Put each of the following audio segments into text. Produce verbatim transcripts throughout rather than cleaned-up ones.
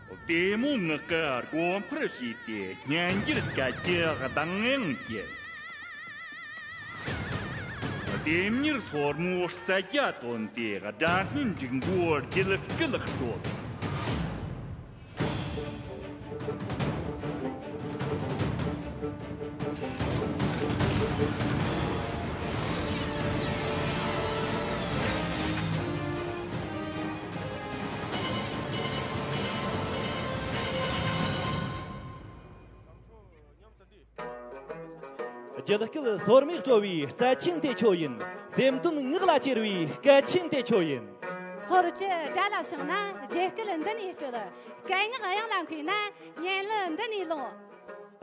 བདེ་མོ་ངག་གི་སྒོ་འཕར་ཕྱེས་ཏེ་སྙན་འགྱུར་སྐད་ཀྱི་གདངས་དབྱངས་ཀྱིས། ལྡེམ་མྱུར་སོར་མོའི་རྩལ་རྒྱ་བཏོན་ཏེ་སྒྲ་སྙན་འབྲུག་མགོའི་རྒྱུད་སྐུད་དཀྲོལ། རྒྱུད་སྐུད་སོར་མོས་དཀྲོལ་བའི་རྩལ་ཆེན་དེ་ཁྱོད་ཡིན། སེམས་དོན་ངག་ལ་གྱེར་བའི་སྐད་ཆེན་དེ་ཁྱོད་ཡིན། སོར་བཅུ་སྒྲ་ལ་བྱུང་ན་རྒྱུད་སྐུད་འདི་ནས་དཀྲོལ། སྐད་ངག་དབྱངས་ལ་མཁས་ན་སྙན་གླུ་འདི་ནས་ལོངས།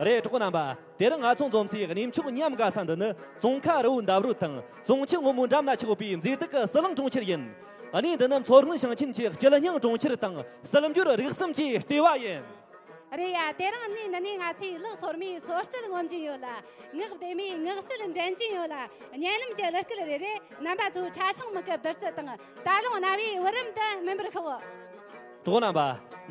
རེད། གྲོགས་པོ་རྣམ་པ། དེ་རིང་ང་ཚོ་འཛོམས་སའི་གནས་མཆོག་ཉམས་དགའ་ས་འདི་ནི་ཙོང་ཁ་རི་བོའི་འདབས་རོལ་དང་ཙོང་ཆུ་སྔོན་མོའི་འགྲམ་ན་ཆགས་ཡོད་པའི་མཛེས་སྡུག་གི་ཟི་ལིང་གྲོང་ཁྱེར་ཡིན། གནས་འདི་ནི་མཚོ་སྔོན་ཞིང་ཆེན་གྱི་སྐྱིད་སྙིང་གྲོང་ཁྱེར་དང་སྲིད་འབྱོར་རིག་གསུམ་གྱི་ལྟེ་བ་ཡིན། རེད་ཡ། དེ་རིང་གནས་འདི་ནས་ང་ཚོས་ལག་སོར་མོའི་སོར་རྩལ་ངོམ་གྱིན་ཡོད་ལ། ངག་བདེ་མོའི་ངག་རྩལ་འགྲན་གྱིན་ཡོད་ལ། སྙན་ལམ་གྱི་གླུ་སྐད་རེ་རེ་རྣམ་པ་ཚོའི་ཕྲ་ཕྱོགས་མིག་གི་བདུད་རྩི་དང་། ད་རུང་རྣ་བའི་བུ་རམ་དུ་སྨིན་པར་ཤོག། གྲོགས་རྣམ་པ།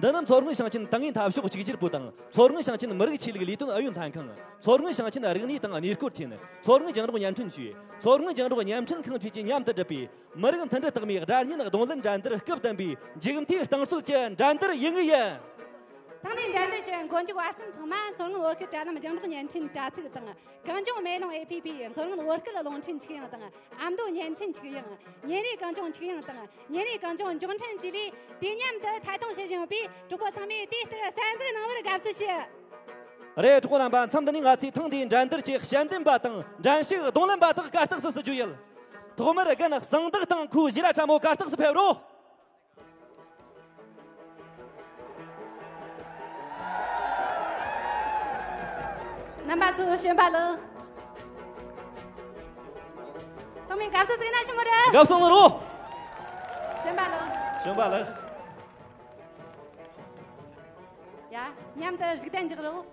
འདི་ནི་མཚོ་སྔོན་ཞིང་ཆེན་ཏང་ཨུའི་འཐབ་ཕྱོགས་གཅིག་གྱུར་པུའུ་དང་མཚོ་སྔོན་ཞིང་ཆེན་མི་རིགས་ཆོས་ལུགས་ལས་དོན་ཨུ་ཡོན་ལྷན་ཁང་། མཚོ་སྔོན་ཞིང་ཆེན་རིག་གནས་དང་གནས་སྐོར་ཐིན། མཚོ་སྔོན་རྒྱང་སྒྲོག་བརྙན་འཕྲིན་ཅུས། མཚོ་སྔོན་རྒྱང་སྒྲོག་བརྙན་འཕྲིན་ཁང་བཅས་ཀྱིས་མཉམ་དུ་བསྒྲུབས་པའི་མི་རིགས་མཐུན་སྒྲིལ་རྟགས་མའི་སྒྲ་སྙན་རྡུང་ལེན་འགྲན་བསྡུར་སྐབས་བདུན་པའི་མཇུག་མཐའི་རྟིང་རྩོད་ཀྱི་འགྲན་བསྡུར་ཡུལ་དངོས་ཡིན། ཐེངས་འདིའི་འགྲན་བསྡུར་གྱི་མགོ་མཇུག་བར་གསུམ་ཚང་མ་མཚོ་སྔོན་བོད་སྐད་དྲ་ལམ་རྒྱང་སྒྲོག་བརྙན་འཕྲིན་དྲ་ཚིགས་དང་། གངས་ལྗོངས་མེ་ལོང་ཨེ་ཕི་ཕི། མཚོ་སྔོན་བོད་སྐད་རླུང་འཕྲིན་ཆིག་དབྱིངས་དང་། ཨ་མདོ་བརྙན་འཕྲིན་ཆིག་དབྱིངས། ཉིན་རེའི་གངས་ལྗོངས་ཆིག་དབྱིངས་དང་། ཉིན་རེའི་གངས་ལྗོངས་མགྱོགས་འཕྲིན་བཅས་ལས་དུས་མཉམ་དུ་ཐད་གཏོང་བྱེད་བཞིན་ཡོད་པས། གྲོགས་པོ་ཚང་མས་དེ་ལྟར་གསན་གཟིགས་གནང་བར་དགའ་བསུ་ཞུ། རེད། གྲོགས་པོ་རྣམ་པ། མཚམས་འདི་ནས་ང་ཚོས་ཐེངས་འདིའི་འགྲན་བསྡུར་གྱི་དཔྱད་འདེམས་པ་དང་འགྲན་ཞུགས་རྡུང་ལེན་པ་དག་གར་སྟེགས་སུ་བསུ་རྒྱུ་ཡིན། ཐོག་མར་རྒན་གསང་བདག་དང་ཁོའི་བྱིས་ར་ཕྲ་མོ་གར་སྟེགས་སུ་ཕེབས་རོགས། རྣམ་པ་ཚོ་བྱོན་པ་ལགས། ཚང་མས་དགའ་བསུ་ཟིག་ན་ཆི་མོ་རེད། དགའ་བསུ་གནང་རོགས། བྱོན་པ་ལགས། བྱོན་པ་ལགས། ཡ། མཉམ་དུ་གཞུག་གདན་འཇགས་རོགས།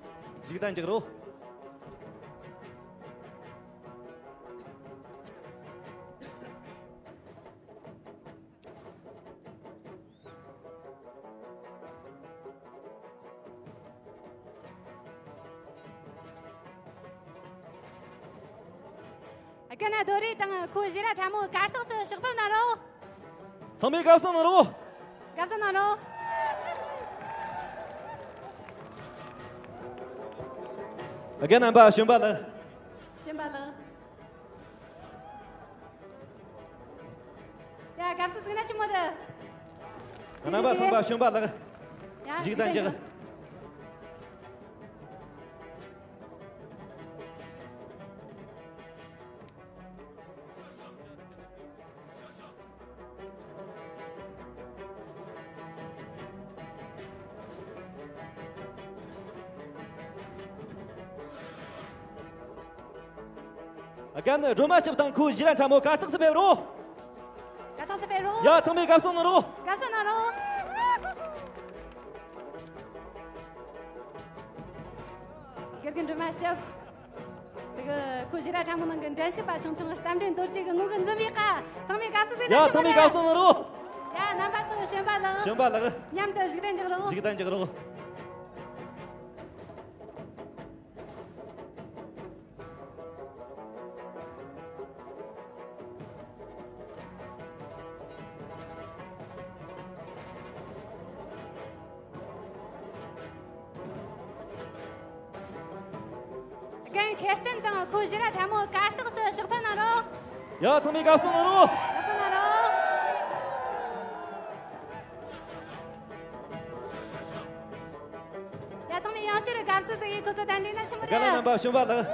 གཞུག་གདན་འཇགས་རོགས། རྒན་རྡོ་རི་དང་ཁོའི་བྱིས་ར་ཕྲ་མོ་གར་སྟེགས་སུ་ཕྱག་ཕེབས་གནང་རོགས། ཚང་མས་དགའ་བསུ་གནང་རོགས། དགའ་བསུ་གནང་རོགས། རྒན་རྣམ་པ་བྱོན་པ་ལགས། བྱོན་པ་ལགས། ཡ། དགའ་བསུ་ཟིག་ན་ཆི་མོ་རེད། རྣམ་པ་ཚང་མ་བྱོན་པ་ལགས། ཡ། གཞུག་གདན་འཇགས། རྒན་སྒྲོལ་མ་སྐྱབས་དང་ཁོའི་བྱིས་ར་ཕྲ་མོ་གར་སྟེགས་སུ་ཕེབས་རོགས། གར་སྟེགས་སུ་ཕེབས་རོགས། ཡ། ཚང་མས་དགའ་བསུ་གནང་རོགས། དགའ་བསུ་གནང་རོགས། དགེ་རྒན་སྒྲོལ་མ་སྐྱབས། དེ་གི་ཁོའི་བྱིས་ར་ཕྲ་མོ་ནང་གི་འགྲན་ཞུགས་པ་ཆུང་ཆུང་རྟ་མགྲིན་རྡོ་རྗེ་གི་ངོ་གི་འཛུམ་པའི་ཁ། ཚང་མས་དགའ་བསུ་ཟིག་ན། ཡ། ཚང་མས་དགའ་བསུ་གནང་རོགས། ཡ། རྣམ་པ་ཚོ་བྱོན་པ་ལགས། བྱོན་པ་ལགས། མཉམ་དུ་གཞུག་གདན་འཇགས་རོགས། གཞུག་གདན་འཇགས་རོགས། རྒན་ཤེར་བསྟན་དང་ཁོའི་བྱིས་ར་ཕྲ་མོ་གར་སྟེགས་སུ་ཕྱག་ཕེབས་གནང་རོགས། ཡ། ཚང་མས་དགའ་བསུ་གནང་རོགས། དགའ་བསུ་གནང་རོགས། ཡ། ཚང་མས་ཡང་བསྐྱར་དགའ་བསུ་ཟིག་ཡེ། ཁོ་ཚོ་གདན་འདྲེན་ན་ཆི་མོ་རེད། རྒན་ལགས་རྣམ་པ་བྱོན་པ་ལགས།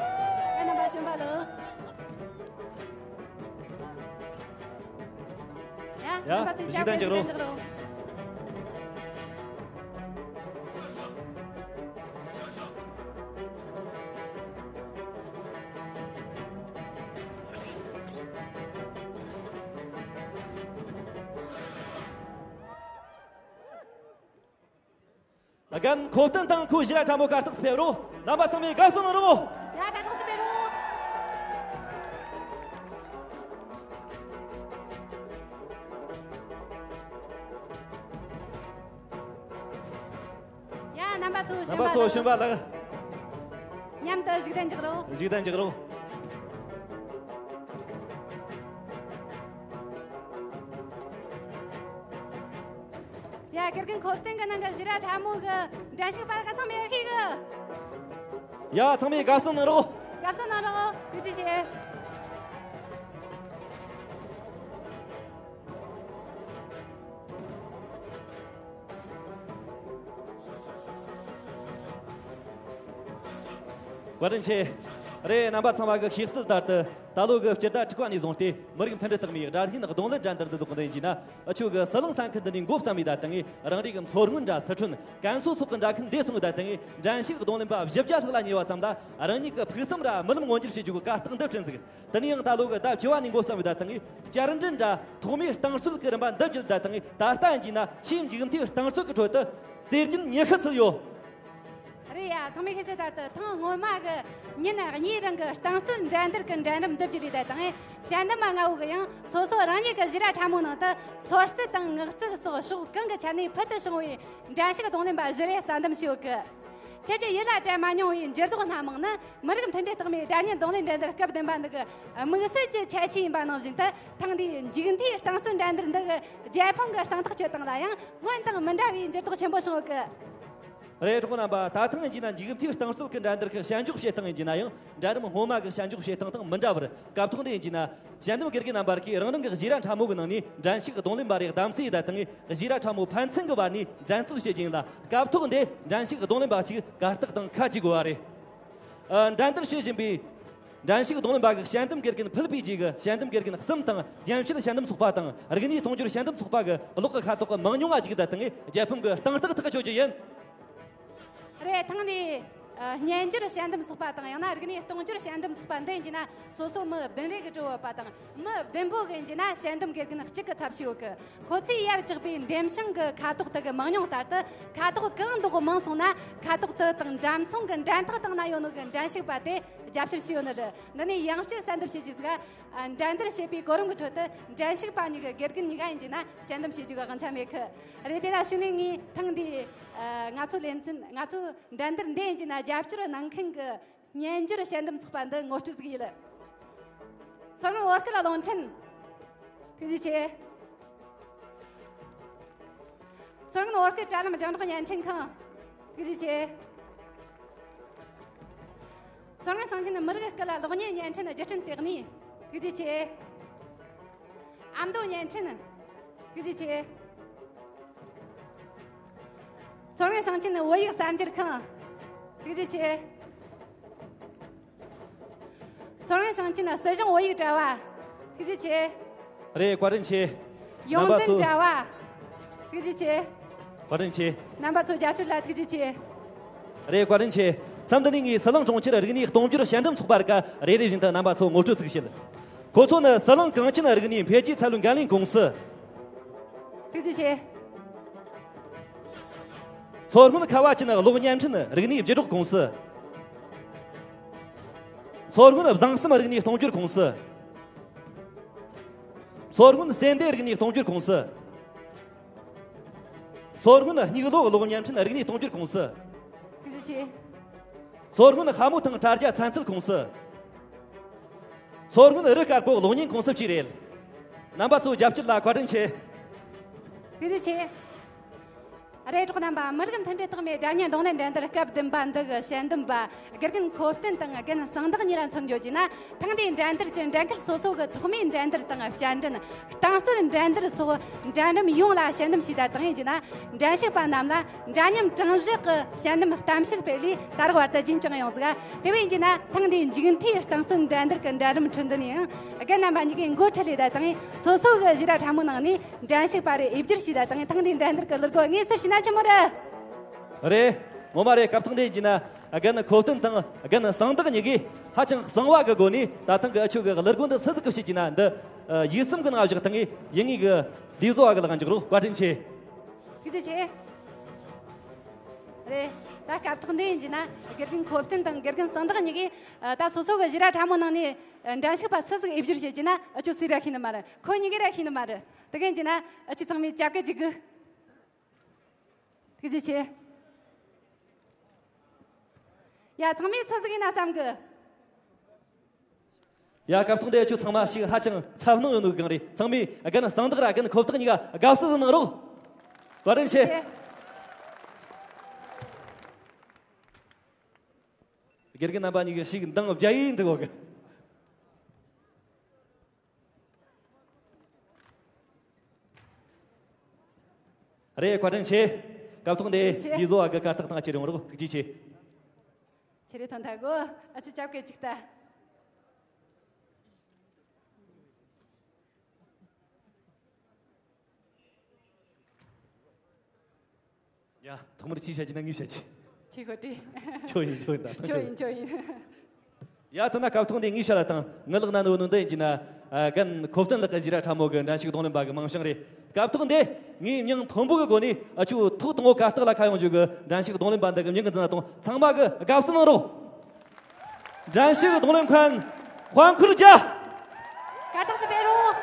རྒན་རྣམ་པ་བྱོན་པ་ལགས། ཡ། ཡ། རྣམ་པ་ཚོས་གཞུག་གདན་འཇགས་རོགས། རྒན་ཁོ་བསྟན་དང་ཁོའི་བྱིས་ར་ཕྲ་མོ་གར་སྟེགས་སུ་ཕེབས་རོགས། རྣམ་པ་ཚང་མས་དགའ་བསུ་གནང་རོགས། ཡ། གར་སྟེགས་སུ་ཕེབས་རོགས། རྣམ་པ་ཚོ། རྣམ་པ་ཚོ། གཞོན་པ་ལགས། མཉམ་དུ་བཞུགས་གདན་འཇོག་རོགས། བཞུགས་གདན་འཇོག་རོགས། ཡ། དགེ་རྒན་ཁོ་བསྟན་གི་ནང་གི་བཞི་ར་ཕྲ་མོ་གི་འགྲན་ཞུགས་པ་ག་ཚང་མས་ཤེས་གི། ཡ། ཚང་མས་དགའ་བསུ་གནང་རོགས། དགའ་བསུ་གནང་རོགས། ཐུགས་རྗེ་ཆེ། བཀའ་དྲིན་ཆེ། རེད། རྣམ་པ་ཚང་མ་གི་ཤེས་གསལ་ལྟར་དུ། ད་ལོ་གི་སྤྱི་ཟླ་དྲུག་པ་ནས་བཟུང་སྟེ། མི་རིགས་མཐུན་སྒྲིལ་རྟགས་མའི་སྒྲ་སྙན་རྡུང་ལེན་འགྲན་བསྡུར་འདི་ལོག་འདི་ཡིན་གྱི་ན། འུ་ཆོ་གི་ཟི་ལིང་ས་ཁུལ་འདི་ནས་འགོ་བརྩམས་ཡོད་ད་དང་། རང་རེ་གི་མཚོ་སྔོན་ར་སི་ཁྲོན། ཀན་སུའུ་སོགས་ཀྱི་འདྲ་ཁུལ་འདི་སོང་ཡོད་ད་དང་། འགྲན་ཞུགས་རྡུང་ལེན་པ་བཞི་བརྒྱ་ལྷག་ལ་ཉེ་བ་ཙམ་ལ་རང་ཉིད་ཀྱི་ཕུགས་བསམ་ར་རྨི་ལམ་མངོན་འགྱུར་བྱེད་རྒྱུ་གི་གར་སྟེགས་འདི་བསྐྲུན་ཟིག། དེ་ནས་ཡང་ད་ལོ་གི་ཟླ་བཅུ་བ་ནས་འགོ་བརྩམས་ཡོད་ད་དང་། བསྐྱར་འགྲན་ར་ཐོག་མའི་རྟིང་རྩོད་ཀྱི་རིམ་པ་འདི་བརྒྱུད་ད་དང་། ད་ལྟ་ཡིན་གྱི་ན་ཆེས་མཇུག་མཐའི་རྟིང་རྩོད་ཀྱི་ཁྲོད་དུ་རྩེར་རྒྱུན་ཉི་ཤུ་ཚུད་ཡོད། རེད་ཡ། ཚང་མས་ཤེས་གསལ་ལྟར་དུ་ཐེངས་སྔོན་མ་གི་ཉིན་གཉིས་རིང་གི་རྟིང་རྩོད་འགྲན་བསྡུར་གི་འགྲན་རིམ་འདི་བརྒྱུད་ལས་ད་དང་། ཞལ་འདེམས་པ་ལྔ་བོ་གི་ཡང་སོ་སོ་རང་ཉིད་ཀྱི་བཞི་ར་ཕྲ་མོའི་ནང་དུ་སོར་རྩེད་དང་ངག་རྩལ་སོགས་ཕྱོགས་གང་གི་ཆ་ནས་ཕུལ་དུ་བྱུང་བའི་འགྲན་ཞུགས་རྡུང་ལེན་པ་བཞི་རེ་གསལ་འདེམས་བྱས་ཡོད་གི། ཁྱེད་ཀྱིས་ཡིད་ལ་དྲན་མ་མྱོང་བའི་འགྱུར་ལྡོག་སྣ་མང་ནི་མི་རིགས་མཐུན་སྒྲིལ་རྟགས་མའི་སྒྲ་སྙན་རྡུང་ལེན་འགྲན་བསྡུར་སྐབས་བདུན་པ་འདི་གི་དམིགས་བསལ་གྱི་ཁྱད་ཆོས་ཡིན་པ་ནང་བཞིན་དུ། ཐེངས་འདིའི་མཇུག་མཐའི་རྟིང་རྩོད་འགྲན་བསྡུར་འདི་གི་རྒྱལ་ཕམ་གྱི་རྟིང་ཐག་གཅོད་སྟངས་ལ་ཡང་སྔོན་དང་མི་འདྲ་བའི་འགྱུར་ལྡོག་ཆེན་པོ་བྱུང་ཡོད་གི། རེད། གྲོགས་རྣམ་པ། ད་ཐེངས་ཡིན་གྱི་ན་མཇུག་མཐའི་རྟིང་རྩོད་ཀྱི་འགྲན་བསྡུར་གྱི་དཔྱད་འཇོག་བྱེད་སྟངས་ཡིན་གྱི་ན་ཡང་འགྲན་རིམ་སྔོན་མ་གི་དཔྱད་འཇོག་བྱེད་སྟངས་དང་མི་འདྲ་བར། སྐབས་ཐོག་འདི་ཡིན་གྱི་ན་ཞལ་འདེམས་དགེ་རྒན་རྣམ་པར་གིས་རང་རང་གི་བཞི་ར་ཕྲ་མོ་གི་ནང་ནས་འགྲན་ཞུགས་རྡུང་ལེན་པ་རེ་བདམས་གསོལ་ཡོད་ད་དང་། བཞི་ར་ཕྲ་མོ་ཕན་ཚུན་གྱི་བར་ནས་འགྲན་རྩོད་བྱེད་རྒྱུ་ཡིན་ལ། སྐབས་ཐོག་འདི་འགྲན་ཞུགས་རྡུང་ལེན་པ་གཅིག་གར་སྟེགས་སྟེང་ཁ་གཅིག་དགོས་པ་རེད། ཨ། འགྲན་བསྡུར་བྱེད་བཞིན་པའི་འགྲན་ཞུགས་རྡུང་ལེན་པ་གི་ཞལ་འདེམས་དགེ་རྒན་ཕུལ་པའི་རྗེས་ཀྱི་ཞལ་འདེམས་དགེ་རྒན་གསུམ་དང་རྒྱན་ཆེན་ཞལ་འདེམས་ཚོགས་པ་དང་རིག་གནས་གཏོང་སྦྱོར་ཞལ་འདེམས་ཚོགས་པ་གི་གློག་གི་ཁ་དོག་གི་མང་ཉུང་ང་གཞིགས་ད་དང་། རྒྱལ་ཕམ་གྱི་རྟིང་ཐག་ཐག་གཅོད་རྒྱུ་ཡིན། རེད། ཐེངས་འདིའི་ཨ་སྨྱན་སྦྱོར་ཞལ་འདེམས་ཚོགས་པ་དང་ཡང་ན་རིག་གནས་གཏོང་སྦྱོར་ཞལ་འདེམས་ཚོགས་པ་འདི་ཡིན་གྱི་ན་སོ་སོ་མི་བདུན་རེ་གིས་གྲོལ་ཡོད་པ་དང་། མི་བདུན་པོ་གིས་ཡིན་གྱི་ན་ཞལ་འདེམས་དགེ་རྒན་གཅིག་གི་ཚབ་བྱས་ཡོད་གི། ཁོ་ཚོས་ཡར་བཅུག་པའི་འདེམས་བྱང་གི་ཁ་དོག་དག་གི་མང་ཉུང་ལྟར་དུ་ཁ་དོག་གང་མདོག་མང་སོང་ན་ཁ་དོག་དེ་དང་འདྲ་མཚུངས་ཀྱི་འགྲན་ཐག་སྟེང་ན་ཡོད་ནོ་གི་འགྲན་ཞུགས་པ་དེ་རྒྱབ་སྐྱོར་བྱས་ཡོད་ནི་རེད། འདི་ནས་ཡང་བསྐྱར་གསལ་འདེབས་བྱེད་རྒྱུ་ཟིག། ཨ། འགྲན་བསྡུར་བྱེད་པའི་གོ་རིམ་གྱི་ཁྲོད་དུ་འགྲན་ཞུགས་པ་གཉིས་ཀྱི་དགེ་རྒན་གཉིས་ཀ་ཡིན་གྱི་ན་ཞལ་འདེམས་བྱེད་རྒྱུ་གི་དབང་ཆ་མེད་གི། རེད། དེ་ལ་གཞུག་ནས་ངས་ཐེངས་འདིའི་ཨ་ང་ཚོ་ལེ་ཚན། ང་ཚོ་འགྲན་བསྡུར་འདི་ཡིན་གྱི་ན་རྒྱབ་སྐྱོར་གནང་མཁན་གྱི་སྨྱན་སྦྱོར་ཞལ་འདེམས་ཚོགས་པ་འདི་ངོ་སྤྲོད་ཟིག་ཡིན། མཚོ་སྔོན་བོད་སྐད་རླུང་འཕྲིན། ཐུགས་རྗེ་ཆེ། མཚོ་སྔོན་བོད་སྐད་དྲ་ལམ་རྒྱང་སྒྲོག་བརྙན་འཕྲིན་ཁང་། ཐུགས་རྗེ་ཆེ། མཚོ་སྔོན་ཞིང་ཆེན་མི་རིགས་སྐད་གློག་བརྙན་བརྙན་འཕྲིན་བརྒྱུད་འཕྲིན་ལྟེ་གནས། ཐུགས་རྗེ་ཆེ། ཨ་མདོ་བརྙན་འཕྲིན། ཐུགས་རྗེ་ཆེ། མཚོ་སྔོན་ཞིང་ཆེན་བོད་ཡིག་གསར་འགྱུར་ཁང་། ཐུགས་རྗེ་ཆེ། མཚོ་སྔོན་ཞིང་ཆེན་སྲིད་གཞུང་བོད་ཡིག་དྲ་བ། ཐུགས་རྗེ་ཆེ། རེད། བཀའ་དྲིན་ཆེ། ཡོངས་འཛིན་དྲ་བ། ཐུགས་རྗེ་ཆེ། བཀའ་དྲིན་ཆེ། རྣམ་པ་ཚོ་རྒྱབ་སྐྱོར་ལ་ཐུགས་རྗེ་ཆེ། རེད། བཀའ་དྲིན་ཆེ། མཚམས་འདི་ནས་ངས་ཟི་ལིང་གྲོང་ཁྱེར་རིག་གནས་གཏོང་སྦྱོར་ཞལ་འདེམས་ཚོགས་པ་རིགས་རེ་རེ་བཞིན་དུ་རྣམ་པ་ཚོ་ངོ་སྤྲོད་ཅིག་བྱེད། ཁོ་ཚོ་ནི་ཟི་ལིང་གངས་ཅན་རིག་གནས་འཕེལ་རྒྱས་ཚད་ལོན་འགན་ལེན་ཀུང་སི། ཐུགས་རྗེ་ཆེ། མཚོ་སྔོན་ཁ་བ་ཅན་གློག་བརྙན་འཕྲིན་རིག་གནས་བརྒྱུད་སྒྲོག་ཀུང་སི། མཚོ་སྔོན་བཟང་གསུམ་རིག་གནས་གཏོང་སྦྱོར་ཀུང་སི། མཚོ་སྔོན་སེ་འདས་རིག་གནས་གཏོང་སྦྱོར་ཀུང་སི། མཚོ་སྔོན་སྙིགས་ལོ་གློག་བརྙན་འཕྲིན་རིག་གནས་གཏོང་སྦྱོར་ཀུང་སི། ཐུགས་རྗེ་ཆེ། མཚོ་སྔོན་ལྷ་མོ་ཐང་དྲ་རྒྱ་ཚན་རྩལ་ཀུང་སི། མཚོ་སྔོན་རི་དཀར་པོ་གློག་བརྙན་ཀུང་སི་བཅས་རེད། རྣམ་པ་ཚོའི་རྒྱབ་སྐྱོར་ལ་བཀའ་དྲིན་ཆེ། ཐུགས་རྗེ་ཆེ། རེད། གྲོགས་རྣམ་པ། མི་རིགས་མཐུན་སྒྲིལ་རྟགས་མའི་སྒྲ་སྙན་རྡུང་ལེན་འགྲན་བསྡུར་སྐབས་བདུན་པ་འདི་གི་དཔྱད་འདེམས་པ་དགེ་རྒན་ཁོ་བསྟན་དང་རྒན་གསང་བདག་གཉིས་ལ་མཚོན་བརྗོད་ཀྱིས་ན། ཐེངས་འདིའི་འགྲན་བསྡུར་གྱི་འགྲན་ཁུལ་སོ་སོ་གི་ཐོག་མའི་འགྲན་བསྡུར་དང་། བསྐྱར་འགྲན། རྟིང་རྩོད་འགྲན་བསྡུར་སོགས་འགྲན་རིམ་ཡོངས་ལ་དཔྱད་འདེམས་བྱས་ད་དང་ཡིན་གྱི་ན། འགྲན་ཞུགས་པ་རྣམས་ལ་འདྲ་མཉམ་གྲངས་བཞག་གི་དཔྱད་འདེམས་གཏམ་བཤད་སྤེལ་ལས་ད་རག་བར་དུ་རྒྱུན་བསྐྱངས་ཡོང་ཟིག། དེ་བས་ཡིན་གྱི་ན། ཐེངས་འདིའི་མཇུག་མཐའི་རྟིང་རྩོད་འགྲན་བསྡུར་གྱི་འགྲན་རིམ་ཁྲོད་འདི་ནས་ཡང་རྒན་རྣམ་པ་གཉིས་ཀས་འགོ་ཁྲིད་ལས་ད་དང་སོ་སོ་གི་བཞི་ར་ཕྲ་མོའི་ནང་ནས་འགྲན་ཞུགས་པ་རེ་འོས་སྦྱོར་བྱས་ད་དང་། ཐེངས་འདིའི་འགྲན་བསྡུར་གྱི་ལུགས་སྒོ་ངོས་ཟིན་བྱས་ན་ཆི་མོ་རེད། རེད། ངོ་མ་རེད། སྐབས་ཐོག་འདི་ཡིན་གྱི་ན། རྒན་ཁོ་བསྟན་དང་རྒན་གསང་བདག་གཉིས་ཀས་ཧ་ཅང་གསང་བ་གི་སྒོ་ནས་ད་ཐེངས་ཀྱི་འུ་ཆོ་གི་གླུ་སྒོ་འདི་སུ་ཟིག་གིས་བྱེད་ཀྱི་ན་འདི་ཡིག་ཚང་གི་ནང་བཞག་ཐེངས་ངས་ཡིན་ངེས་ཀྱི་ལས་བཟོ་བ་གི་ལག་འཇོག་རོགས། བཀའ་དྲིན་ཆེ། ཐུགས་རྗེ་ཆེ། རེད། ད་སྐབས་ཐོག་འདི་ཡིན་གྱི་ན་དགེ་རྒན་ཁོ་བསྟན་དང་དགེ་རྒན་གསང་བདག་གཉིས་ཀས་ད་སོ་སོ་གི་བཞི་ར་ཕྲ་མོའི་ནང་ནས་འགྲན་ཞུགས་པ་སུ་ཟིག་འོས་སྦྱོར་བྱེད་ཀྱི་ན་འུ་ཆོ་སུས་ར་ཤེས་ནི་མ་རེད། ཁོ་གཉིས་ཀས་ར་ཤེས་ནི་མ་རེད། དེ་ག་ཡིན་གྱི་ན་འུ་ཆོ་ཚང་མས་རྒྱབ་སྐྱོར་བྱེད་དགོས། ཐུགས་རྗེ་ཆེ། ཡ། ཚང་མས་སུ་ཟིག་ཡིན་ན་བསམ་གི། ཡ། སྐབས་ཐོག་འདི་ཁྱོད་ཚང་མ་ཞིག་ཧ་ཅང་འཚབ་སྣང་ཡོད་ནོ་གང་རེད། ཚང་མས་རྒན་གསང་བདག་ར་རྒན་ཁོ་བདག་གཉིས་ཀ་དགའ་བསུ་ཟིག་གནང་རོགས། བཀའ་དྲིན་ཆེ། དགེ་རྒན་རྣམ་པ་གཉིས་ཀྱིས་ཞིག་འདང་བརྒྱབ་ཡིན་འགྲིག་གོ་གི། རེད། བཀའ་དྲིན་ཆེ། སྐབས་ཐོག་འདི་ཆེ། འདི་བཟོ་བ་གི་གར་སྟེགས་ཐང་ཆེ་རིང་རོགས་ཐུགས་རྗེ་ཆེ། ཆེ་རེ་ཐོན་ཐལ་གོ། ཨ་ཅེ་ཅབ་ཀེ་ཅིག་ལྟ། ཡ། ཐོག་མར་ཅི་བཤད་ཀྱི་ན་ངས་བཤད་ཀྱི། ཆི་ཁོ་ཏི། ཁྱོད་ཡིན་ཁྱོད་ཡིན་ད་ཁྱོད་ཡིན་ཁྱོད་ཡིན། ཡ། ཐ་ན་སྐབས་ཐོག་འདི་ངས་བཤད་ལ་དང་ངི་ལག་ན་ནོ་ནོ་འདི་ཡིན་གྱི་ན། ཨ། རྒན་ཁོ་བསྟན་ལགས་ཀྱི་ཞི་ར་ཁྲ་མོ་གི་འགྲན་ཞུགས་རྡུང་ལེན་པ་གི་མིང་བྱང་རེད། སྐབས་ཐོག་འདི་ངས་མྱིང་མཐོན་པོ་གི་སྒོ་ནས་ཨ་ཆུ་ཐོག་དང་པོ་གར་སྟེགས་ལ་ཁ་ཡོང་རྒྱུ་གི་འགྲན་ཞུགས་རྡུང་ལེན་པ་འདི་གི་མྱིང་གི་འཛིན་ན་དང་ཚང་མ་གི་དགའ་བསུ་གནང་རོགས། འགྲན་ཞུགས་རྡུང་ལེན་མཁན་དཔལ་འཁོར་རྒྱལ། གར་སྟེགས་སུ་ཕེབས་རོགས།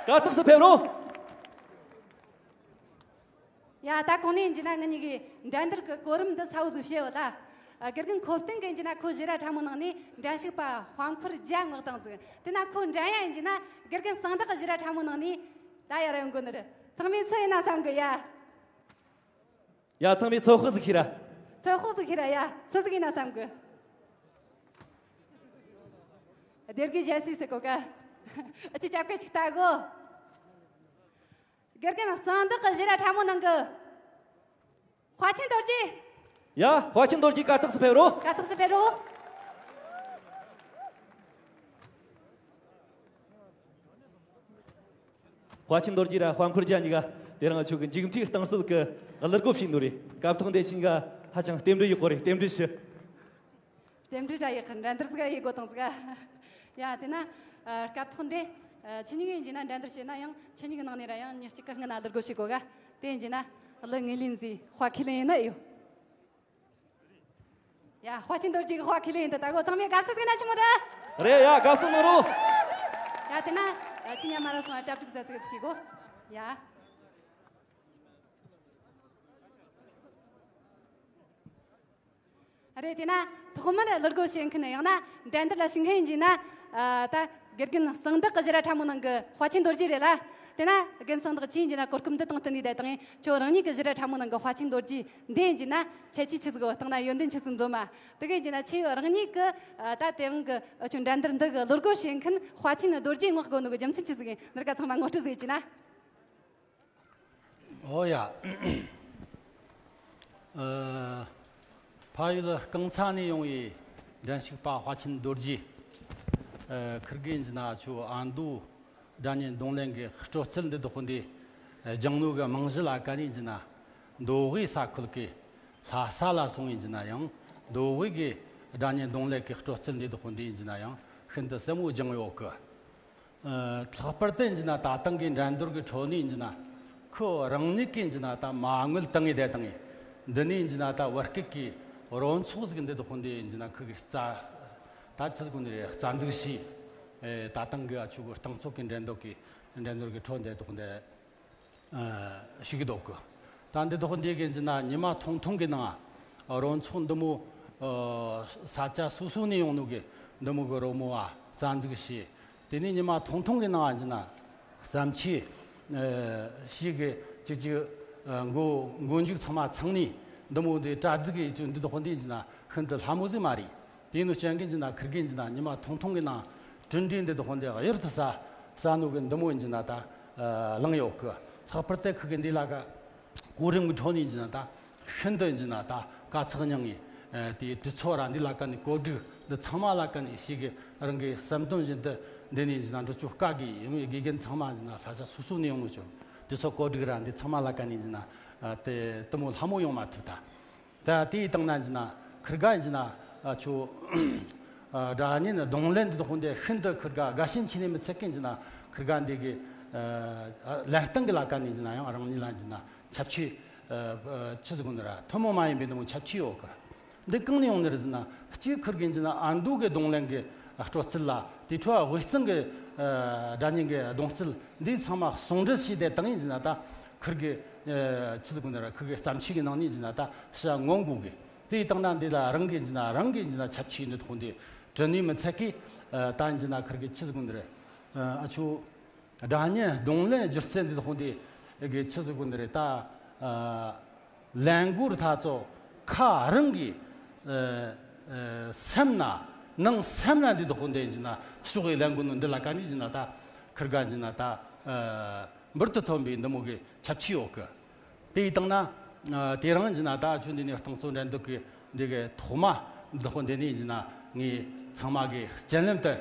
གར་སྟེགས་སུ་ཕེབས་རོགས། ཡ། ད་གོང་ནས་ཡིན་གྱི་ན་ངེད་གཉིས་ཀྱིས་འགྲན་བསྡུར་གྱི་གོ་རིམ་འདི་གསལ་བོ་ཟིག་བཤད་ཡོད་ལ། ཨ། དགེ་རྒན་ཁོ་བསྟན་གྱིས་ཡིན་གྱི་ན་ཁོ་ཞི་ར་ཁྲ་མོ་ནང་ནས་འགྲན་ཞུགས་པ་དཔལ་འཁོར་རྒྱལ་མངགས་བཏང་ཟིག། དེ་ན་ཁོ་འགྲན་ཡ་ཡིན་གྱི་ན་དགེ་རྒན་གསང་བདག་གི་ཞི་ར་ཁྲ་མོ་ནང་ནས་ད་ཡར་ཡོང་དགོས་ནི་རེད། ཚང་མས་སུ་ཡིན་ན་བསམ་གི་ཡ། ཡ། ཚང་མས་ཚོད་དཔག་ཟིག་ཤེས་ར། ཚོད་དཔག་ཟིག་ཤེས་ར་ཡ། སུ་ཟིག་ཡིན་ན་བསམ་གི། སྡེ་དགེ་རྒྱལ་སྲས་ཟེར་གོ་ཀ། ཨ་ཅེ་ཅབ་ཀེ་ཅིག་ལྟ་གོ། དགེ་རྒན་གསང་བདག་གི་ཞི་ར་ཁྲ་མོ་ནང་གི་དཔའ་ཆེན་རྡོ་རྗེ། ཡ། དཔའ་ཆེན་རྡོ་རྗེ་གར་སྟེགས་སུ་ཕེབས་རོགས། གར་སྟེགས་སུ་ཕེབས་རོགས། དཔའ་ཆེན་རྡོ་རྗེ་ར་དཔལ་འཁོར་རྒྱལ་གཉིས་ཀ་དེ་རིང་ཆོས་ཀྱི་མཇུག་མཐའི་གཏིང་ཟབ་ཀྱི་གླུ་སྒོ་ཕྱེས་ནོ་རེད། སྐབས་ཐོག་འདི་ཕྱིན་ག་ཧ་ཅང་རྟེན་འབྲེལ་ཡོད་གོ་རེད། རྟེན་འབྲེལ་ཞུ། རྟེན་འབྲེལ་འདྲ་ཡག་གི་འགྲན་བསྡུར་ཟིག་ཡེད་དགོས་དང་ཟིག། ཡ། དེ་ན་ཨ་སྐབས་ཐོག་འདི་ཨ་ཁྱེད་གཉིས་ཀྱིས་ཡིན་གྱི་ན་འགྲན་བསྡུར་བྱས་ན་ཡང་ཁྱེད་གཉིས་ཀྱི་ནང་ནས་ར་ཡང་མྱི་གཅིག་གི་སྔུན་ན་གླུ་སྒོ་ཕྱེ་དགོས་ག། དེ་ཡིན་གྱི་ན་གླུ་ངོས་ལེན་ཟིག་དཔའ་ཁས་ལེན་ཡིན་ནི་ཡོད། ཡ། དཔའ་ཆེན་རྡོ་རྗེ་གི་དཔའ་ཁས་ལེན་ཡིན་ད། ད་གོ་ཚང་མས་དགའ་བསུ་ཟིག་ན་ཆི་མོ་རེད། རེད་ཡ། དགའ་བསུ་གནང་རོགས། ཡ། དེ་ན་ཨ་ཁྱེད་གཉིས་མ་ར་སོང་ང་གྲ་སྒྲིག་མཛད་ཟིག་ཟིག་གོ། ཡ། རེད། དེ་ན་ཐོག་མར་གླུ་སྒོ་ཕྱེ་མཁན་ཡང་ན་འགྲན་བསྡུར་ལ་ཞུགས་མཁན་ཡིན་གྱི་ན། ཨ་ད་དགེ་རྒན་གསང་བདག་གི་ཞི་ར་ཁྲ་མོ་ནང་གི་དཔའ་ཆེན་རྡོ་རྗེ་རེད་ལ། དེ་ན་རྒན་གསང་བདག་ཁྱེད་ཡིན་གྱི་ན་གོ་སྐབས་འདི་དང་བསྟུན་ནས་བསྡད་དང་། ཁྱོད་རང་ཉིད་ཀྱི་ཞི་ར་ཁྲ་མོ་ནང་གི་དཔའ་ཆེན་རྡོ་རྗེ་འདི་ཡིན་གྱི་ན་ཁྱད་ཆོས་ཆི་ཟིག་བཏང་ན་ཡོན་ཏན་ཆི་ཟིག་འཛོམས་མ། དེ་ག་ཡིན་གྱི་ན་ཁྱེད་རང་ཉིད་ཀྱི་ཨ་ད་དེ་རིང་གི་ཨ་ཆོ་འགྲན་བསྡུར་འདི་གི་གླུ་སྒོ་ཕྱེ་མཁན་དཔའ་ཆེན་རྡོ་རྗེ་མངགས་དགོས་ནོ་གི་རྒྱུ་མཚན་ཆི་ཟིག་ཡིན། འདི་ག་ཚང་མ་ངོ་སྤྲོད་ཟིག་ཡེད་ཀྱི་ན། ཨོ་ཡ། ཨ། ཕ་ཡུལ་རྐང་ཚ་ནས་ཡོང་བའི་འགྲན་ཞུགས་པ་དཔའ་ཆེན་རྡོ་རྗེ། ཨ། ཁིར་གི་ཡིན་གྱི་ན་ཆུ་ཨ་མདོ་སྒྲ་སྙན་རྡུང་ལེན་གྱི་སྤྲོ་རྩལ་འདི་དག་འདི་སྦྱང་ནོ་གི་རྨང་གཞི་ལ་ཀ་ནས་ཡིན་གྱི་ན་མདོ་དབུས་ས་ཁུལ་གྱི་ལྷ་ས་ལ་སོང་ཡིན་གྱི་ན་ཡང་མདོ་དབུས་ཀྱི་སྒྲ་སྙན་རྡུང་ལེན་གྱི་སྤྲོ་རྩལ་འདི་དག་འདི་ཡིན་གྱི་ན་ཡང་ཤིན་ཏུ་ཟབ་མོ་སྦྱངས་ཡོད་གི། ཨ། ལྷག་པར་དུ་ཡིན་གྱི་ན་ད་ཐེངས་ཀྱི་འགྲན་བསྡུར་གྱི་ཁྲོད་ནས་ཡིན་གྱི་ན་ཁོ་རང་ཉིད་ཀྱིས་ཡིན་གྱི་ན་ད་མ་དངུལ་བཏང་ངེས་བསྡད་བཏང་ངེས། འདི་ནས་ཡིན་གྱི་ན་ད་བར་སྐབས་ཀྱི་རོལ་ཚོགས་ཟིག་འདི་དག་འདི་ཡིན་གྱི་ན་ཁོ་གིས་རྩ་ད་ཆི་ཟིག་ནི་རེད། རྩ་འཛུགས་བྱས། ཨེ། ད་ཐེངས་ཀྱི་ཨ་ཆུ་གི་རྟིང་རྩོད་ཀྱི་འགྲན་བསྡུར་གྱི་འགྲན་བསྡུར་གྱི་ཁྲོད་འདི་དག་འདི། ཨ། ཞུགས་འདུག་གི། ད་འདི་དག་འདི་གི་ཡིན་གྱི་ན་ཉི་མ་ཐུང་ཐུང་གི་ནང་རོལ་ཚོགས་འདི་མོ། ཨ། ས་ཆ་སོ་སོ་ནས་ཡོང་ནོ་གི་འདི་མོ་གི་རོལ་མོ་བ་རྩ་འཛུགས་བྱས། དེ་ནས་ཉི་མ་ཐུང་ཐུང་གི་ནང་ཡིན་གྱི་ན་བརྩམས་ཆོས། ཨ། ཞིག་གི་ཅིག་ཅིག་ཨ། མགོ་མགོ་མཇུག་ཚང་མ་ཚང་ནས་འདི་མོ་འདི་གྲ་སྒྲིག་གི་ཡིན་ཚུལ་འདི་དག་འདི་ཡིན་གྱི་ན་ཤིན་ཏུ་སླ་མོ་ཟིག་མ་རེད། དེ་ནི་སྤྱང་གི་ཡིན་གྱི་ན་ཁིར་གི་ཡིན་གྱི་ན་ཉི་མ་ཐུང་ཐུང་གི་ནང་གྲུབ་འབྲས་འདི་དག་འདི་གཡུར་དུ་ཟ་ཟ་ནོ་གི་འདི་མོ་ཡིན་གྱི་ན་ད་བླངས་ཡོད་གི། ལྷག་པར་དུ་ཁིར་གི་འདི་ལ་ཀ་གོ་རིམ་གྱི་ཁྲོད་ནས་ཡིན་གྱི་ན་ད་ཤིན་ཏུ་ཡིན་གྱི་ན་ད་དཀའ་ཚེགས་མྱངས་ངེས། ཨ། དེའི་དུས་ཚོད་ར་འདི་ལ་ཀ་ནས་གོ་སྒྲིག་འདི་ཚང་མ་ལ་ཀ་ནས་ཞིག་གི་རང་གི་བསམ་དོན་བཞིན་དུ་འདི་ནས་ཡིན་གྱི་ན་འགྲུབ་རྒྱུ་དཀའ་གི། ཡིན་མོ་དགེ་རྒན་ཚང་མ་ཡིན་གྱི་ན་ས་ཆ་སོ་སོ་ནས་ཡོང་ནོ་ཅོ་དུས་ཚོད་གོ་སྒྲིག་ར་འདི་ཚང་མ་ལ་ཀ་ནས་ཡིན་གྱི་ན་དེ་དེ་མོ་སླ་མོ་ཡོང་མ་ཐུབ་ད། ད་དེའི་སྟེང་ན་ཡིན་ན་ཁིར་ག་ཡིན་ན་ཨ་ཆོ་ཨ་སྒྲ་སྙན་རྡུང་ལེན་འདི་དག་འདི་ཤིན་ཏུ་ཁིར་ག་དགའ་ཞེན་ཆེ་ནས་མི་ཚད་མཁན་ཡིན་ན་ཁིར་ག་འདི་གི་ཨ་ལེན་སྟངས་གི་ལ་ཀ་ནས་ཡིན་ན་ཡང་རང་ཉིད་ལ་ཡིན་ན་ཁྱད་ཆོས་ཨ་ཨ་ཆི་ཟིག་ནི་ར་ཐུན་མོང་མ་ཡིན་པའི་ནི་མོ་ཁྱད་ཆོས་ཡོད་གི། འདི་གང་ནས་ཡོང་ནི་རེད་ཟེར་ན་གཅིག་ཁིར་གི་ཡིན་ན་ཨ་མདོ་གི་རྡུང་ལེན་གི་སྤྲོ་ཚུལ་ལ་དེ་འཕྲོ་དབུས་གཙང་གི་ཨ་སྒྲ་སྙན་གི་རྡུང་རྩལ་འདི་ཚང་མ་ཟུང་འབྲེལ་བྱས་ཏེ་བཏང་ཡིན་ཟེར་ན་ད་ཁིར་གི་ཨ་ཆི་ཟིག་ནི་ར་ཁིར་གི་བརྩམས་ཆོས་གི་ནང་ནས་ཡིན་ན་ད་ཤ་ངོ་མགོ་གི། དེ་ཡི་སྟེང་ན་འདི་ལ་རང་གི་འཇི་ན་རང་གི་འཇི་ན་ཆབ་ཆའི་འདི་ཐོག་འདི་དྲི་ནུས་མི་ཚད་ཀི། ད་འཇི་ན་ཁིར་གི་ཆི་ཟིག་འདི་རེད། ཨ་ཆོ་སྒྲ་སྙན་རྡུང་ལེན་སྒྱུ་རྩལ་འདི་ཐོག་འདི་གི་ཆི་ཟིག་འདི་རེད། ད་ལན་གོ་ར་ཐ་ཚོ་ཁ་རང་གི་སེམས་ན་ནང་སེམས་ན་འདི་ཐོག་འདི་འཇི་ན་ཕྱོགས་གི་ལན་གོ་ནོ་འདི་ལ་ཀ་ནི་འཇི་ན་ད་ཁིར་ག་འཇི་ན་ད་འབུར་དུ་ཐོན་པའི་འདི་མོ་གི་ཆབ་ཆའི་འོག་གི། དེ་ཡི་སྟེང་ན། དེ་རིང་གི་ན་ད་ཆུ་འདི་ནས་སྟོང་ཚོ་འགྲན་བསྡུར་གི་འདི་གི་ཐོག་མ་འདི་ཧོ་འདི་ནས་ཡིན་ན་ངས་ཚང་མ་གི་སྤྱན་ལམ་དུ་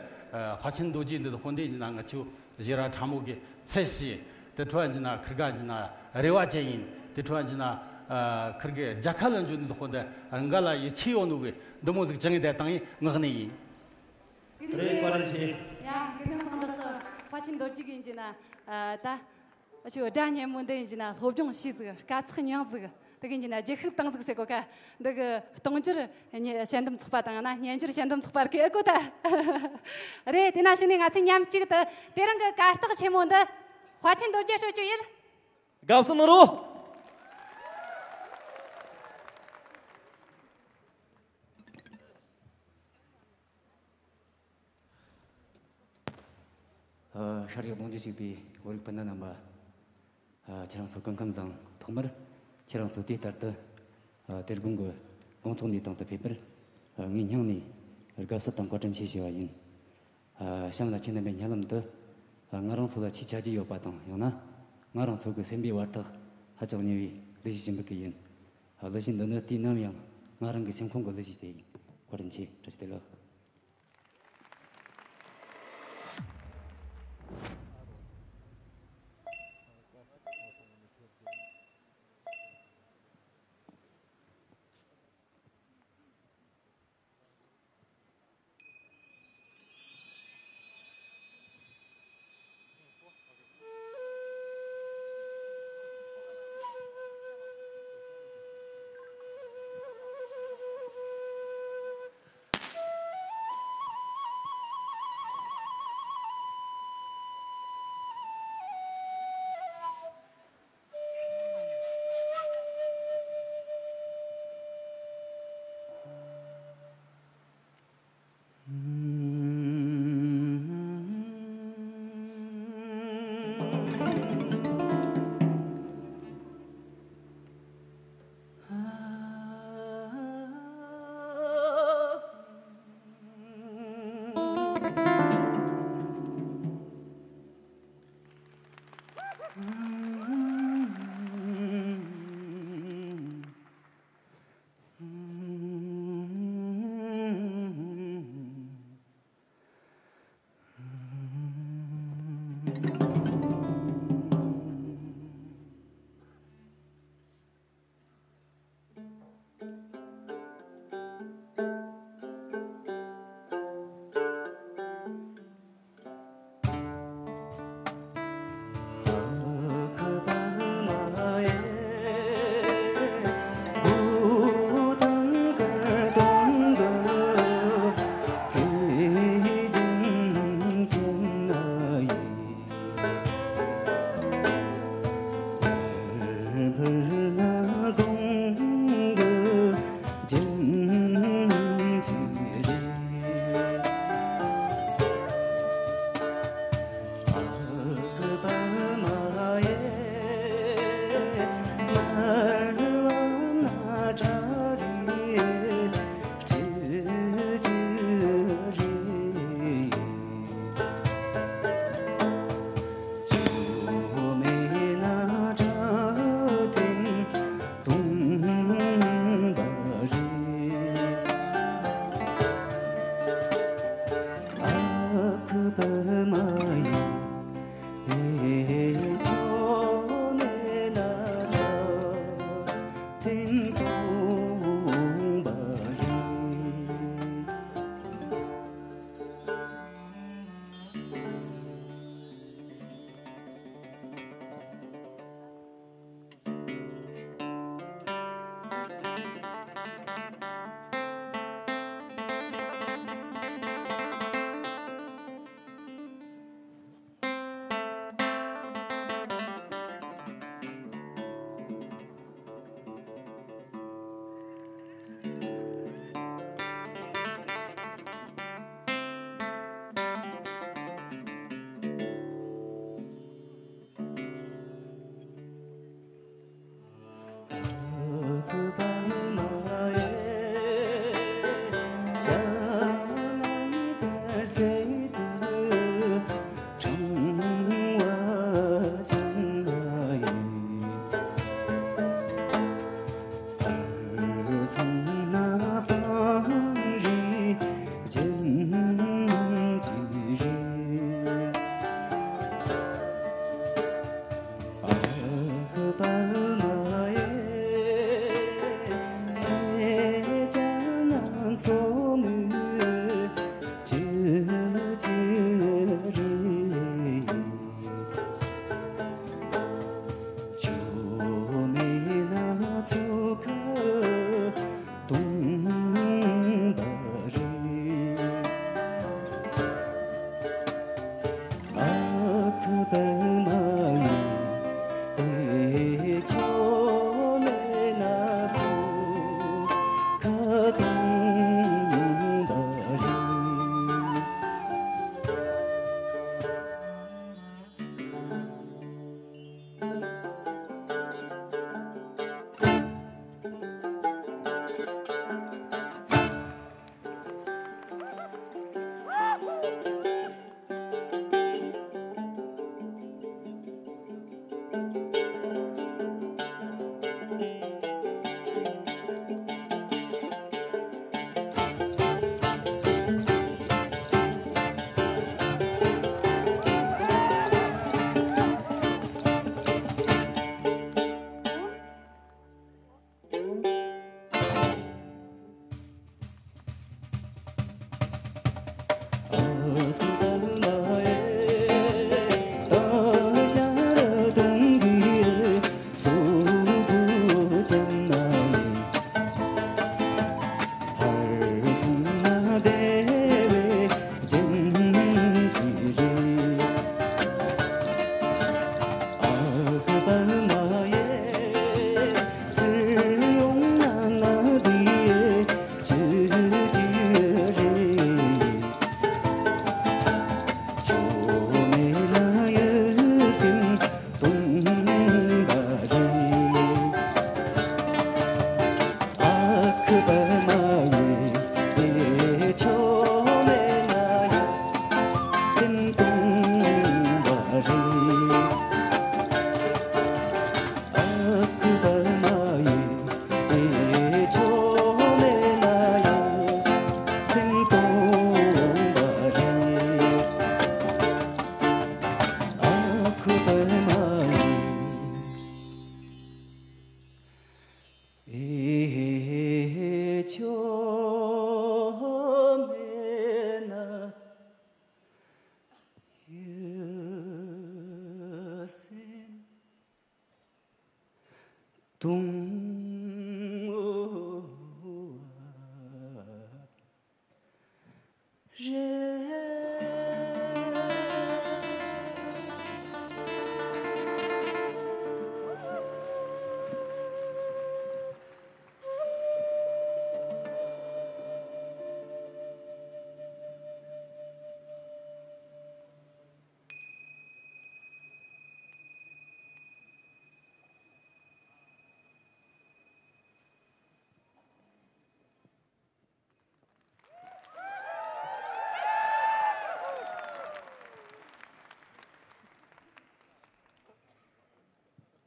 ཧྭ་ཆིན་རྡོ་རྗེ་འདི་ཧོ་འདི་ཡིན་ན་ང་ཆུ་ཞེ་ར་ཕྲ་མོ་གི་ཚད་ཤེས་དེ་འཕྲོ་ཡིན་ན་ཁིར་ག་ཡིན་ན་རེ་བ་ཅན་ཡིན། དེ་འཕྲོ་ཡིན་ན་ཁིར་གི་རྒྱལ་ཁ་ལ་འཇུ་འདི་ཧོ་འདི་རང་ག་ལ་ཡིད་ཆེས་ཡོད་ནོ་གི་འདི་མོ་ཟིག་ཅང་ཡིན་དེ་དང་ཡིན་ངག་ནས་ཡིན། རེད། བཀའ་དྲིན་ཆེ། ཡ་དགེ་རྒན་སངས་དག་གི་ཧྭ་ཆིན་རྡོ་རྗེ་གི་ཡིན་གྱི་ན་ད། ཨ་ཆོ་སྒྲ་སྙན་མོ་འདི་ཡིན་གྱི་ན་སློབ་སྦྱོང་བྱས་ཟིག་དཀའ་ཚེགས་མྱངས་ཟིག་དེ་གིན་གྱི་ན་རྒྱལ་ཁབ་བཏང་ཟིག་ཟེར་གོ་ཁ། འདི་གི་གཏོང་སྒྱུར་ཉེ་དཔྱད་འདེམས་ཚོགས་པ་དང་ན་སྙན་སྒྱུར་དཔྱད་འདེམས་ཚོགས་པ་ར་གི་ཨེ་གོ་ད། རེད། དེ་ན་ཕྱི་ནས་ང་ཚོས་མཉམ་གཅིག་ཏུ་དེ་རིང་གི་གར་སྟེགས་ཆེན་མོ་འདི་ཧྭ་ཆིན་རྡོ་རྗེ་ཧྲོ་ཅོ་ཡིན། དགའ་བསུ་གནང་རོགས། ཨ། ཤར་ཡོད་ལུང་བསྟན་གཅིག་པའི་བོད་རིགས་སྤུན་ཟླ་རྣམ་པ། ཨ། ཁྱེད་རང་ཚོ་སྐུ་ཁམས་བཟང་། ཐོག་མར་ཁྱེད་རང་ཚོ་དུས་ལྟར་དུ། ཨ། དེ་དགོང་གི་དགོང་ཚོགས་འདིའི་སྟེང་དུ་ཕེབས་པར། ཨ། ངའི་སྙིང་ནས་དགའ་བསུ་དང་བཀའ་དྲིན་ཆེ་ཞུ་བ་ཡིན། ཨ། གཤམ་ལ་ཁྱེད་རྣམ་པའི་སྙན་ལམ་དུ། ཨ། ང་རང་ཚོ་ལ་ཆེས་ཆ་རྒྱུས་ཡོད་པ་དང་ཡང་ན་ང་རང་ཚོ་གི་སེམས་པའི་བར་ཐག་ཧ་ཅང་ཉེ་བའི་གླུ་གཞས་ཞུ་འབུལ་གི་ཡིན། ཨ། གླུ་གཞས་འདི་ནི་དུས་ནམ་ཡང་ང་རང་གི་སེམས་ཁོང་གི་གླུ་གཞས་དེ་ཡིན། བཀའ་དྲིན་ཆེ། བཀྲ་ཤིས་བདེ་ལེགས།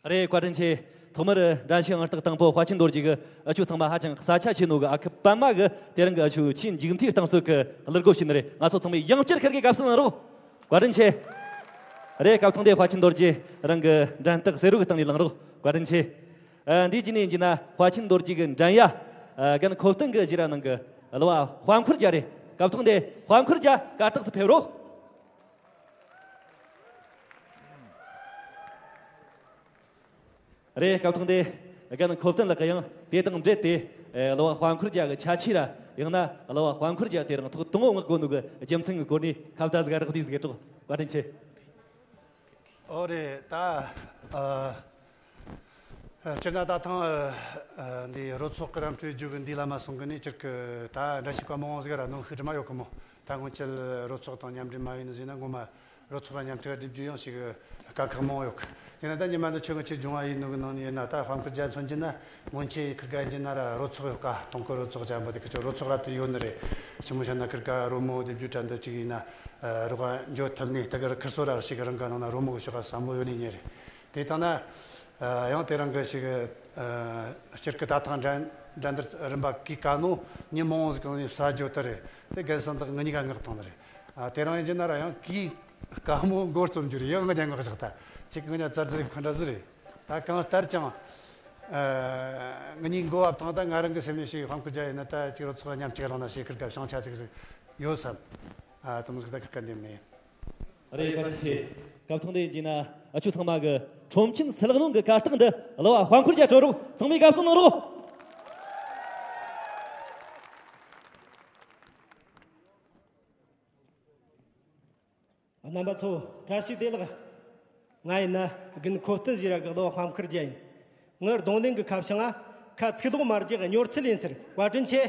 རེད། བཀའ་དྲིན་ཆེ། ཐོག་མར་འགྲན་ཞུགས་ཨང་རྟགས་དང་པོ་དཔའ་ཆེན་རྡོ་རྗེ་གི་ཨ་ཆུ་ཚང་མ་ཧ་ཅང་ས་ཆ་ཆེ་ནོ་གི་ཨ་ཁུ་པད་མ་གི་དེ་རིང་གི་ཨ་ཆུ་ཆེས་མཇུག་མཐའི་རྟིང་རྩོད་གི་གླུ་སྒོ་ཕྱེ་ནི་རེད། ང་ཚོ་ཚང་མས་ཡང་བསྐྱར་ཁིར་གི་དགའ་བསུ་གནང་རོགས། བཀའ་དྲིན་ཆེ། རེད། སྐབས་ཐོག་འདི་དཔའ་ཆེན་རྡོ་རྗེ་རང་གི་འགྲན་རྟགས་བསེ་རུ་གི་སྟེང་ནས་ལངས་རོགས། བཀའ་དྲིན་ཆེ། ཨ། འདིའི་རྗེས་ནས་ཡིན་ན་དཔའ་ཆེན་རྡོ་རྗེ་གི་འགྲན་ཡ། ཨ། རྒན་ཁོ་བསྟན་གི་ཞེ་དྲག་ནང་གི་གླུ་བ་དཔལ་འཁོར་རྒྱལ་རེད། སྐབས་ཐོག་འདི་དཔལ་འཁོར་རྒྱལ་གར་སྟེགས་སུ་ཕེབས་རོགས། རེད། སྐབས་ཐོག་འདི་རྒན་ཁོ་བསྟན་ལགས་ཀྱིས་ཡང་དེ་དང་འབྲེལ་ཏེ། ཨེ། གླུ་བ་དཔལ་འཁོར་རྒྱལ་གྱི་ཁྱད་ཆོས་ར། ཡང་ན་གླུ་བ་དཔལ་འཁོར་རྒྱལ་དེ་རང་ཐོག་དང་པོ་མངགས་དགོས་ནོ་གི་རྒྱུ་མཚན་གྱི་སྐོར་ནས་ཁ་བརྡ་ཟིག་རག་དུས་ཟིག་གི་གྲོགས། བཀའ་དྲིན་ཆེ། ཨོ་རེད། ད་ཨ་སྤྱིར་ན་ད་ཐེངས་ཨ་འདི་རོལ་ཚོགས་ཀྱི་རམ་སྤྲོད་རྒྱུ་གི་འདི་ལ་མ་སོང་གི་ནས་སྤྱིར་གི་ད་འགྲན་ཞུགས་པ་མང་བོ་ཟིག་ར་གནོན་ཤུགས་དྲི་མ་ཡོད་གི་མོ། ད་སྔོན་ཆད་རོལ་ཚོགས་དང་མཉམ་འབྲེལ་མ་ཡིན་ནི་ཟིན་ན་ངོ་མ་ རོལ་ཚོགས་ལ་མཉམ་འཁྲིད་སྒྲུབ་རྒྱུ་ཡང་ཞིག་དཀའ་ཁག་མང་བོ་ཡོད་གི། དེ་ན་ད་ཉི་མ་འདི་ཆོས་ངན་ཆེ་སྦྱོང་བ་ཡིན་ནོ་གི་ནང་ནས་ཡིན་ན། ད་དཔལ་མཁར་རྒྱལ་མཚོན་གྱི་ན་སྔོན་ཆད་ཁིར་ག་ཡིན་གྱི་ན་ར་རོལ་ཚོགས་ཡོད་ཀ། དུང་དཀར་རོལ་ཚོགས་ཅན་པོ་དེ་ཁི་ཆོ་རོལ་ཚོགས་ར་དེ་ཡོད་ནི་རེད། ཆི་མོ་བྱས་ན་ཁིར་ག་རོལ་མོ་སྡེབ་སྦྱོར་འདྲ་འདི་ཅིག་ཡིན་ན་རོགས་འཇོག་ཐུབ་ནས། ད་གི་ཁིར་སོ་ར་ཞིག་རང་ག་ནང་ན་རོལ་མོ་གི་ཕྱོགས་ཀ་བསམ་བློ་ཡོད་ནི་ཉེ་རེད། དེ་ལྟ་ན། ཨ། ཡང་དེ་རིང་གི་ཞིག་ཨ། སྤྱིར་གི་ད་ཐེངས་འགྲན་འགྲན་བསྡུར་རིམ་པ་གི་ཀ་ནོ་ཉིན་མང་བོ་ཟིག་གི་ནས་ས་ཇོ་ལྟར་རེད། དེ་རྒན་སང་དག་ངི་གཉིས་ཀ་ངག་བཏང་ནི་རེད། ཨ། དེ་རིང་ཡིན་གྱི་ན་ར་ཡང་གི་ཀ་མོ་མགོ་རྩོམ་རྒྱུ་རེད། ཡང་ངི་གཉིས་ཀ་ངག་བཞག་ད་ཅིག་ངི་གཉིས་ཀ་རྩར་ཟིག་ཁ་འདྲ་ཟིག་རེད། ད་གང་ལྟར་ཀྱང་། ཨ། ངི་གཉིས་མགོ་བབ་བཏང་ད་ང་རང་གི་སེམས་ནས་ཞིག་དཔལ་མཁར་རྒྱལ་ཡིན་ན་ད་ཅིག་རོལ་ཚོགས་ལ་མཉམ་སྤྲད་རང་ན་ཞིག་ཁིར་ག་བྱང་ཆ་ཅིག་ཟིག་ཡོད་བསམ། ཨ། དེ་མོ་ཟིག་ད་ཁིར་ག་འདེམས་ནས། རེད། བཀའ་དྲིན་ཆེ། སྐབས་ཐོག་འདི་ཡིན་གྱི་ན་ཨ་ཆོ་ཚང་མ་གི་ཁྲོམ་ཆེན་སིལ་གློང་གི་གར་སྟེགས་འདི་གླུ་བ་དཔལ་མཁར་རྒྱལ་སྤྲོད་རོགས། ཚང་མས་དགའ་བསུ་གནང་རོགས། རྣམ་པ་ཚོ་བཀྲ་ཤིས་བདེ་ལེགས། ང་ཡིན་ན་དགུན་ཁོ་ཏི་ཟེར་ར་གི་གླུ་བ་དཔལ་མཁར་རྒྱལ་ཡིན། ངའི་རྡུང་ལེན་གི་ཁ་བྱང་ང་ཁ་ཚིག་ལོག་མ་རྒྱག་གི་སྙོར་ཚུལ་ཡིན་ཟེར། བཀའ་དྲིན་ཆེ།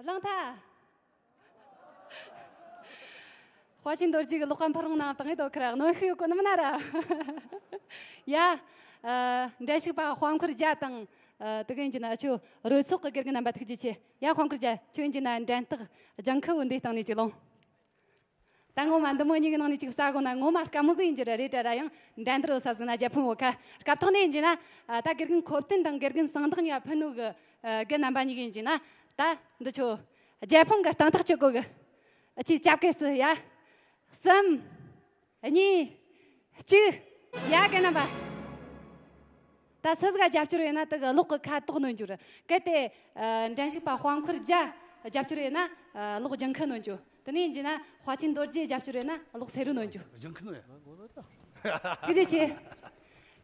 གླང་ཐ། དཔའ་ཆེན་རྡོ་རྗེ་གི་ལོག་ཀ་འཕུར་རུང་ནང་དང་ངེས་དོ་ཁར་གནོན་ཤུགས་ཡོད་གོ་ནི་མིན་ན་ར། ཡ། ཨ། འགྲན་ཞུགས་པ་དཔལ་མཁར་རྒྱལ་དང་ ཨ། དེ་ག་ཡིན་གྱི་ན་ཁྱོད་རོལ་ཚོགས་ཀྱི་དགེ་རྒན་རྣམ་པ། ཐུགས་རྗེ་ཆེ། ཡ། དཔང་ཁུར་རྒྱ། ཁྱོད་ཡིན་གྱི་ན་འགྲན་རྟགས་ལྗང་ཁུ་བོ་འདི་སྟེང་ནས་ཅིག་ལོངས། ད་ངོ་མ་འདི་མོ་གཉིས་ཀྱི་ནང་ནས་ཅིག་ཟ་དགོས་ན་ངོ་མ་དཀའ་མོ་ཟིག་ཡིན་གྱི་རེད། རེད་དྲ་ར། ཡང་འགྲན་བསྡུར་འོ་ས་ཟིག་ན་རྒྱལ་ཕམ་འོ་ཁ། སྐབས་ཐོག་ནས་ཡིན་གྱི་ན། ཨ། ད་དགེ་རྒན་ཁོ་བསྟན་དང་དགེ་རྒན་གསང་བདག་གཉིས་ཀ་ཕུ་ནུ་གི། ཨ། དགེ་རྣམ་པ་གཉིས་ཀ་ཡིན་གྱི་ན། ད་འདི་ཆོ་རྒྱལ་ཕམ་གི་སྟེང་ཐག་གཅོད་དགོས་གི། ཨ། ཅིག་རྒྱབ་སྐད་སུ་ཡ། གསུམ། གཉིས། གཅིག་ཡ། དགེ་རྣམ་པ། ད་སུ་ཟིག་ག་རྒྱབ་སྐྱོར་ཡོད་ན་དེ་གི་གློག་གི་ཁ་དོག་གནོན་རྒྱུ་རེད། གལ་ཏེ། ཨ། འགྲན་ཞུགས་པ་དཔང་ཁུར་རྒྱ་རྒྱབ་སྐྱོར་ཡོད་ན། ཨ། གློག་ལྗང་ཁུ་གནོན་རྒྱུ། དེ་ནས་ཡིན་གྱི་ན་དཔའ་ཆེན་རྡོ་རྗེ་རྒྱབ་སྐྱོར་ཡོད་ན་གློག་སེར་རུ་གནོན་རྒྱུ། ལྗང་ཁུ་གནོན་ཡ། ཐུགས་རྗེ་ཆེ།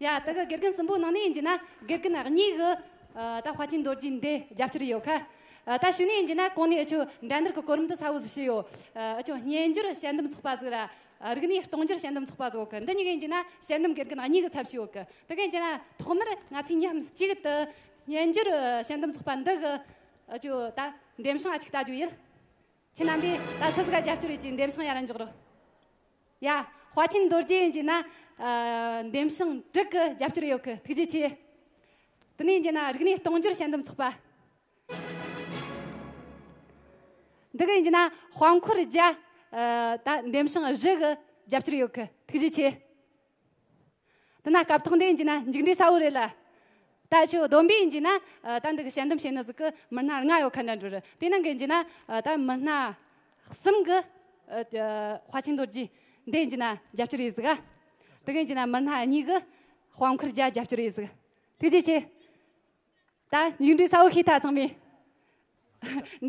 ཡ། དེ་གི་དགེ་རྒན་གསུམ་པོ་ནང་ནས་ཡིན་གྱི་ན་དགེ་རྒན་གཉིས་གི། ཨ། ད་དཔའ་ཆེན་རྡོ་རྗེ་འདི་རྒྱབ་སྐྱོར་ཡོད་ཁ། ཨ། ད་ཞུ་ནས་ཡིན་གྱི་ན་གོང་ནས་ཨ་ཆོ་འགྲན་བསྡུར་གི་གོ་རིམ་དེ་གསལ་བོ་ཟིག་ཞུས་ཡོད། ཨ། ཨ་ཆོ་སྨྱན་སྦྱོར་དཔྱད་འདེམས་ཚོགས་པ་ཟིག་ར། ཨ། རིག་གནས་གཏོང་སྦྱོར་དཔྱད་འདེམས་ཚོགས་པ་ཟིག་ཡོད་གི། འདི་གཉིས་ཀ་ཡིན་གྱི་ན་དཔྱད་འདེམས་དགེ་རྒན་གཉིས་ཀྱི་ཚབ་བྱས་ཡོད་གི། དེ་ག་ཡིན་གྱི་ན་ཐོག་མར་ང་ཚོས་མཉམ་གཅིག་ཏུ་སྨྱན་སྦྱོར་དཔྱད་འདེམས་ཚོགས་པ་འདི་གི། ཨ། ཅོ་ད་འདེམས་བྱང་ཨ་ཅིག་ལྟ་རྒྱུ་ཡིན། ཁྱེད་རྣམ་པས་ད་སུ་ཟིག་ག་རྒྱབ་སྐྱོར་ཡོད་ཀྱི་འདེམས་བྱང་ཡར་ར་འཇོག་རོགས། ཡ། དཔའ་ཆེན་རྡོ་རྗེ་ཡིན་གྱི་ན། ཨ། འདེམས་བྱང་དྲུག་གི་རྒྱབ་སྐྱོར་ཡོད་གི། ཐུགས་རྗེ་ཆེ། དེ་ནས་ཡིན་གྱི་ན་རིག་གནས་གཏོང་སྦྱོར་དཔྱད་འདེམས་ཚོགས་པ། འདི་ག་ཡིན་གྱི་ན་དཔང་ཁུར་རྒྱ། ཨ། ད་འདེམས་བྱང་བཞི་གི་རྒྱབ་སྐྱོར་ཡོད་གི། ཐུགས་རྗེ་ཆེ། དེ་ན་སྐབས་ཐོག་འདི་ཡིན་གྱི་ན་མཇུག་འབྲས་གསལ་བོ་རེད་ལ། ད་ཁྱོད་བསྡོམས་པས་ཡིན་གྱི་ན། ཨ། ད་འདི་གི་དཔྱད་འདེམས་བྱེད་ནི་ཟིག་གི་མི་སྣ་ལྔ་ཡོད་ཁ་འདྲ་འགྲོ་རེད། དེ་ནང་གི་ཡིན་གྱི་ན། ཨ། ད་མི་སྣ་གསུམ་གི། ཨ། དཔའ་ཆེན་རྡོ་རྗེ་འདི་ཡིན་གྱི་ན་རྒྱབ་སྐྱོར་ཡོད་ཟིག། ཨ། དེ་ག་ཡིན་གྱི་ན་མི་སྣ་གཉིས་གི་དཔང་ཁུར་རྒྱ་རྒྱབ་སྐྱོར་ཡོད་ཟིག། ཐུགས་རྗེ་ཆེ། ད་མཇུག་འབྲས་གསལ་བོ་ཤེས་ཐལ་ཚང་མས།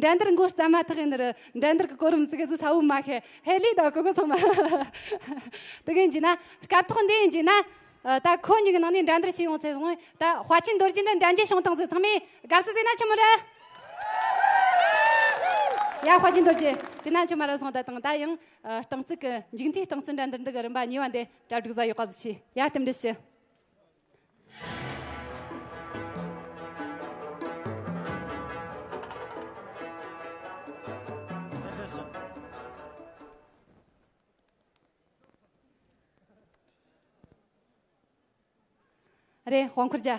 འགྲན་བསྡུར་འགོ་བརྩམས་མ་ཐག་ཡིན་ནི་རེད། འགྲན་བསྡུར་གི་གོ་རིམ་ཟིག་གི་ཟིག་གསལ་བོ་མ་ཤེས། ཧེ་ལས་ད་གོ་གོ་ཚང་མ། དེ་ག་ཡིན་གྱི་ན་སྐབས་ཐོག་འདི་ཡིན་གྱི་ན། ཨ། ད་ཁོ་གཉིས་ཀྱི་ནང་ནས་འགྲན་བསྡུར་བྱས་ཡོང་ཚེ་སོང་། ད་དཔའ་ཆེན་རྡོ་རྗེ་འདི་འགྲན་རྒྱལ་བྱུང་བཏང་ཟིག། ཚང་མས་དགའ་བསུ་ཟིག་ན་ཆི་མོ་རེད། ཡ། དཔའ་ཆེན་རྡོ་རྗེ་དེ་ན་ཆི་མ་རེད་སོང་། ད་དང་ད་ཡང་། ཨ། རྟིང་རྩོད་གི་མཇུག་མཐའི་རྟིང་རྩོད་འགྲན་བསྡུར་འདི་གི་རིམ་པ་གཉིས་པ་འདི་གྲ་སྒྲིག་ཟིག་ཡོད་ག་ཟིག་བྱས། ཡ། རྟེན་འབྲེལ་ཞུ། རེད། དཔང་ཁུར་རྒྱ།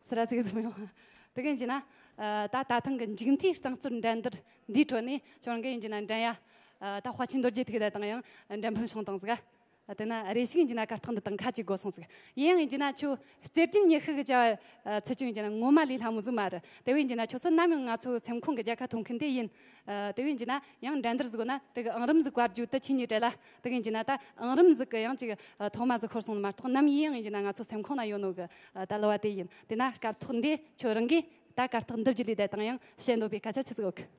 སི་ར་ཟིག་ཟིག་མི་ཡོང་། དེ་ག་ཡིན་གྱི་ན། ཨ། ད་ད་ཐེངས་གི་མཇུག་མཐའི་རྟིང་རྩོད་འགྲན་བསྡུར་འདིའི་ཁྲོད་ནས་ཁྱོད་རང་གི་ཡིན་གྱི་ན་འགྲན་ཡ། ཨ། ད་དཔའ་ཆེན་རྡོ་རྗེ་ཐུག་ད་དང་ཡང་འགྲན་ཕམ་བྱུང་བཏང་ཟིག། ཨ། དེ་ན་རེ་ཞིག་ཡིན་གྱི་ན་གར་སྟེགས་འདི་དང་ཁ་གཅིག་དགོས་སོང་ཟིག། ཡིན་ཡང་ཡིན་གྱི་ན་ཁྱོད་རྩེད་འགྲན་ཉི་ཤུ་གི་བྱ་བ་ཚུད་རྒྱུ་ཡིན་གྱི་ན་ངོ་མ་ལས་སླ་མོ་ཟིག་མ་རེད། དེ་བས་ཡིན་གྱི་ན་ཁྱོད་ཚོ་ནམ་ཡང་ང་ཚོའི་སེམས་ཁོང་གི་རྒྱལ་ཁ་ཐོབ་མཁན་དེ་ཡིན། ཨ། དེ་བས་ཡིན་གྱི་ན་ཡང་འགྲན་བསྡུར་ཟིག་ན་དེ་གི་ཨང་རིམ་ཟིག་བཀར་རྒྱུ་དེ་ཆི་ཉིད་བྲལ་ལ། དེ་གི་ཡིན་གྱི་ན་ད་ཨང་རིམ་ཟིག་གི་ཡང་ཅིག། ཨ། ཐོག་མ་ཟིག་ཤོར་སོང་ནི་མ་གཏོགས་ནམ་ཡིན་ཡང་ཡིན་གྱི་ན་ང་ཚོ་སེམས་ཁོང་ན་ཡོད་ནོ་གི། ཨ། ད་གླུ་བ་དེ་ཡིན། དེ་ན་སྐབས་ཐོག་འདི་ཁྱོད་རང་གིས་ད་གར་སྟེགས་འདི་བརྒྱུད་ལས་ད་དང་ཡང་བཤད་འདོད་པའི་སྐད་ཆ་ཆི་ཟིག་ཡོད་གི།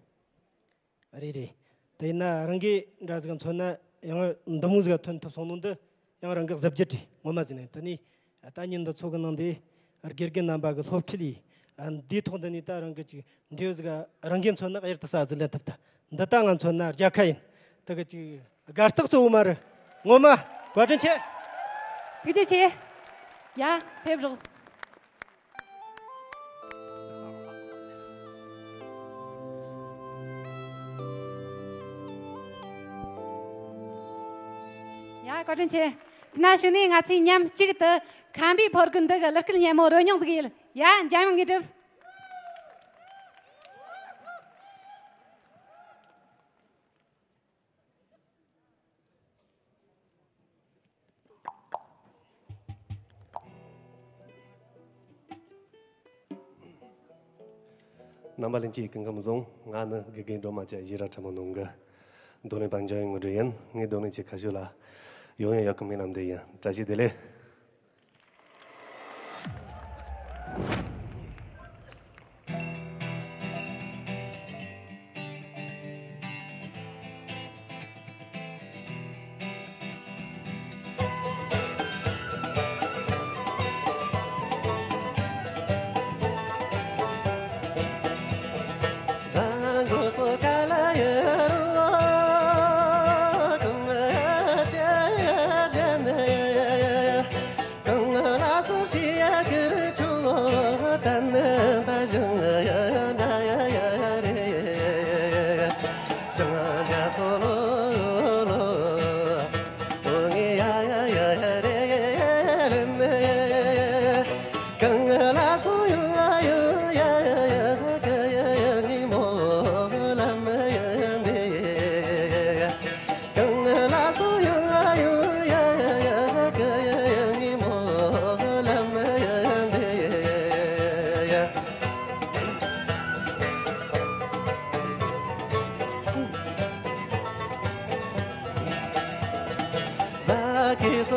རེད་རེད། དེ་ཡིན་ན་རང་གིས་འདྲ་ཟིག་མཚོན་ན་ཡང་འདི་མོ་ཟིག་ཐོན་ཐུབ་སོང་ནོ་འདི་ཡང་རང་གི་གཟི་བརྗིད་རེད། ངོ་མ་ཟིག་ནས་དེ་ནས་ད་ཉིན་འདི་ཚོ་གི་ནང་དེ་དགེ་རྒན་རྣམ་པ་གི་སློབ་ཁྲིད་ལས་འདིའི་ཐོག་འདི་ནས་ད་རང་གི་ཅིག་འབྲས་བུ་ཟིག་རང་གིས་མཚོན་ན་གཡུར་དུ་ཟ་ཟིག་ལེན་ཐུབ་ད། འདི་ད་ང་མཚོན་ན་རྒྱལ་ཁ་ཡིན། དེ་གི་ཅིག་དགའ་རྟགས་གཙོ་བོ་མ་རེད། ངོ་མ་བཀའ་དྲིན་ཆེ། ཐུགས་རྗེ་ཆེ། ཡ། ཕེབས་རོགས། ཡ། བཀའ་དྲིན་ཆེ། དེ་ན་གཞུག་ནས་ང་ཚོས་མཉམ་གཅིག་ཏུ་ཁམས་པའི་ཕོ་རྒོད་འདི་གི་གླུ་སྐད་སྙན་མོ་རོལ་མྱོང་ཟིག་ཡིན། ཡ། འཇམ་དབྱངས་དངོས་གྲུབ། རྣམ་པ་ལྷན་རྒྱས་སྐུ་ཁམས་བཟང་། ང་ནི་དགེ་རྒན་སྒྲོལ་མ་བཅས་ཡི་ར་ཁྲ་མོ་ནང་གི་རྡུང་ལེན་པ་འཇམ་དབྱངས་དངོས་གྲུབ་ཡིན། ངའི་རྡུང་ལེན་བྱེད་ཁ་ཤས་ལ་ཡང་ཡང་ཡག་གི་མིན་ནམ་འདི་ཡིན། བཀྲ་ཤིས་བདེ་ལེགས། ཐུགས་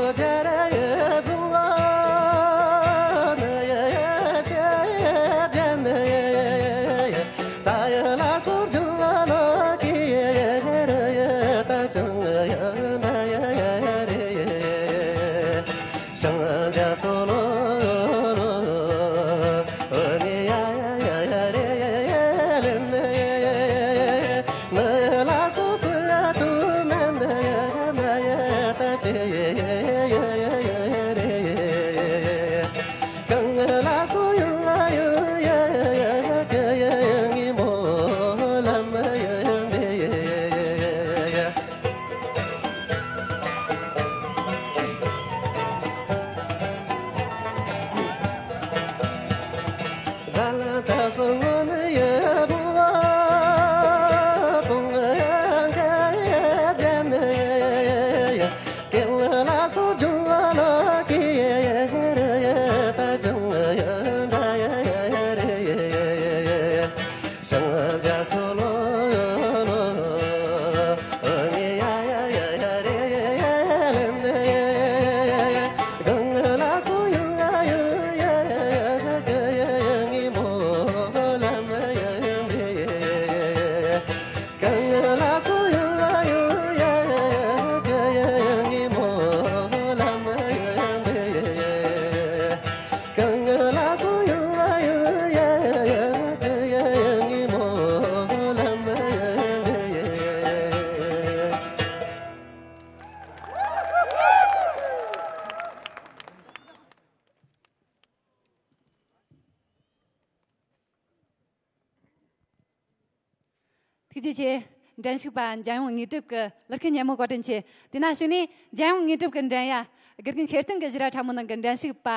རྗེ་ཆེ། འགྲན་ཞུགས་པ་འཇམ་དབྱངས་དངོས་གྲུབ་ཀྱི་གླུ་སྐད་སྙན་མོ་བཀའ་དྲིན་ཆེ། དེ་ན་གཞུག་ནས་འཇམ་དབྱངས་དངོས་གྲུབ་ཀྱི་འགྲན་ཡ། དགེ་རྒན་ཤེར་སྟོན་གྱི་བཞི་ར་ཕྲ་མོ་ནང་གི་འགྲན་ཞུགས་པ་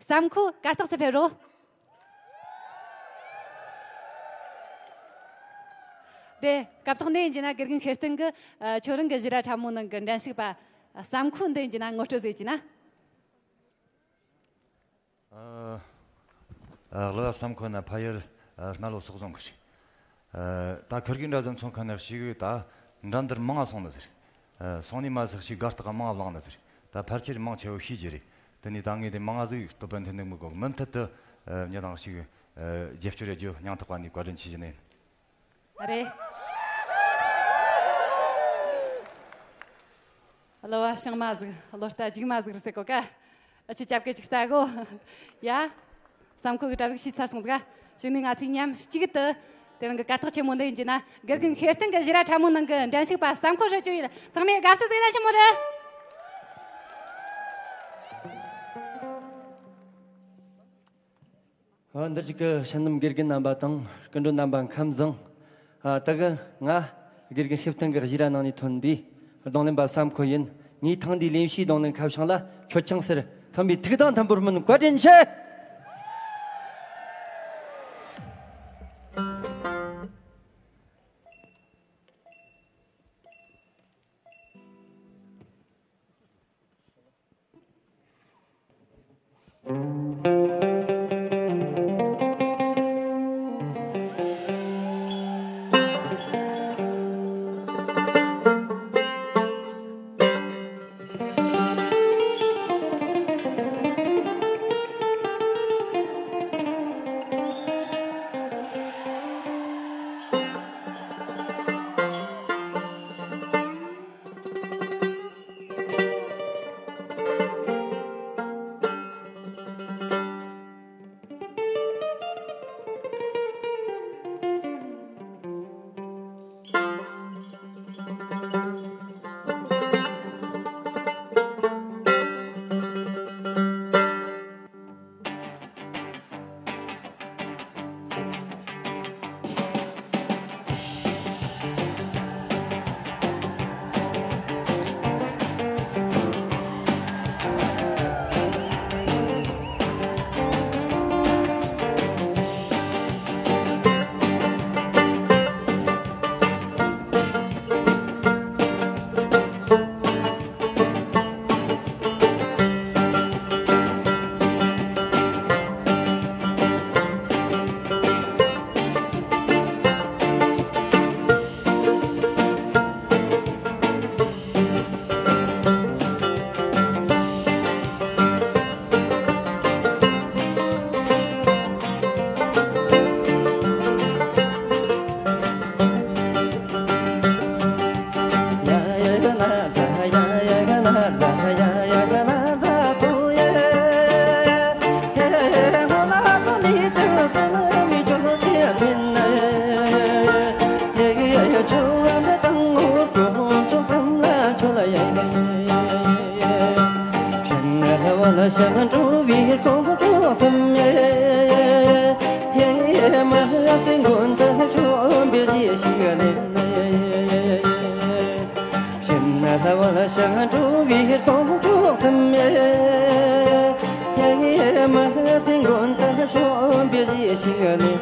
བསམ་ཁོ་གར་སྟེགས་སུ་ཕེབས་རོགས། དེ་སྐབས་ཐོག་འདི་ཡིན་གྱི་ན་དགེ་རྒན་ཤེར་སྟོན་གྱི་ཨ། ཁྱོད་རང་གི་བཞི་ར་ཕྲ་མོ་ནང་གི་འགྲན་ཞུགས་པ་བསམ་ཁོ་འདི་ཡིན་གྱི་ན་ངོ་སྤྲོད་ཟེར་གྱི་ན། ཨ། ཨ། གླུ་བ་བསམ་ཁོ་ན་ཕ་ཡུལ་ཨ། རྨ་ལྷོ་སོག་རྫོང་གི་རེད། ཨ། ད་ཁུར་གི་འདྲ་ཟམ་ཚོང་ཁང་ནས་ཞིག་ད་འགྲན་བསྡུར་མང་ང་སོང་ནི་ཟེར། ཨ། སོང་ནི་མ་ཟིག་ཞིག་གར་སྟེགས་མང་ང་བླངས་ནི་ཟེར། ད་ཕལ་ཆེར་མང་ཆེ་བོ་ཤེས་ཀྱི་རེད། དེ་ནས་ད་ངས་དེ་མང་ང་ཟིག་སྟོབས་པ་འཐེན་འདུག་མི་དགོས་མུ་མཐུད་དུ་ཨ། མྱི་དང་ཞིག་ཨ། རྒྱབ་སྐྱོར་ཡ་རྒྱུ་སྙིང་ཐག་པ་ནས་བཀའ་དྲིན་ཆེ་ཞུ་ནི་ཡིན། རེད། གླུ་བ་བྱང་མ་ཟིག་གླུ་རྟ་རྒྱུག་མ་ཟིག་རེད་ཟེར་གོ་ཀ་ཨ། ཅི་ཅབ་ཀེ་ཅིག་ལྟ་གོ་ཡ། བསམ་ཁོ་གི་གྲ་སྒྲིག་ཞུས་ཚར་སོང་ཟིག་ག་གཞུག་ནས་ང་ཚོས་མཉམ་གཅིག་ཏུ་དེ་རིང་གི་གར་སྟེགས་ཆེན་མོ་འདི་ཡིན་གྱི་ན་དགེ་རྒན་ཤེར་སྟོན་གྱི་བཞི་ར་ཕྲ་མོ་ནང་གི་འགྲན་ཞུགས་པ་བསམ་ཁོ་ཧྲིལ་བཅུ་ཡིན། ཚང་མས་དགའ་བསུ་ཟིག་ན་ཆེན་མོ་རེད། ཨ། འདིར་བཞུགས་ཀྱི་ཤན་ནམ་དགེ་རྒན་རྣམ་པ་དང་སྐུ་མགྲོན་རྣམ་པ་ཁམས་བཟང་། ཨ། ད་གིན་ང་དགེ་རྒན་ཤེར་སྟོན་གྱི་བཞི་ར་ནང་ནས་ཐོན་པའི་རྡུང་ལེན་པ་བསམ་ཁོ་ཡིན། ངའི་ཐེངས་འདིའི་ལེན་བྱའི་རྡུང་ལེན་ཁ་བྱང་ལ་ཁྱོད་ཆང་ཟེར། ཚང་མས་ཐུགས་དང་མཐུན་པར་སྨོན། བཀའ་དྲིན་ཆེ། ཞིང་འགྲོ་བའི་ཁོང་ཁྲོ་གསུམ་ཡེ། ཡེ་མ་ཚེ་མགོན་དུ་བྱོན་པའི་རྗེས་ཤིག་ལེན། ཕྱི་ནས་ལྷ་བ་ཞིང་འགྲོ་བའི་ཁོང་ཁྲོ་གསུམ་ཡེ། ཡེ་མ་ཚེ་མགོན་དུ་བྱོན་པའི་རྗེས་ཤིག་ལེན།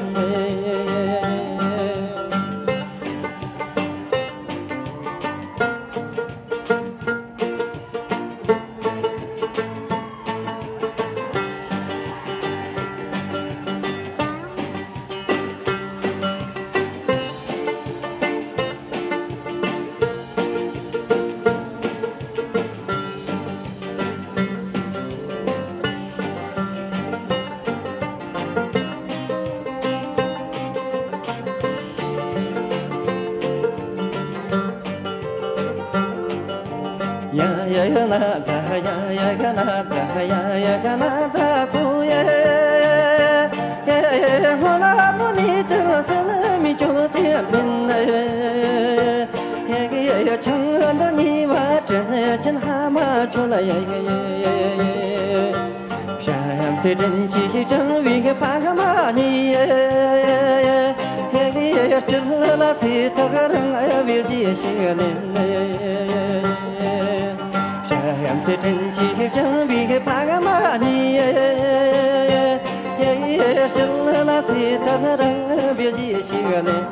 ཡ་ཡ་ཡ་ན་ཛ་ཡ་ཡ་ཡ་ན་ཛ་ཡ་ཡ་ཡ་ན་ཛ་ཚུ་ཡེ། ཧོ་ལ་མོ་ནི་ཅི་ལ་སེ་ལ་མི་ཅོ་ལ་ཅི་ཡ་ཕིན་ན་ཡེ། ཧེ་གི་ཡ་ཡ་ཆང་འདི་ཉི་བ་དྲན་ཆེན་ཧ་མ་ཅོ་ལ་ཡ་ཡ་ཡ་ཡ་ཡ། བྱམས་བརྩེ་དྲིན་གྱིས་སྤྲིན་བུའི་ཕ་མ་ཉིད། སྤྱིར་ལ་ཚེ་ཐག་རིང་བའི་རྗེས་ཤིག་ལེན། བྱམས་བརྩེ་དྲིན་གྱིས་སྤྲིན་བུའི་ཕ་མ་ཉིད། སྤྱིར་ལ་ཚེ་ཐག་རིང་བའི་རྗེས་ཤིག་ལེན།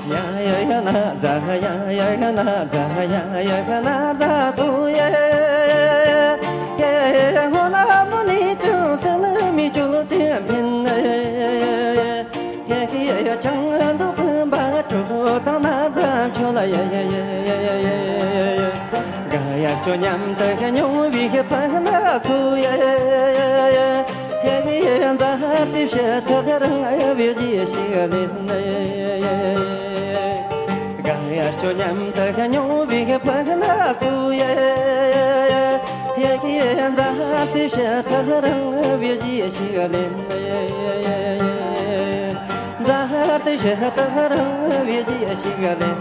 ཡ་ཡ་ཡ་ན་ཛ་ཧ་ཡ་ཡ་ཡ་ན་ཛ་ཧ་ཡ་ཡ་ཡ་ན་ཛ་ཚུ་ཡེ། ཧེ་ཧོ་ན་མོ་ནི་ཅུང་སེ་ལ་མི་ཅུ་ལོ་ཅི་ཕིན་ན་ཡེ། ཧེ་ཧེ་ཡ་ཡ་ཆང་འདི་སེམས་པ་དྲོ་དང་ན་ཛ་ཁྱོད་ལ་ཡ་ཡ་ཡ་ཡ་ཡ་ཡ། དགའ་ཡ་སྐྱོ་མཉམ་དུ་མྱོང་བའི་ཕ་ན་ཚུ་ཡེ། ཧེ་གི་ཡེ་མཛའ་བརྩེ་ཕྱི་ཐག་རིང་བའི་རྗེས་ཤིག་ལེན། དགའ་ཡ་སྐྱོ་མཉམ་དུ་མྱོང་བའི་ཕ་ན་ཚུ་ཡེ། ཧེ་གི་ཡེ་མཛའ་བརྩེ་ཕྱི་ཐག་རིང་བའི་རྗེས་ཤིག་ལེན། མཛའ་བརྩེ་ཕྱི་ཐག་རིང་བའི་རྗེས་ཤིག་ལེན།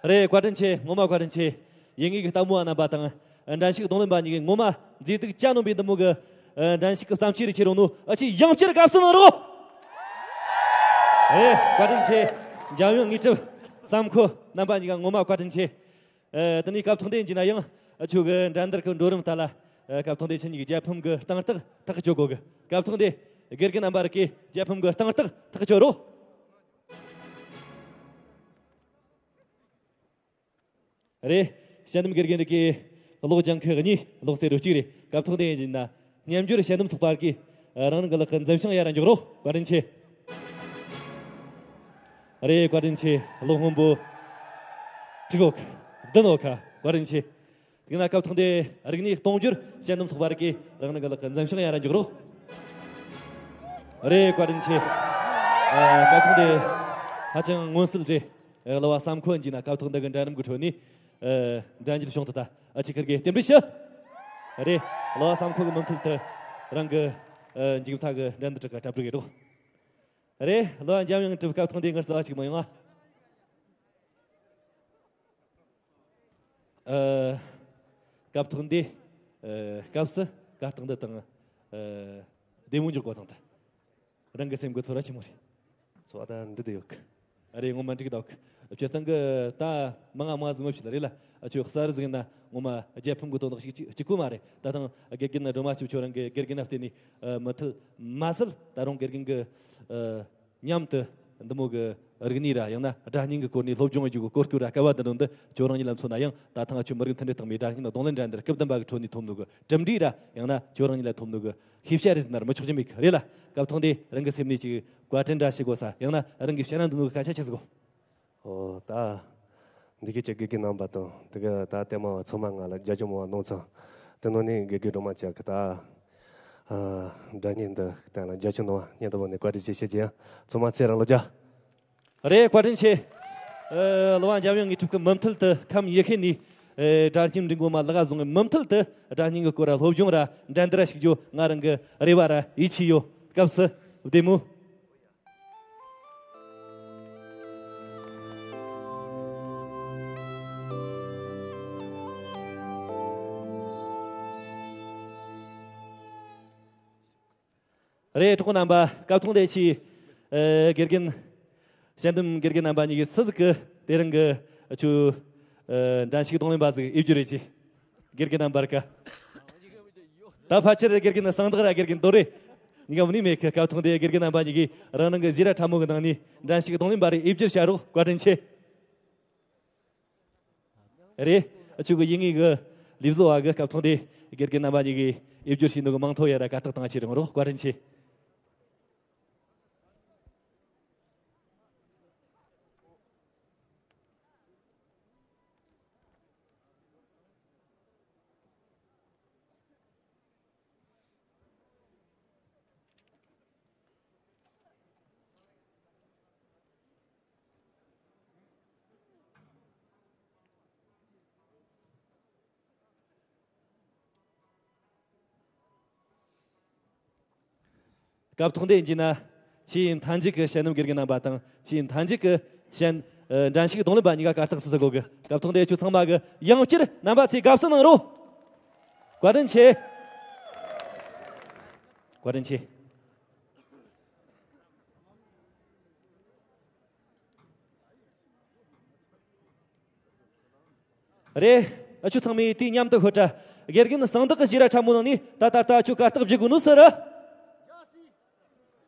རེད། བཀའ་དྲིན་ཆེ། ངོ་མ་བཀའ་དྲིན་ཆེ། ཡིན་ངེས་ཀྱི་ལྟད་མོ་བ་རྣམ་པ་དང་། འགྲན་ཞུགས་རྡུང་ལེན་པ་གཉིས་ཀྱིས་ངོ་མ་མཛེས་སྡུག་ཅག་སྣོན་པའི་འདི་མོ་གི་འགྲན་ཞུགས་ཀྱི་བསམ་འཆར་རེ་ཁྱེར་རོགས་ནོ། ཨ་ཅེ་ཡང་བསྐྱར་དགའ་བསུ་གནང་རོགས། རེད། བཀའ་དྲིན་ཆེ། འཇམ་དབྱངས་དངོས་གྲུབ། བསམ་འཁོར་རྣམ་པ་གཉིས་ཀ་ངོ་མ་བཀའ་དྲིན་ཆེ། ཨ། དེ་ནས་སྐབས་ཐོག་འདི་ཡིན་ན་ཡང་ཁྱོད་ཀྱི་འགྲན་བསྡུར་གྱི་འགྲོ་རིམ་ལྟར་ལ། ཨ། སྐབས་ཐོག་འདི་ཁྱེད་གཉིས་ཀྱི་རྒྱལ་ཕམ་གྱི་སྟེང་ཐག་ཐག་གཅོད་དགོས་གི། སྐབས་ཐོག་འདི་དགེ་རྒན་རྣམ་པ་རིགས་ཀྱིས་རྒྱལ་ཕམ་གྱི་སྟེང་ཐག་ཐག་གཅོད་རོགས། རེད། དཔྱད་འདེམས་དགེ་རྒན་རིགས་ཀྱིས་གློག་ལྗང་ཁུ་གཉིས། གློག་སེར་རོ་གཅིག་རེད། སྐབས་ཐོག་འདི་ཡིན་ན་སྨྱན་སྦྱོར་དཔྱད་འདེམས་ཚོགས་པ་གིས་རང་རང་གི་ལག་གི་འཛིན་བྱང་ཡར་འཇོག་རོགས། བཀའ་དྲིན་ཆེ། རེད། བཀའ་དྲིན་ཆེ། གློག་སྔོན་པོ་གཅིག་འོག་བདུན་འོག་ཁ། བཀའ་དྲིན་ཆེ། དེ་ན་སྐབས་ཐོག་འདི་རིག་གནས་གཏོང་སྦྱོར་དཔྱད་འདེམས་ཚོགས་པ་རིགས་ཀྱིས་རང་རང་གི་ལག་གི་འཛིན་བྱང་ཡར་འཇོག་རོགས། རེད། བཀའ་དྲིན་ཆེ། ཨ། སྐབས་ཐོག་འདི་ཧ་ཅང་མངོན་གསལ་རེད། ཨ། གླུ་བ་བསམ་འཁོར་ཡིན་ན་སྐབས་ཐོག་འདི་གི་འགྲན་རིམ་གྱི་ཁྲོད་ནས། ཨ། འགྲན་རྒྱལ་བྱུང་ཐུབ་ད། ཨ། ཁྱེད་ཀྱིས་རྟེན་འབྲེལ་ཞུ། རེད། གླུ་བ་བསམ་འཁོར་གྱི་མུ་མཐུད་དུ་རང་གི། ཨ། མཇུག་མཐའ་གི་འགྲན་བསྡུར་ཁྲོད་ཀྱི་གྲ་སྒྲིག་ཡོད་རོགས། རེད། གླུ་བ་འཇམ་དབྱངས་གྲུབ། སྐབས་ཐོག་འདི་ངར་རྩ་བ་གཅིག་མ་ཡོང་ཨ། ཨ། སྐབས་ཐོག་འདི། ཨ། སྐབས་སུ་གར་སྟེགས་འདི་དང་། ཨ། བདེ་མོ་འཇོག་དགོས་དང་ད། རང་གི་སེམས་ཀྱི་ཚོར་བ་ཆི་མོ་རེད། ཚོར་བ་ད་འདི་འདི་ཡོད་གི། རེད། ངོ་མ་འགྲིག་འདུག་སྤྱིར་བཏང་གི་ད་མི་ང་མང་ང་ཟིག་མི་ཕྱིན་རེད་ལ། ཨ་ཆོས་གསར་ཟིག་ན་ངོ་མ་རྒྱལ་ཕམ་གི་དོན་དག་ཞིག་གཅིག་གཅིག་གོ་མ་རེད། ད་ཐེངས་དགེ་རྒན་སྒྲོལ་མ་ཆོས་ཁྱོད་རང་གི་དགེ་རྒན་ན་བརྟེན་ནས་མི་ཐུལ་མ་སལ། ད་རུང་དགེ་རྒན་གི་མཉམ་དུ་འདི་མོ་གི་རིག་གནས་ར་ཡང་ན་སྒྲ་སྙན་གི་སྐོར་ནས་སློབ་སྦྱོང་བྱེད་རྒྱུ་གི་གོ་སྐབས་ར་སྐལ་བ་འདི་འདྲ་འདི་ཁྱོད་རང་ཉིད་ལ་མཚོན་ན་ཡང་ད་ཐེངས་ཨ་ཆོས་མི་རིགས་མཐུན་སྒྲིལ་རྟགས་མའི་སྒྲ་སྙན་རྡུང་ལེན་འགྲན་བསྡུར་སྐབས་བདུན་པ་གི་ཁྲོད་ནས་ཐོབ་ནོ་གི་གྲུབ་འབྲས་ར་ཡང་ན་ཁྱོད་རང་ཉིད་ལ་ཐོབ་ནོ་གི་ཤེས་བྱ་རེད་ཟེར་ན་ར་མི་ཆོག་རྒྱུ་མེད་གི་རེད་ལ། སྐབས་ཐོག་འདི་རང་གི་སེམས་ནས་ཅིག་བཀའ་དྲིན་འདྲ་ཞིག་དགོས་ས་ཡང་ན་རང་གི་བཤད་ན་འདོད་ནོ་གི་སྐད་ཆ་ཆི་ཟིག་གོ། ཨོ་ད། འདི་གའི་ཀྱི་དགེ་རྒན་རྣམ་པ་དང་དེ་ག་ད་ལྟད་མོ་བ་ཚང་མ་ང་ལ་རྒྱ་ཆུང་མོ་བ་གནང་ཚང་། དེ་ནང་ནས་དགེ་རྒན་སྒྲོལ་མ་ཅག་གི་ད། ཨ། སྒྲ་སྙན་འདི་ད་ལ་རྒྱ་ཆུང་ནང་བ་སྙན་དུ་བོ་ནས་བཀའ་དྲིན་ཆེ་ཞུ་རྒྱུ་ཡང་ཚང་མ་ཚེ་རིང་ལོ་རྒྱ། རེད། བཀའ་དྲིན་ཆེ། ཨ། གླུ་བ་འཇམ་དབྱངས་དངོས་གྲུབ་ཀྱི་མུ་མཐུད་དུ་ཁམས་ཡུལ་ཤུལ་ནས་ཨེ། སྒྲ་སྙན་འབྲི་འགོ་མ་ལག་བཟུང་གི་མུ་མཐུད་དུ་སྒྲ་སྙན་གྱི་སྐོར་ལ་སློབ་སྦྱོང་ར་འགྲན་བསྡུར་ར་ཞུགས་རྒྱུ་ང་རང་གི་རེ་བ་ར་ཡིད་ཆེས་ཡོད། སྐབས་སུ་བདེ་མོ། རེད། གྲོགས་རྣམ་པ། སྐབས་ཐོག་འདི་ཆེ། ཨེ། དགེ་རྒན། དཔྱད་འདེམས་དགེ་རྒན་རྣམ་པ་གཉིས་ཀྱིས་སུ་ཟིག་གི་དེ་རིང་གི་ཆུ། ཨེ། འགྲན་ཞུགས་རྡུང་ལེན་པ་ཟིག་ཡིབ་རྒྱུ་རེད་ཅེ། དགེ་རྒན་རྣམ་པར་ཀ་ད་ཕལ་ཆེར་དགེ་རྒན་གསང་བདག་ར་དགེ་རྒན་རྡོ་རེད། གཉིས་ཀ་མི་ནུས་མེད་གི། སྐབས་ཐོག་འདི་དགེ་རྒན་རྣམ་པ་གཉིས་ཀྱིས་རང་རང་གི་གཞས་ར་ཕྲ་མོ་གི་ནང་ནས་འགྲན་ཞུགས་རྡུང་ལེན་པ་རེ་ཡིབ་རྒྱུར་བྱ་རོགས། བཀའ་དྲིན་ཆེ། རེད། ཨ་ཆུ་གི་ཡིན་ངེས་གི་ལས་བཟོ་བ་གི་སྐབས་ཐོག་འདི་དགེ་རྒན་རྣམ་པ་གཉིས་ཀྱིས་ཡིབ་རྒྱུར་བྱས་ནོ་གི་མིང་ཐོ་ཡ་ར་གར་སྟེགས་སྟེང་ཁྱེར་ཡོང་རོགས། བཀའ་དྲིན་ཆེ། སྐབས་ཐོག་འདི་ཡིན་གྱི་ན། ཆེས་མཐའ་མཇུག་གི་དཔྱད་འདེམས་དགེ་རྒན་རྣམ་པ་དང་ཆེས་མཐའ་མཇུག་གི་དཔྱད། ཨ། འགྲན་ཞུགས་རྡུང་ལེན་པ་གཉིས་ཀ་གར་སྟེགས་སུ་སུ་གོ་གི། སྐབས་ཐོག་འདི་ཆུ་ཚང་མ་གི་ཡང་བསྐྱར་རྣམ་པ་ཚོས་དགའ་བསུ་གནང་རོགས། བཀའ་དྲིན་ཆེ། བཀའ་དྲིན་ཆེ། རེད། ཨ་ཆུ་ཚང་མས་དུས་མཉམ་དུ་ཤོད་དྲ། དགེ་རྒན་གསང་བདག་གི་གཞས་ར་ཕྲ་མོ་ནང་ནས་ད་ད་ལྟ་ཨ་ཆུ་གར་སྟེགས་བརྒྱུད་དགོས་ནོ་ཟེར་ར།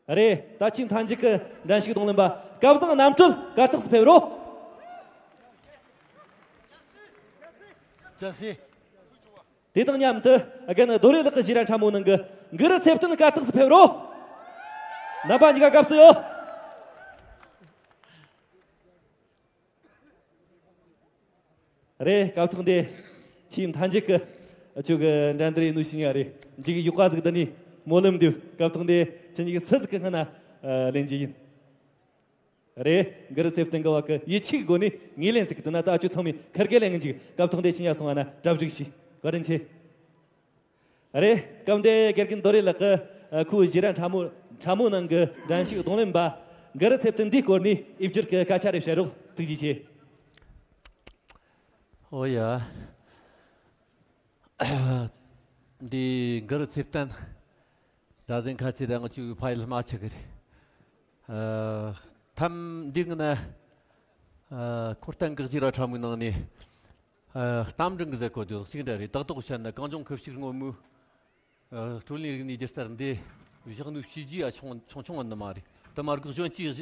རེད། ད་ཆེས་མཐའ་མཇུག་གི་འགྲན་ཞུགས་རྡུང་ལེན་པ་སྐལ་བཟང་རྣམ་གྲོལ་གར་སྟེགས་སུ་ཕེབས་རོགས། ཅག་སི། དེ་དང་མཉམ་དུ་རྒན་རྡོ་རེ་ལགས་ཀྱི་གཞས་ར་ཕྲ་མོ་ནང་གི་གུ་རུ་ཚེ་བརྟན་གར་སྟེགས་སུ་ཕེབས་རོགས། རྣམ་པ་གཉིས་ཀ་དགའ་བསུ་ཡོད། རེད། སྐབས་ཐོག་འདི་ཆེས་མཐའ་མཇུག་གི་ཁྱོད་ཀྱི་འགྲན་བསྡུར་ཡིན་ནོ་ཞིག་ཡ་རེད། འཇིག་ཡུག་པ་ཟིག་འདི་ནས་སྨོན་ལམ་འདེབས། སྐབས་ཐོག་འདི་ཁྱེད་གཉིས་ཀྱི་སུ་ཟིག་གི་སྔ་ན་ལེན་རྒྱུ་ཡིན། རེད། གུ་རུ་ཚེ་བརྟན་གི་བ་གི་ཡིད་ཆེས་སྒོ་ནས་ངས་ལེན་ཟིག་གི་དུ་ན་ད་ཁྱོད་ཚང་མས་ཁིར་གེ་ལེན་གི་འཇིག་སྐབས་ཐོག་འདི་ཆིན་ཡ་སོང་བ་ན་གྲ་སྒྲིག་བྱས། བཀའ་དྲིན་ཆེ། རེད། སྐབས་འདི་དགེ་རྒན་རྡོ་རེ་ལགས་ཀྱིས་ཁོའི་གཞས་ར་ཕྲ་མོ་ཕྲ་མོ་ནང་གི་འགྲན་ཞུགས་རྡུང་ལེན་པ་གུ་རུ་ཚེ་བརྟན་འདིའི་སྐོར་ནས་ཡིབ་རྒྱུར་གྱི་སྐད་ཆ་རེ་བཤད་རོགས། ཐུགས་རྗེ་ཆེ། ཨོ་ཡ། འདི་གུ་རུ་ཚེ་བརྟན། ད་ཟིན་ཁ་ཆེ་ད་ང་ཆུ་ཕ་ཡུལ་མ་ཆི་གི་རེད། ཨ། ཐམ་འདི་ང་ན། ཨ། ཁོར་བརྟན་གི་གཞས་ར་ཕྲ་མོའི་ནང་ནས། ཨ། གཏམ་འབྲིང་གི་ཟེར་གོ་དུས་གཅིག་འདྲ་རེད། ཏག་ཏག་བཤད་ན་གངས་ལྗོངས་ཁུ་བྱུག་སྔོན་མོའི། ཨ། སྤྲོ་ལེན་རིག་གནས་སྒྱུ་རྩལ་འདི་བཞག་ནུས་བྱས་རྗེས་ཨ་ཆུང་ཆུང་ཆུང་ངུ་ནི་མ་རེད། དེ་མ་གི་གཞོན་སྐྱེས་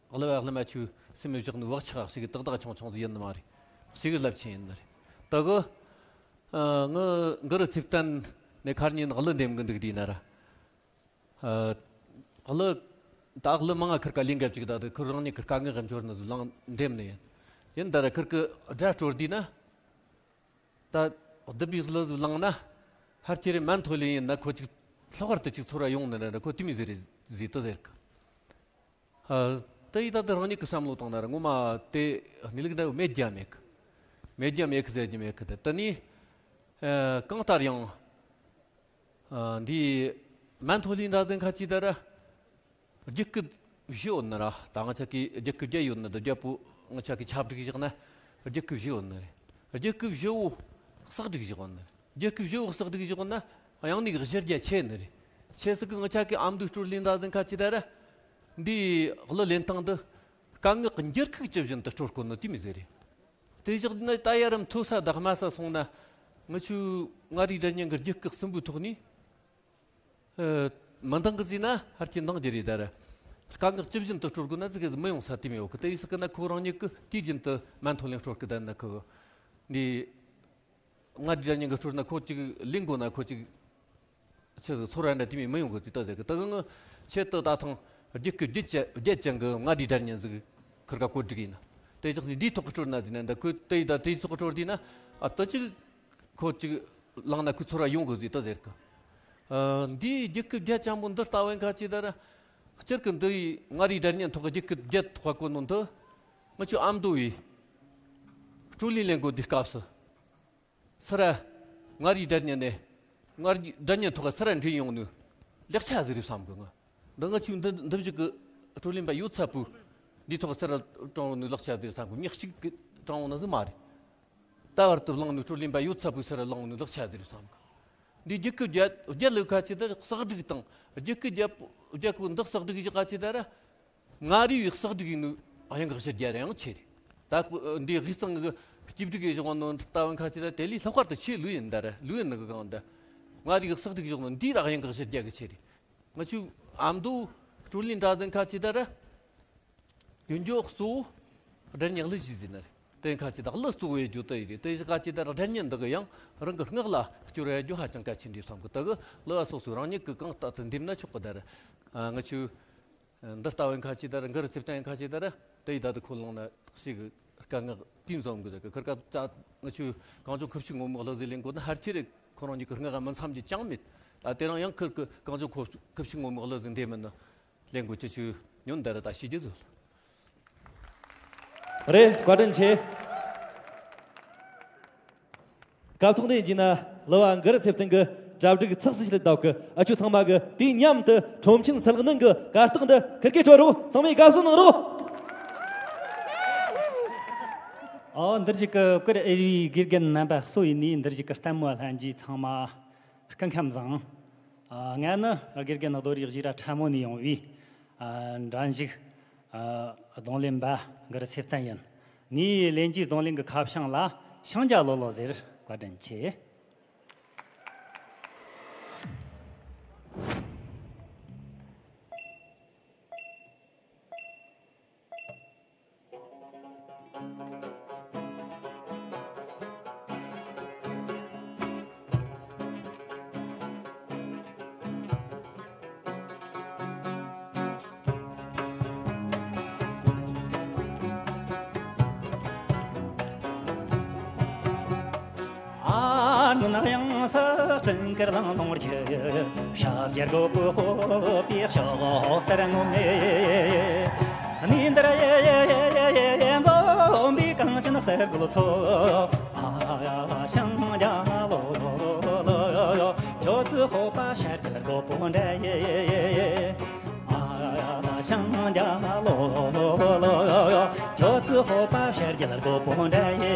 གླུ་བ་གླུ་མ་ཆུ་སེམས་བཞག་ནུས་བག་ཆགས་ཞིག་ཏག་ཏག་ཆུང་ཆུང་ཟིག་ཡིན་ནི་མ་རེད། ཞིག་རླབས་ཆེན་ཡིན་ནི་རེད། ད་གི། ཨ། ངི་གུ་རུ་ཚེ་བརྟན་ནས་ཁར་ཉིན་གླུ་འདེམས་གི་འདུག་དུས་ན་ར། ཨ། གླུ། ད་གླུ་མང་ང་ཁིར་ཀ་ལེན་ག་ཅིག་ད་དུ་ཁིར་རང་ཉིད་ཁིར་དཀའ་ངལ་གི་འབྱོར་ནི་ལང་འདེམས་ནི་ཡིན། ཡིན་ད་ར་ཁིར་ཀི་སྒྲ་དཀྲོལ་དུས་ན། ད་བདུད་པའི་གླུ་བླངས་ན། ཧར་ཅེ་རེ་མན་ཐོ་ལེ་ཡིན་ན་ཁོ་ཅིག་ལྷག་པར་དུ་ཅིག་ཚོར་བ་ཡོང་ནི་རེད། ཁོ་དེ་མི་ཟེར་རེད་ཟེར་དུ་ཟེར་གི། ཨ། དེ་ཡི་ད་དུ་རང་ཉིད་ཀྱི་བསམ་བློ་བཏང་ན་ར་ངོ་མ་དེ་གནས་ལུགས་འདྲ་བོ་མེད་རྒྱུ་མེད་གི། མེད་རྒྱུ་མེད་གི་ཟེར་རྒྱུ་མེད་གི། དེ་དེ་ནི། ཨ། གང་ལྟར་ཡང་། ཨ། འདི་མན་ཐོ་ལི་འདྲ་ཟིན་ཁ་ཅིག་ད་ར། རྒྱུད་སྐུད་བཞི་ཡོད་ནི་ར། ད་ང་ཆ་གི་རྒྱུད་སྐུད་བརྒྱད་ཡོད་ནི་འདི་རྒྱལ་པོ་ང་ཆ་གི་ཆབ་བསྒྲིགས་བཞག་ན་རྒྱུད་སྐུད་བཞི་ཡོད་ནི་རེད། རྒྱུད་སྐུད་བཞི་བོ་གསོག་སྒྲིག་བཞག་ཡོད་ནི་རེད། རྒྱུད་སྐུད་བཞི་བོ་གསོག་སྒྲིག་བཞག་ཡོད་ན་ཡང་ནི་གཞི་རྒྱ་ཆེ་ནི་རེད། ཆེ་སི་གི་ང་ཆ་གི་ཨ་མདོའི་སྤྲོ་ལེན་འདྲ་ཟིན་ཁ་ཅིག་ད་ར། འདི་གླུ་ལེན་སྟངས་འདི་ དཀར་ནག་གི་འགྱུར་ཁུག་ཇི་བཞིན་དུ་སྤྲོད་དགོས་ནོ་དེ་མོ་ཟིག་རེད། དེ་བཞག་ན་ད་ཡར་མཐོ་ས་དང་དམའ་ས་སོང་ན། ང་ཆོ་མངའ་རིས་སྒྲ་སྙན་གྱི་རྒྱུད་སྐུད་གསུམ་པོའི་ཐོག་ནས། ཨ། མི་འདང་གི་ཟེར་ན་ཧར་གྱི་འདང་རྒྱུ་རེད་ད་ར། དཀར་ནག་ཇི་བཞིན་དུ་སྤྲོད་དགོས་ན་ཟིག་གི་མི་ཡོང་ས་དེ་མོ་ཡོད་གི། དེ་ཡིན་ཟེར་གི་ན་ཁོ་རང་ཉིད་ཀྱིས་དུས་རྒྱུན་དུ་མ་མཐོང་ལེན་སྤྲོད་གི་བསྡད་ན་ཁོ། འདི། མངའ་རིས་སྒྲ་སྙན་གྱི་སྤྲོད་ན་ཁོ་ཅིག་ལེན་དགོས་ན་ཁོ་ཅིག་ཆེ་ཟིག་ཚོར་བ་འདྲ་དེ་མོ་མི་ཡོང་གི་དེ་ལྟ་ཟེར་གི། ད་གི་ང་ཆེད་དུ་ད་ཐེངས་རྒྱུད་སྐུད་བརྒྱད་ཅན་བརྒྱད་ཅན་གྱི་མངའ་རིས་སྒྲ་སྙན་ཟིག་ཁིར་ཀ་བཀོད་སྒྲིག་ཡིན། དེ་བཞག་ནས་འདིའི་ཐོག་གི་སྤྲོད་ན་དེ་ནས་འདི་ཁོས་དེ་ཡི་ད་དེའི་ཐོག་གི་སྤྲོད་དེ་ན། ཨ། ད་ཅིག་ཁོ་ཅིག་བླངས་ན་ཁོའི་ཚོར་བ་ཡོང་གི་ཟིག་ད་ཟེར་གི། ཨ། འདིའི་རྒྱུད་སྐུད་བརྒྱད་ཅན་པོ་འདི་ལྟ་བུ་ཡིན་ཁ་ཅིག་ད་ར། སྤྱིར་གི་འདི་ཡི་མངའ་རིས་སྒྲ་སྙན་ཐོག་གི་རྒྱུད་སྐུད་བརྒྱད་ཐོག་བཀོད་ནོ་འདི། ང་ཆོ་ཨ་མདོ་བའི་སྤྲོད་ལེན་ལེན་དགོས་དུས་སྐབས་སུ། སི་ར། མངའ་རིས་སྒྲ་སྙན་ནས། མངའ་རིས་སྒྲ་སྙན་ཐོག་སི་ར་འདྲེན་ཡོང་ནོ་ལེགས་ཆ་ཟིག་རེད་བསམ་གི་ང་། འདི་ང་ཆོའི་འདི་འདི་བཞུགས་གི་སྤྲོད་ལེན་པ་ཡོད་ཚད་པོ། འདིའི་ཐོག་སི་ར་དྲངས་ནོ་ལེགས་ཆ་ཟིག་རེད་བསམ་གི། མྱི་གཅིག་གིས་དྲངས་ནོ་ཟིག་མ་རེད། ད་བར་དུ་བླངས་ནོ་སྤྲོད་ལེན་པ་ཡོད་ཚད་པོ་སི་ར་བླངས་ནོ་ལེགས་ཆ་ཟིག་རེད་བསམ་གི། འདི་རྒྱུད་སྐུད་བརྒྱད་བརྒྱད་ལ་ཁ་ཅིག་ད་གསེག་སྒྲིག་དང་རྒྱུད་སྐུད་བརྒྱད་བརྒྱད་པོ་འདི་གསེག་སྒྲིག་བཞག་ཁ་ཅིག་ད་ར། མངའ་རིས་པའི་གསེག་སྒྲིག་ཡིན་ནོ་ཡང་གི་གཞི་རྒྱ་ར་ཡང་ཆེ་རེད། ད་འདི་དབུས་གཙང་གི་སྐྱིད་སྒྲིག་གི་བཞག་ནོ་འདི་ལྟ་བུ་ཁ་ཅིག་ད་དེ་ལས་ལྷག་པར་དུ་ཆེ་ལོས་ཡིན་ད་ར། ལོས་ཡིན་ནི་གི་གང་ད། མངའ་རིས་གི་གསེག་སྒྲིག་བཞག་ནོ་འདི་ར་ཡང་གི་གཞི་རྒྱ་གི་ཆེ་རེད། ང་ཆོའི་ཨ་མདོ་སྤྲོད་ལེན་གྲྭ་ཚང་ཁ་ཅིག་ད་ར། ཡོན་ཇོ་གཙོ་བོ་སྒྲ་སྙན་གླུ་གཞས་ཟེར་ནི་རེད། དེ་ཁ་ཅིག་ད་གླུ་གཙོ་བོ་ཡོད་རྒྱུ་དེ་ཡིན་རེད། དེ་ཁ་ཅིག་ད་སྒྲ་སྙན་འདི་གི་ཡང་རང་གི་ངག་ལ་སྐྱོར་ཡོད་རྒྱུ་ཧ་ཅང་གལ་ཆེན་རེད་བསམ་གི། ད་གི་གླུ་བ་སོ་སོའི་རང་ཉིད་ཀྱི་གང་ལྟར་དུ་འདེམས་ན་ཆོག་གི། ད་ར། ཨ། ང་ཆོའི་འདི་ལྟ་བུ་ཁ་ཅིག་ད་ར། གུ་རུ་ཚེ་བརྟན་ཁ་ཅིག་ད་ར། དེ་ཡི་ད་དུ་ཁོ་ལོང་ན་ཞིག་གི་སྐད་ངག་དུས་འཛོམས་གི་ཟེར་གི། ཁིར་ཀ་ད་ང་ཆོའི་གངས་ལྗོངས་ཁུ་བྱུག་ངོ་མའི་གླུ་ཟིག་ལེན་དགོས་ན་ཧར་ཆེ་རེད། ཁོ་རང་ཉིད་ཀྱི་ངག་མི་འཚམ་རྒྱུ་ཅང་མེད། ད་དེ་རིང་ཡང་ཁིར་གི་གངས་ལྗོངས་ཁུ་བྱུག་ངོ་མའི་གླུ་ཟིག་འདེམས་མིན་ནི། ལེན་དགོས་ཀྱི་ཆུ་ཉོན་དར་ད་ཤི་རྒྱུ་ཟོལ། རེད། བཀའ་དྲིན་ཆེ། སྐབས་ཐོག་ནས་བགྱིས་ན་གླུ་བ་གུ་རུ་ཚེ་བརྟན་གྱི་གྲ་སྒྲིག་ཚགས་སུ་ཞིག་ལ་བདག་གི། ཨ་ཆུ་ཚང་མ་གི་དུས་མཉམ་དུ་ཁྲོམ་ཆེན་ཟིལ་གནོན་གྱི་གར་སྟེགས་འདི་ཁིར་གེ་སྤྲོད་རོགས། ཚང་མས་དགའ་བསུ་གནང་རོགས། ཨོ། འདིར་བཞུགས་ཀྱི་བཀུར་འོས་པའི་དགེ་རྒན་རྣམ་པ་སོ་ཡིན་ནས་འདིར་བཞུགས་ཀྱི་ལྟད་མོ་བ་ལྷན་རྒྱས་ཚང་མ། སྐུ་ཁམས་བཟང་། ཨ། ང་ནི་དགེ་རྒན་རྡོ་རིག་གཞས་ར་ཁྲ་མོ་ནས་ཡོང་བའི། ཨ། འགྲན་ཞུགས། ཨ། རྡུང་ལེན་པ་གུ་རུ་ཚེ་བརྟན་ཡིན། ངའི་ལེན་རྒྱུའི་རྡུང་ལེན་གྱི་ཁ་བྱང་ལ་ཤིང་རྒྱ་ལོ་ལོ་ཟེར། བཀའ་དྲིན་ཆེ། ཨ། ནུ་ན་དབྱངས་སུ་སྤྲིན་དཀར་ལང་ལོང་རྒྱུ། ཞབས་རྒྱ་རྒོད་པོ་ཕོབ་པའི་ཕྱོགས་ཚར་ངོ་མེ། གནས་འདིར་འཛོམས་པའི་གངས་ཅན་གསེར་གོལ་ཚོ། ཨ། ཤིང་རྒྱ་ལོ་ལོ། ཁྱོད་ཚོའི་སྤོབས་པ་ཤར་གྱི་རྒོད་པོ་འདྲ་ཡི། ཨ། ཤིང་རྒྱ་ལོ་ལོ། ཁྱོད་ཚོའི་སྤོབས་པ་ཤར་གྱི་རྒོད་པོ་འདྲ་ཡི།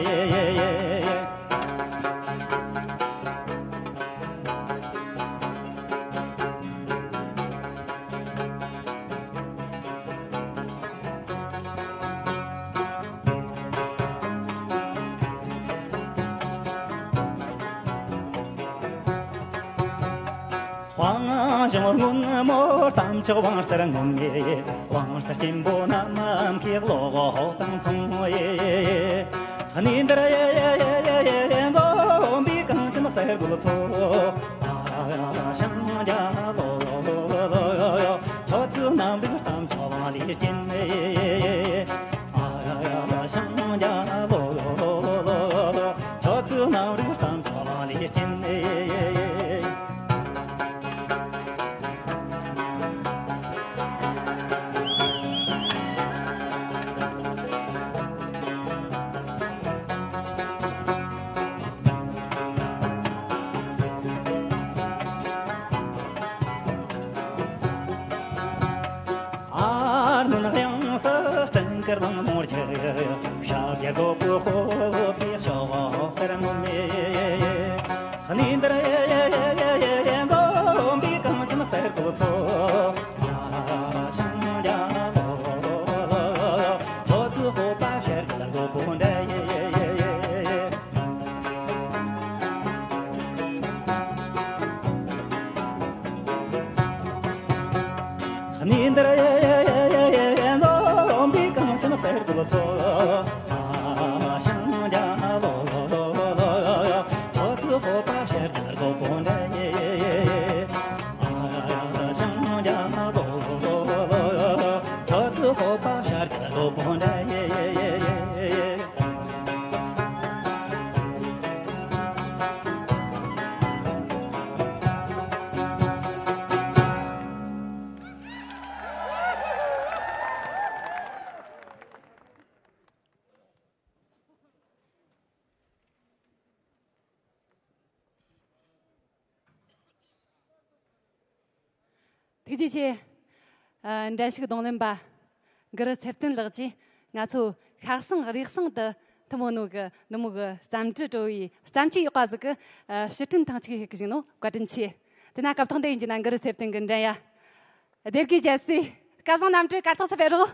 དབང་ཞིང་སྔོན་མོ་གཏམ་ཆོག་དབང་རྩར་ངོམ་ངེ། དབང་རྩ་སྐྱེན་པོ་ནམ་མཁའི་གློག་དང་མཚུངས་ཡེ། གནས་འདིར་འཛོམས་པའི་གངས་ཅན་གསེར་གོལ་ཚོ། ཨ། ཤིང་རྒྱ་ལོ་ལོ། ཁྱོད་ཚོའི་རྣམ་རིག་གཏམ་ཆོག་དབང་ལས་སྐྱེས་ནས། ཨ། ཤིང་རྒྱ་ལོ་ལོ། ཁྱོད་ཚོའི་རྣམ་རིག་གཏམ་ཆོག་དབང་ལས་སྐྱེས་ནས། ཨ། ནུ་ན་དབྱངས་སུ་སྤྲིན་དཀར་ལང་ལོང་རྒྱུ། ཞབས་རྒྱ་རྒོད་པོ་ཕོབ་པའི་ཕྱོགས་ཚར་ངོ་མེ། གནས་འདིར་འཛོམས་པའི་གངས་ཅན་གསེར་གོལ་ཚོ། ཨ། ཤིང་རྒྱ་ལོ་ལོ། ཐུགས་རྗེ་ཆེ། ཨ། འགྲན་ཞུགས་རྡུང་ལེན་པ་གུ་རུ་ཚེ་བརྟན་ལགས་ཀྱིས་ང་ཚོ་ཤ་ཟུང་རུས་ཟུང་དུ་ཐུན་མོང་ནོ་གི་འདི་མོ་གི་བརྩམས་འབྲི་སྤྲོ་བའི་བརྩམས་ཆོས་ཡག་པ་ཟིག་གི། ཨ། ཕྱིར་དྲན་ཐེངས་གཅིག་ཞིག་གི་བཞག་ནོ་བཀའ་དྲིན་ཆེ། དེ་ན་སྐབས་ཐོག་འདི་ཡིན་གྱི་ན་གུ་རུ་ཚེ་བརྟན་གི་འགྲན་ཡ། སྡེ་དགེ་རྒྱལ་སྲས་སྐལ་བཟང་རྣམ་གྲོལ་གར་སྟེགས་སུ་ཕེབས་རོགས།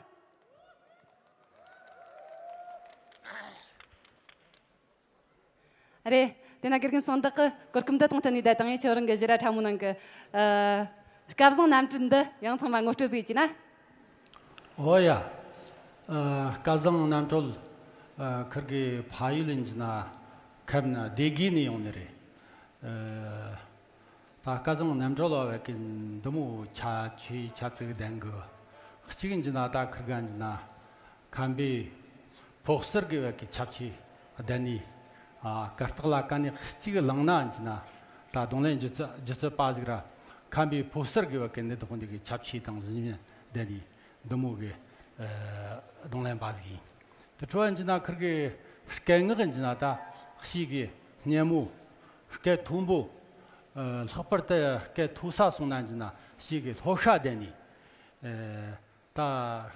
རེད། དེ་ན་དགེ་རྒན་གསང་བདག་གིས་གོ་སྐབས་འདི་དང་བསྟུན་ནས་བསྡད་དང་། ཁྱོད་རང་གི་ཞི་ར་ཁྲ་མོ་ནང་གི། ཨ། སྐལ་བཟང་རྣམ་གྲོལ་འདི་ཡང་ཚང་མ་ངོ་སྤྲོད་ཟིག་བྱས་ན། འོ་ཡ། ཨ། སྐལ་བཟང་རྣམ་གྲོལ། ཨ། ཁིར་གི་ཕ་ཡུལ་ཡིན་གྱི་ན་ཁམས་ན་སྡེ་དགེ་ནས་ཡོང་ནི་རེད། ཨ། ད་སྐལ་བཟང་རྣམ་གྲོལ་བ་བས་ཀྱི་འདི་མོ་ཆ་ཆེ་ཆ་ཙིག་ལྡན་གི། གཅིག་ཡིན་གྱི་ན་ད་ཁིར་ག་ཡིན་གྱི་ན། ཁམས་པའི་ཕོ་གསར་གི་བ་གི་ཁྱབ་ཆེ་ལྡན་ནི། ཨ། གར་སྟེགས་ལ་ཀ་ནས་གཅིག་ལངས་ན་ཡིན་གྱི་ན། ད་རྡུང་ལེན་སྒྱུ་རྩལ་སྒྱུ་རྩལ་པ་ཟིག་ར། ཁམས་པའི་ཕོ་གསར་གི་བ་གི་ནི་དོ་དགོང་འདི་གི་ཁྱབ་ཆེ་དང་གཟི་བརྗིད་ལྡན་ནི་འདི་མོ་གི། ཨ། རྡུང་ལེན་པ་ཟིག་ཡིན། དེ་འཕྲོ་ཡིན་གྱི་ན་ཁིར་གི་སྐད་ངག་ཡིན་གྱི་ན་ད་ཞེ་གི་སྙན་མོ། སྐད་མཐོན་པོ། ཨ། ལྷག་པར་དུ་སྐད་མཐོ་ས་སོང་ན་ཡིན་གྱི་ན་ཞེ་གི་ལྷོ་ཤ་ལྡན་ནི། ཨ། ད་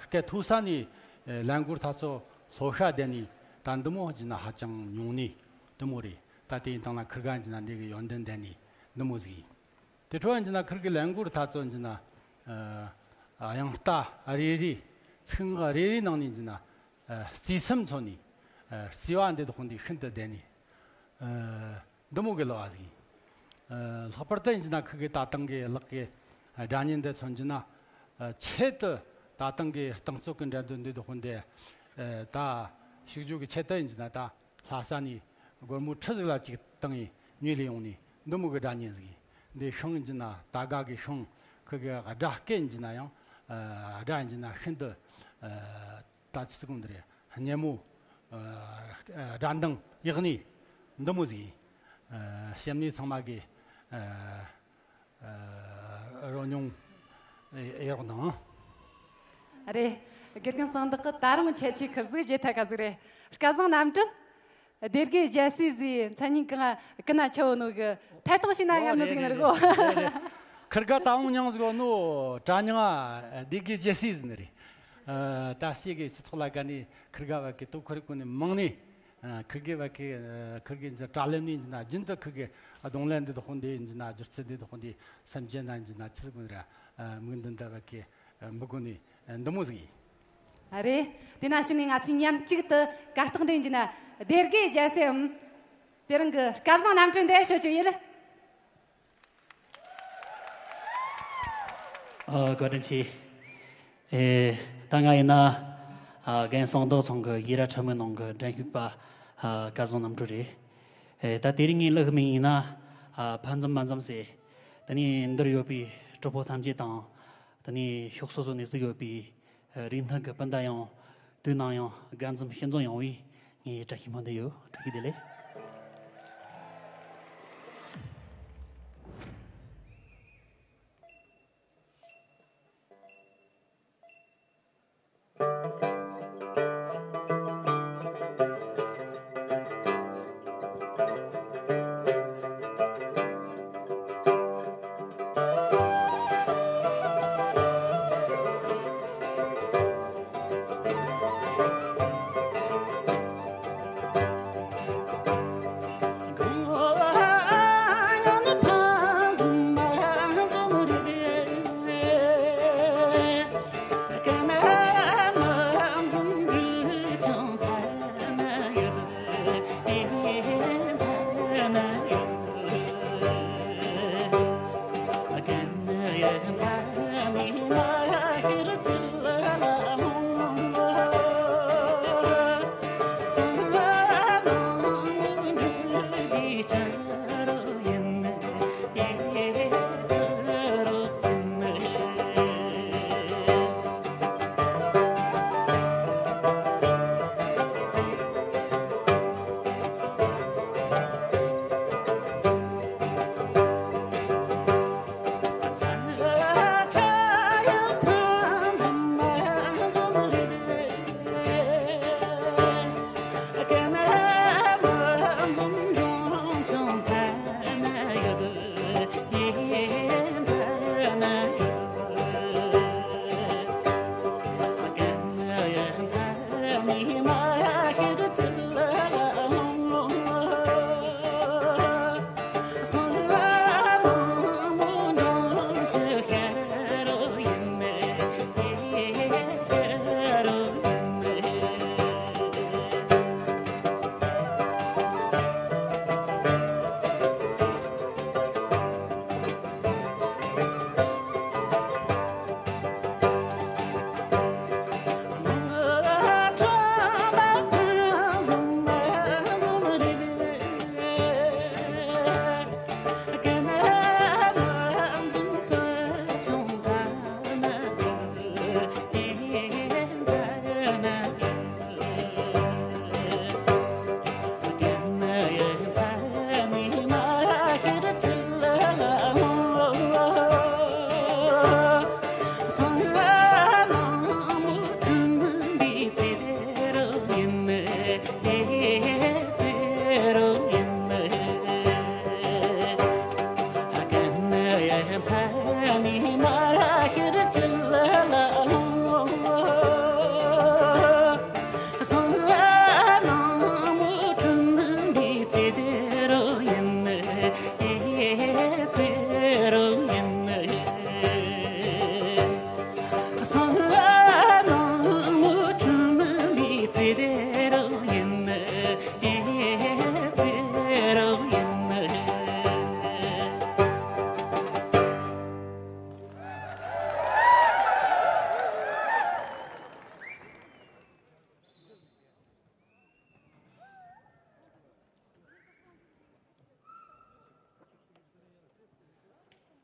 སྐད་མཐོ་ས་ནས་ལན་མགུར་ཐ་ཚོ་ལྷོ་ཤ་ལྡན་ནི་ད་འདི་མོ་ཡིན་གྱི་ན་ཧ་ཅང་ཉུང་ནི་འདི་མོ་རེད། ད་དེ་ཡིན་དང་ན་ཁིར་ག་ཡིན་གྱི་ན་འདི་གི་ཡོན་ཏན་ལྡན་ནི་འདི་མོ་ཟིག་ཡིན། དེ་འཕྲོ་ཡིན་གྱི་ན་ཁིར་གི་ལན་མགུར་ཐ་ཚོ་ཡིན་གྱི་ན། ཨ། དབྱངས་རྟ་རེ་རེ། ཚིག་ངག་རེ་རེ་ནང་ནས་ཡིན་གྱི་ན། ཨ། རྩིས་སེམས་ཚོ་ནི། ཨ། རྩིས་པ་འདི་དག་འདི་ཤིན་ཏུ་ལྡན་ནི། ཨ། འདི་མོ་གི་ལོ་བ་ཟིག་ཡིན། ཨ། ལྷག་པར་དུ་ཡིན་གྱི་ན་ཁིར་གི་ད་ཐེངས་གི་ལག་གི་སྒྲ་སྙན་འདི་མཚོན་གྱི་ན། ཨ། ཆེད་དུ་ད་ཐེངས་གི་རྟིང་རྩོད་ཀྱི་འགྲན་བསྡུར་འདི་དག་འདི། ཨ། ད་ཞུགས་རྒྱུ་གི་ཆེད་དུ་ཡིན་གྱི་ན་ད་ལྷ་ས་ནས་སྒོར་མོ་ཁྲི་ཟིག་ལ་ཅིག་བཏང་ངས་ཉོས་ལས་ཡོང་ནི་འདི་མོ་གི་སྒྲ་སྙན་ཟིག་ཡིན། འདི་ཤིང་ཡིན་གྱི་ན་ད་ག་གི་ཤིང་། ཁིར་གི་སྒྲ་སྐད་ཡིན་གྱི་ན་ཡང་། ཨ། སྒྲ་ཡིན་གྱི་ན་ཤིན་ཏུ། ཨ། ད་ཅི་ཟེར་གོ་འདི་རེད། སྙན་མོ། ཨ། སྒྲ་གདངས་ཡག་ནི་འདི་མོ་ཟིག་ཡིན། ཨ། གཤམ་ནས་ཚང་མ་གི། ཨ། ཨ། རོ་མྱོང་ཨེ་རོགས་གནང་། རེད། དགེ་རྒན་གསང་བདག་གིས་ད་རུང་ཁྱད་ཆོས་ཁིར་ཟིག་བརྗེད་ཐལ་ག་ཟིག་རེད། སྐལ་བཟང་རྣམ་གྲོལ། སྡེ་དགེ་རྒྱལ་སྲས་ཟིག་མཚན་སྙན་གང་ཀི་ན་ཆོ་ནོ་གི་ཐད་གཏོང་བྱས་ན་ཨོ་སྙམ་ནི་རེད་ཟིག་ཡིན་རེད་ནི་རེད་གོ། རེད་རེད། ཁིར་ག་ད་འོང་མྱོང་ཟིག་ནོ་དྲ་མྱང་སྡེ་དགེ་རྒྱལ་སྲས་ཟིག་ནི་རེད། ཨ། ད་ཤེས་གི་སྤྱི་ཚོགས་ལ་ག་ནི་ཁིར་ག་བ་གི་དོ་ཁོར་གོ་ནི་མང་ནི། ཨ། ཁིར་གི་བ་གི། ཨ། ཁིར་གི་འཛི་དྲ་ལམ་ནི་འཛི་ན་རྒྱུན་དུ་ཁིར་གི་རྡུང་ལེན་འདི་དག་འདི་འཛི་ན་སྒྱུ་རྩལ་འདི་དག་འདི་སེམས་ཅན་ན་འཛི་ན་ཆི་ཟིག་ར། ཨ། མིག་མདུན་དུ་བ་གི། ཨ། འབུ་གོ་ནི་འདི་མོ་ཟིག་ཡིན། ཨ། རེད། དེ་ན་ཕྱི་ནས་ང་ཚོས་མཉམ་གཅིག་ཏུ་གར་སྟེགས་འདི་འཛི་ན་སྡེ་དགེ་རྒྱལ་སྲས་འམ། དེ་རིང་གི་སྐལ་བཟང་རྣམ་གྲོལ་འདི་ཤོད་རྒྱུ་ཡིན། ཨ། བཀའ་དྲིན་ཆེ། ཨེ། ད་ང་ཡིན་ན། ཨ། རྒན་གསང་བདག་ཚང་གི་ཡི་ར་ཁྲ་མོའི་ནང་གི་འགྲན་ཞུགས་པ། ཨ། སྐལ་བཟང་རྣམ་གྲོལ་རེད། ཨེ། ད་དེ་རིང་ངའི་གླུ་གི་མིང་ཡིན་ན། ཨ། ཕ་འཛུམ་མ་འཛུམ་ཟེར། དེ་ནས་འདིར་ཡོད་པའི་གྲོགས་པོ་ཐམས་ཅད་དང་། དེ་ནས་ཕྱོགས་སོ་སོ་ནས་གཟིགས་ཡོད་པའི། ཨ། རིགས་མཐུན་གྱི་སྤུན་ཟླ་ཡང་དུས་ནམ་ཡང་དགའ་འཛུམ་ཞི་འཛུམ་ཡོང་བའི་ངའི་བཀྲ་ཤིས་སྨོན་འདུན་ཡོད། བཀྲ་ཤིས་བདེ་ལེགས།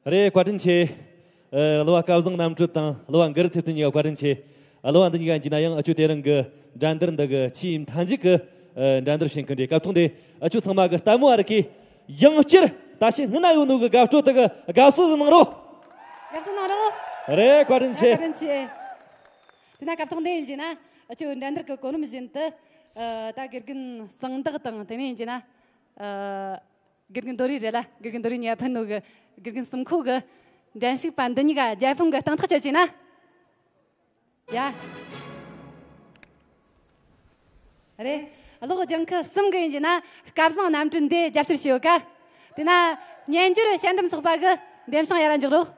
རེད། བཀའ་དྲིན་ཆེ། ཨ། གླུ་བ་སྐལ་བཟང་རྣམ་གྲོལ་དང་གླུ་བ་འགུ་རུ་ཚེ་བརྟན་གཉིས་ཀ་བཀའ་དྲིན་ཆེ། ཨ། གླུ་བ་འདི་གཉིས་ཀ་ཡིན་གྱི་ན་ཡང་ཨ་ཆོ་དེ་རིང་གི་འགྲན་བསྡུར་འདི་གི་ཆེས་མཐའ་མཇུག་གི། ཨ། འགྲན་བསྡུར་བྱེད་མཁན་རེད། སྐབས་ཐོག་འདི་ཨ་ཆོ་ཚང་མ་གི་ལྟད་མོ་བ་རིགས་ཀྱིས་ཡང་བསྐྱར་ད་ཕྱི་སྔུན་ན་ཡོད་ནོ་གི་དགའ་སྤྲོ་དེ་གི་དགའ་བསུ་ཟིག་གནང་རོགས། དགའ་བསུ་གནང་རོགས། རེད། བཀའ་དྲིན་ཆེ། བཀའ་དྲིན་ཆེ། དེ་ན་སྐབས་ཐོག་འདི་ཡིན་གྱི་ན་ཨ་ཆོ་འགྲན་བསྡུར་གི་གོ་རིམ་བཞིན་དུ། ཨ། ད་དགེ་རྒན་གསང་བདག་དང་དེ་ནས་ཡིན་གྱི་ན། ཨ། དགེ་རྒན་རྡོ་རི་རེད་ལ། དགེ་རྒན་རྡོ་རི་གཉིས་ཀ་ཕུད་ནོ་གི་དགེ་རྒན་གསུམ་ཁོག་གི་འགྲན་ཞུགས་པ་འདི་གཉིས་ཀ་རྒྱལ་ཕམ་གི་སྟེང་ཐག་གཅོད་བྱས་ན། ཡ། རེད། གློག་ལྗང་ཁུ་གསུམ་གི་ཡིན་གྱི་ན་སྐལ་བཟང་རྣམ་གྲོལ་འདི་རྒྱབ་སྐྱོར་བྱས་ཡོད་ཀ། དེ་ན་སྙན་འགྱུར་དཔྱད་འདེམས་ཚོགས་པ་གི་འདེམས་བྱང་ཡར་ར་འཇོག་རོགས།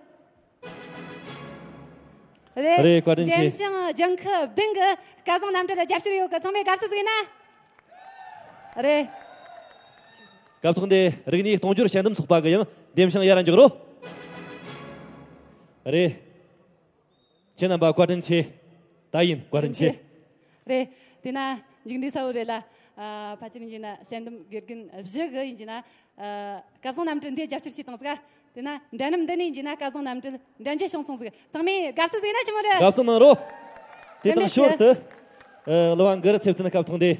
རེད། རེད། བཀའ་དྲིན་ཆེ། འདེམས་བྱང་ལྗང་ཁུ་བདུན་གི་སྐལ་བཟང་རྣམ་གྲོལ་ལ་རྒྱབ་སྐྱོར་ཡོད་གི། ཚང་མས་དགའ་བསུ་ཟིག་ན། རེད། སྐབས་ཐོག་འདི་རིག་གནས་གཏོང་སྦྱོར་དཔྱད་འདེམས་ཚོགས་པ་གི་ཡང་འདེམས་བྱང་ཡར་ར་འཇོག་རོགས། རེད། ཁྱེད་རྣམ་པ་བཀའ་དྲིན་ཆེ། ད་ཡིན། བཀའ་དྲིན་ཆེ། རེད། དེ་ན་མཇུག་འབྲས་གསལ་བོ་རེད་ལ། ཨ། ཕལ་ཆེར་ཡིན་གྱི་ན་དཔྱད་འདེམས་དགེ་རྒན་བཞི་གི་ཡིན་གྱི་ན། ཨ། སྐལ་བཟང་རྣམ་གྲོལ་འདི་རྒྱབ་སྐྱོར་བྱས་བཏང་ཟིག། དེ་ན་འགྲན་རྣམ་འདི་ནས་ཡིན་གྱི་ན་སྐལ་བཟང་རྣམ་གྲོལ་འགྲན་རྒྱལ་བྱུང་སོང་ཟིག། ཚང་མས་དགའ་བསུ་ཟིག་ན་ཆི་མོ་རེད། དགའ་བསུ་གནང་རོགས། དེ་དང་ཞོར་དུ། ཨ། གླུ་བ་འགུ་རུ་ཚེ་བརྟན་སྐབས་ཐོག་འདི།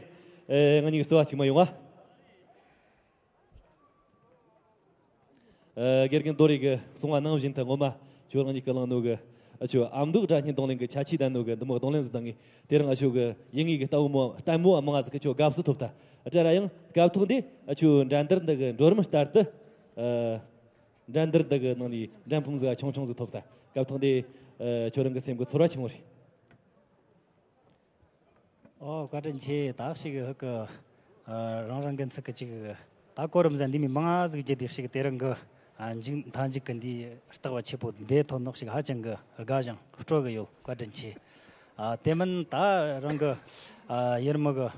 ཨ། ང་གཉིས་ཀྱི་རྩོད་པ་གཅིག་མ་ཡོང་ང་། ཨ། དགེ་རྒན་རྡོ་རི་གིས་གསུངས་པ་ནང་བཞིན་དུ་ངོ་མ་ཁྱོད་རང་ཉིད་ཀྱིས་བླངས་ནོ་གི་ཨ་ཆོ་ཨ་མདོ་སྒྲ་སྙན་རྡུང་ལེན་གྱི་ཁྱད་ཆོས་ལྡན་ནོ་གི་འདི་མོ་རྡུང་ལེན་ཟིག་བཏང་ངས། དེ་རིང་ཨ་ཆོ་གི་ཡིན་ངེས་གི་ལྟད་མོ་ལྟད་མོ་མང་ང་ཟིག་གི་ཁྱོ་དགའ་བསུ་ཐོབ་ཐལ། དེ་ར་ཡང་སྐབས་ཐོག་འདི་ཨ་ཆོ་འགྲན་བསྡུར་འདི་གི་འགྲོ་རིམ་ལྟར་དུ། ཨ། འགྲན་བསྡུར་འདི་གི་ནང་ནས་འགྲན་ཕུང་ཟིག་ཆུང་ཆུང་ཟིག་ཐོབ་ཐལ། སྐབས་ཐོག་འདི་ཨ་ཁྱོད་རང་གི་སེམས་གི་ཚོར་བ་ཆི་མོ་རེད། ཨོ། བཀའ་དྲིན་ཆེ། ད་ཞིག་ཧུ་གི། ཨ། རང་རང་གི་ཚིག་གི་ཅིག། ད་གོ་རིམ་ཟན་འདི་མི་མང་ང་ཟིག་བརྒྱུད་དེ་ཞིག་དེ་རིང་གི། ཨ། མཇུག་མཐའ་མཇུག་གི་འདི་ལྟ་བ་ཆེ་པོ་འདི་ཐོན་ནོ་ཞིག་ཧ་ཅང་གི་དགའ་ཞིང་སྤྲོ་གི་ཡོད། བཀའ་དྲིན་ཆེ། ཨ། དེ་མིན་ད་རང་གི། ཨ། ཡུལ་མི་གི།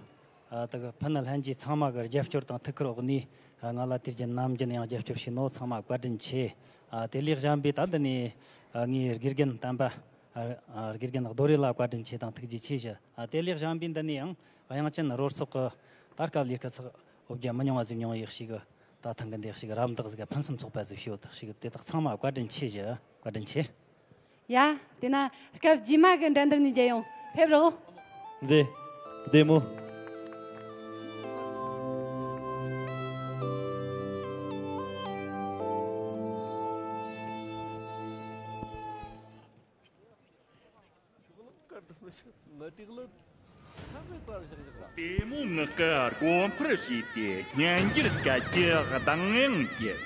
ཨ། ད་གི་ཕུ་ནུ་ལྷན་རྒྱས་ཚང་མ་གི་རྒྱབ་སྐྱོར་དང་ཐུགས་ཁུར་འོག་ནས། ཨ། ང་ལ་དུས་རྒྱུན་ནམ་རྒྱུན་ཡང་རྒྱབ་སྐྱོར་བྱས་ནོ་ཚང་མ་བཀའ་དྲིན་ཆེ། ཨ། དེ་ལས་གཞན་པའི་ད་འདི་ནས། ཨ། ངའི་དགེ་རྒན་དམ་པ། ཨ། དགེ་རྒན་རྡོ་རི་ལ་བཀའ་དྲིན་ཆེ་དང་ཐུགས་རྗེ་ཆེ་ཞུ། ཨ། དེ་ལས་གཞན་པའི་འདི་ནས་ཡང་དབྱངས་ཅན་རོལ་ཚོགས་ཀྱི་ད་སྐབས་ལས་སྐུ་ཚེགས་འོ་བརྒྱ་མི་ཉུང་བ་ཟིག་མྱོང་ཡག་ཞིག་གི། ད་ཐེངས་གི་འདི་ཞིག་རམ་འདེགས་ཟིག་ཕུན་སུམ་ཚོགས་པ་ཟིག་ཞུ་ཐག་ཞིག་དེ་དག་ཚང་མ་བཀའ་དྲིན་ཆེ་ཞུ། བཀའ་དྲིན་ཆེ། ཡ། དེ་ན་སྐབས་རྗེས་མ་གི་འགྲན་བསྡུར་ནས་མཇལ་ཡོང་། ཕེབས་རོགས། རེད། བདེ་མོ། ལྟད་མོ་ངག་གི་སྒོ་འཕར་ཕྱེས་ཏེ་སྙན་འགྱུར་སྐད་ཀྱི་གདངས་དབྱངས་བསྒྱུར།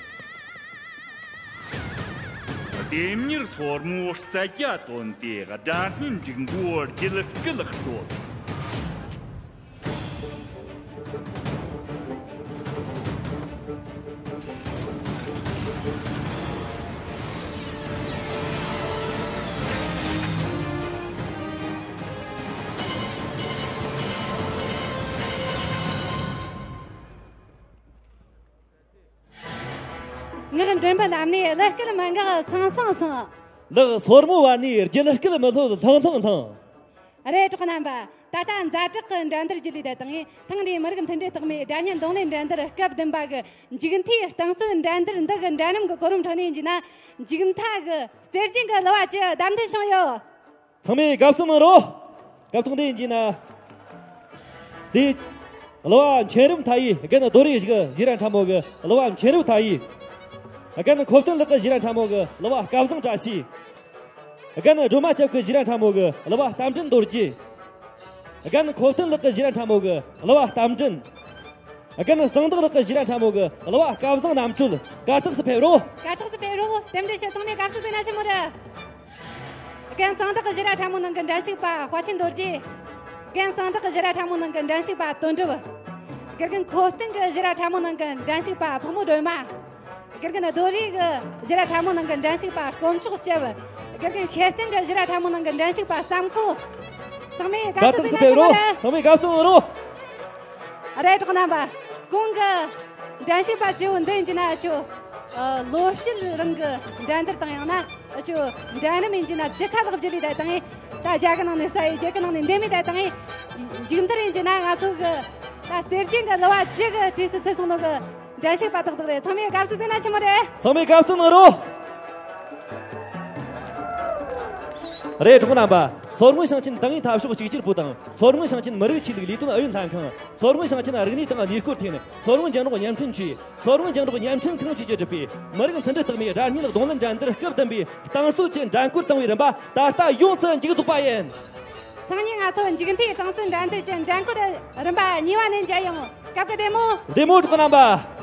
ལྡེམ་མྱུར་སོར་མོའི་རྩལ་རྒྱ་བཏོན་ཏེ་སྒྲ་སྙན་འབྲུག་མགོའི་རྒྱུད་སྐུད་དཀྲོལ། ངག་མགྲིན་པའི་ལམ་ནས་གླུ་སྐད་མི་འགག་སང་སང་སང་། ལག་སོར་མོ་བར་ནས་རྒྱུད་སྐད་མི་ལྷོད་ལྷང་ལྷང་ལྷང་། རེད། གྲོགས་རྣམ་པ། ད་ལྟ་ཛ་དྲག་གི་འགྲན་བསྡུར་བརྒྱུད་ལས་བསྡད་དང་། ཐེངས་འདིའི་མི་རིགས་མཐུན་སྒྲིལ་རྟགས་མའི་སྒྲ་སྙན་རྡུང་ལེན་འགྲན་བསྡུར་སྐབས་བདུན་པ་གི་མཇུག་མཐའི་རྟིང་རྩོད་འགྲན་བསྡུར་འདི་གི་འགྲན་རིམ་གི་གོ་རིམ་ཁྲོད་ནས་ཡིན་གྱི་ན། མཇུག་མཐའ་གི་རྩེད་རྒྱན་གི་གླུ་བ་བཅུ་བདམས་ཐོན་བྱུང་ཡོད། ཚང་མས་དགའ་བསུ་གནང་རོགས། སྐབས་ཐོག་འདི་ཡིན་གྱི་ན། རྩེད། གླུ་བ་མཁྱེན་རབ་མཐའ་ཡས་རྒན་རྡོ་རེ་ཞིག་གི་ཞིག་ར་ཕྲ་མོ་གི་གླུ་བ་མཁྱེན་རབ་མཐའ་ཡས། རྒན་ཁོ་བསྟན་ལགས་ཀྱི་ཞིག་ར་ཕྲ་མོ་གི་གླུ་བ་སྐལ་བཟང་བཀྲ་ཤིས། རྒན་སྒྲོལ་མ་ཆབ་ཀྱི་ཞིག་ར་ཕྲ་མོ་གི་གླུ་བ་རྟ་མགྲིན་རྡོ་རྗེ། རྒན་ཁོ་བསྟན་ལགས་ཀྱི་ཞིག་ར་ཕྲ་མོ་གི་གླུ་བ་རྟ་མགྲིན། རྒན་གསང་བདག་ལགས་ཀྱི་ཞིག་ར་ཕྲ་མོ་གི་གླུ་བ་སྐལ་བཟང་རྣམ་གྲོལ། གར་སྟེགས་སུ་ཕེབས་རོགས། གར་སྟེགས་སུ་ཕེབས་རོགས། རྟེན་འབྲེལ་ཞུ། ཚང་མས་དགའ་བསུ་ཟིག་གནང་ཆི་མོ་རེད། རྒན་གསང་བདག་གི་ཞིག་ར་ཕྲ་མོ་ནང་གི་འགྲན་ཞུགས་པ་དཔའ་ཆེན་རྡོ་རྗེ། རྒན་གསང་བདག་གི་ཞིག་ར་ཕྲ་མོ་ནང་གི་འགྲན་ཞུགས་པ་དོན་གྲུབ། དགེ་རྒན་ཁོ་བསྟན་གི་ཞིག་ར་ཕྲ་མོ་ནང་གི་འགྲན་ཞུགས་པ་ཕག་མོ་སྒྲོལ་མ། དགེ་རྒན་རྡོ་རེ་གི་ཞིག་ར་ཕྲ་མོ་ནང་གི་འགྲན་ཞུགས་པ་དཀོན་མཆོག་སྐྱབས། དགེ་རྒན་ཤེར་བསྟན་གི་ཞིག་ར་ཕྲ་མོ་ནང་གི་འགྲན་ཞུགས་པ་བསམ་ཁོ། ཚང་མས་དགའ་བསུ་ཟིག་གནང་ཆི་མོ་རེད། ཚང་མས་དགའ་བསུ་གནང་རོགས། རེད། གྲོགས་རྣམ་པ། གོང་གི་འགྲན་ཞུགས་པ་བཅུ་བོ་འདི་ཡིན་གྱི་ན་ཆོ། ཨ། ལོ་བཤད་རང་གི་འགྲན་བསྡུར་དང་ཡང་ན་ཆོ་འགྲན་རིམ་ཡིན་གྱི་ན་བཅུ་ཁ་ལག་བརྒྱུད་ལས་བསྡད་དང་། ད་རྒྱ་གི་ནང་ནས་ས་ཡི་རྒྱ་གི་ནང་ནས་འདེམས་མི་བསྡད་དང་། མཇུག་མཐར་ཡིན་གྱི་ན་ང་ཚོ་གི་ད་གསེར་ཆེན་གི་གླུ་བ་བཅུ་གི་གྲས་སུ་ཚུད་སོང་ནོ་གི་འགྲན་ཞུགས་པ་ཏག་ཏག་རེད། ཚང་མས་དགའ་བསུ་ཟིག་གནང་ཆི་མོ་རེད། ཚང་མས་དགའ་བསུ་གནང་རོགས། རེད། གྲོགས་རྣམ་པ། མཚོ་སྔོན་ཞིང་ཆེན་ཏང་ཨུའི་འཐབ་ཕྱོགས་གཅིག་གྱུར་པུའུ་དང་། མཚོ་སྔོན་ཞིང་ཆེན་མི་རིགས་ཆོས་ལུགས་ལས་དོན་ཨུ་ཡོན་ལྷན་ཁང་། མཚོ་སྔོན་ཞིང་ཆེན་རིག་གནས་དང་གནས་སྐོར་ཐིན། མཚོ་སྔོན་རྒྱང་སྒྲོག་བརྙན་འཕྲིན་ཅུས། མཚོ་སྔོན་རྒྱང་སྒྲོག་བརྙན་འཕྲིན་ཁང་བཅས་ཀྱིས་བསྒྲུབས་པའི་མི་རིགས་མཐུན་སྒྲིལ་རྟགས་མའི་སྒྲ་སྙན་རྡུང་ལེན་འགྲན་བསྡུར་སྐབས་བདུན་པའི་རྟིང་རྩོད་ཀྱི་འགྲན་བསྐོར་བཏང་བའི་རིམ་པ་ད་ལྟ་ཡོངས་སུ་མཇུག་རྫོགས་པ་ཡིན། སང་ཉིན་ང་ཚོ་མཇུག་མཐའི་རྟིང་རྩོད་འགྲན་བསྡུར་གྱི་འགྲན་བསྐོར་རིམ་པ་གཉིས་པ་ནས་མཇལ་ཡོང་། སྐབས་དེ་བདེ་མོ། བདེ་མོ། གྲོགས་རྣམ་པ།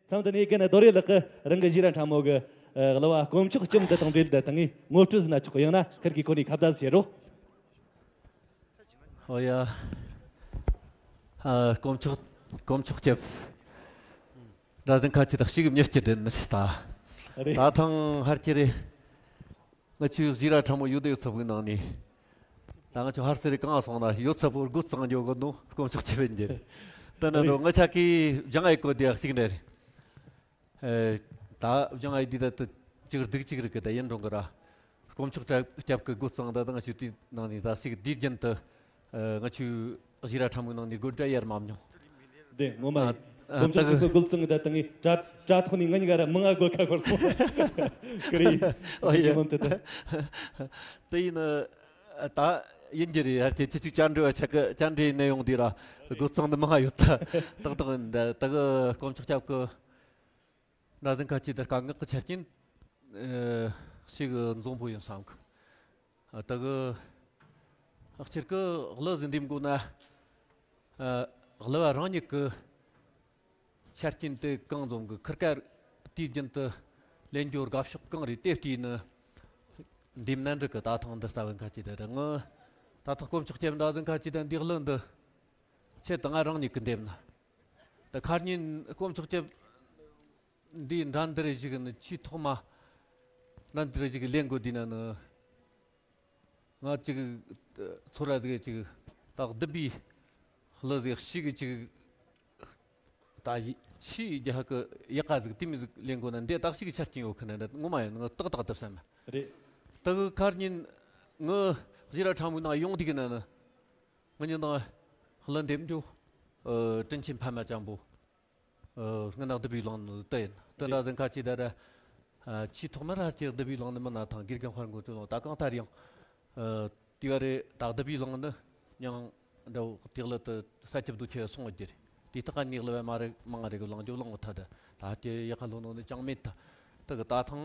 མཚམས་འདི་ནས་རྒན་རྡོ་རེ་ལགས་ཀྱིས་རང་གི་ཞིག་ར་ཕྲ་མོ་གི་ཨ་གླུ་བ་དཀོན་མཆོག་སྐྱབས་འདི་དང་འབྲེལ་ཏེ་ད་ངས་ངོ་སྤྲོད་ཟིག་གནང་ཆོག་གི། ཡང་ན་ཁིར་གིས་ཁོ་ནས་ཁ་བརྡ་ཟིག་བྱེད་རོགས། ཨོ་ཡ། ཨ། དཀོན་མཆོག་དཀོན་མཆོག་སྐྱབས། ར་ཟན་ཁ་ཆེ་དག་ཞིག་མྱུར་སྐྱིད་ལྡན་ད། རེད། ད་ཐེངས་ཧར་ཁྱེར་རེ། ང་ཆོའི་ཞིག་ར་ཕྲ་མོ་ཡོད་དེ་ཡོད་ཚད་པོའི་ནང་ནས། ད་ང་ཆོ་ཧར་སེ་རེ་གང་སོང་ན་ཡོད་ཚད་པོ་འགོ་གཙང་འཇོག་གི་འདུག། དཀོན་མཆོག་སྐྱབས་ཡིན་རྒྱུ་རེད། དེ་ནི་རེད། འགྲོ་ང་ཆ་གི་སྦྱང་ཨེ་གོ་དེ་ཞིག་ནས་རེད། ཨེ། ད་སྦྱང་ཨེ་དེ་ད་ད་ཅིག་སྡུག་ཅིག་རིག་གི་ད་ཡིན་རུང་གི་ར། དཀོན་མཆོག་སྐྱབས་སྐྱབས་ཀྱི་འགོ་གཙང་ད་ད་ང་ཆོ་དེའི་ནང་ནས་ད་ཞིག་དུས་རྒྱུན་དུ། ཨེ། ང་ཆོའི་ཞིག་ར་ཕྲ་མོའི་ནང་ནས་སྒོ་འདྲ་ཡར་མ་མྱོང་། འདི་ངོ་མ་རེད། ཨ། དཀོན་མཆོག་ད་ཆེན་པོ་འགོ་གཙང་གི་ད་ད་ངས་དྲ་དྲ་ཐོག་ནས་ང་གཉིས་ཀ་ར་མང་ང་སྒོ་ཁ་ཤོར་སོང་། ཀི་རེད། ཨོ་ཡ། ངོ་མ་དེ་ད། དེ་ཡིན་ན། ད་ཡིན་རྒྱུ་རེད། ཡར་ཁྱེད་ཁྱེད་ཅིག་བཅར་འདྲི་བ་ཆག་གི་བཅར་འདྲི་ནས་ཡོང་དུས་ར་སྒོ་གཙང་འདི་མང་ང་ཡོད་ད། ཏག་ཏག་ཡིན་ད། ད་གི་དཀོན་མཆོག་སྐྱབས་ཀྱི་ར་ཟན་ཁ་ཆེ་ད་དཀའ་ངལ་གྱི་ཆ་རྐྱེན་ཞིག་འཛོམས་པོ་ཡིན་བསམ་གི། ད་གི་ཨ་སྤྱིར་གི་གླུ་ཟིག་འདེམས་དགོས་ན། ཨ། གླུ་བ་རང་ཉིད་ཀྱི་ཆ་རྐྱེན་དེ་གང་འཛོམས་གི། ཁིར་ཀ་དུས་རྒྱུན་དུ་ལེན་རྒྱུ་དགའ་ཕྱོགས་གང་རེད་དེ་བལྟས་ནི་འདེམས་ན་འགྲིག་གི། ད་ཐེངས་འདི་རྩ་བའི་ཁ་ཆེ་དེ་རེད། ངི་ད་ཐེངས་དཀོན་མཆོག་སྐྱབས་འདྲ་ཟིག་ཁ་ཆེ་དེ་འདི་གླུ་འདི་ཆེད་དུ་ང་རང་ཉིད་ཀྱི་འདེམས་ན། ད་ཁ་ཉིན་དཀོན་མཆོག་སྐྱབས་འདིའི་འགྲན་བསྡུར་ཞིག་ནི་ཆེས་ཐོག་མ་འགྲན་བསྡུར་ཞིག་ལེན་དགོས་དུས་ན་ནི། ང་ཅིག་ཚོར་བ་ཟིག་ཅིག་ད་བདུན་པའི་གླུ་ཟིག་ཞིག་ཅིག་ད་ཡི་ ཆེས་རྒྱ་ཧ་གི་ཡག་ག་ཟིག་དེ་མི་ཟིག་ལེན་དགོས་ན་འདི་བརྟག་ཞིག་གི་ཆ་རྐྱེན་ཡོད་ཁི་ན་འདི་ངོ་མ་ཡིན་ངི་ཏག་ཏག་དུ་བསམ། རེད། ད་གི་ཁར་ཉིན་ངི་གཞི་ར་ཕྲ་མོའི་ནང་ཡོང་དུས་གི་ན་ནི་ངི་ཉིན་དང་གླུ་འདེབས་འཇོག་དྲིན་ཆེན་ཕ་མ་ཅན་པོ། སྔ་ན་བདུད་བྷེའི་གླིང་ནི་དེ་ཡིན། དེ་འདྲ་ཟིན་ཁ་ཅིག་ད་ར། ཆེས་ཐོག་མར་ཧ་ཅིག་བདུད་བྷེའི་གླིང་ནི་མི་ན་ཐང་དགེ་རྒན་དཔལ་མགོན་དུ་ལོང་ད་གང་ལྟར་ཡང་། དེ་བ་རེད་ད་བདུད་བྷེའི་གླིང་ནི་མྱང་འདྲ་བོ་དེ་གླུ་དེ་ས་ཁྱབ་དུ་ཁྱེར་སོང་བ་དེ་རེད། དེ་དག་ག་ནས་གླུ་བ་མ་རེད་མང་རེད་གི་གླེང་རྒྱུ་གླེང་བ་ཐ་ད་ད་དེ་ཡག་ག་ལོ་ནོ་ནི་ཅང་མེད་ད། དེ་གི་ད་ཐང་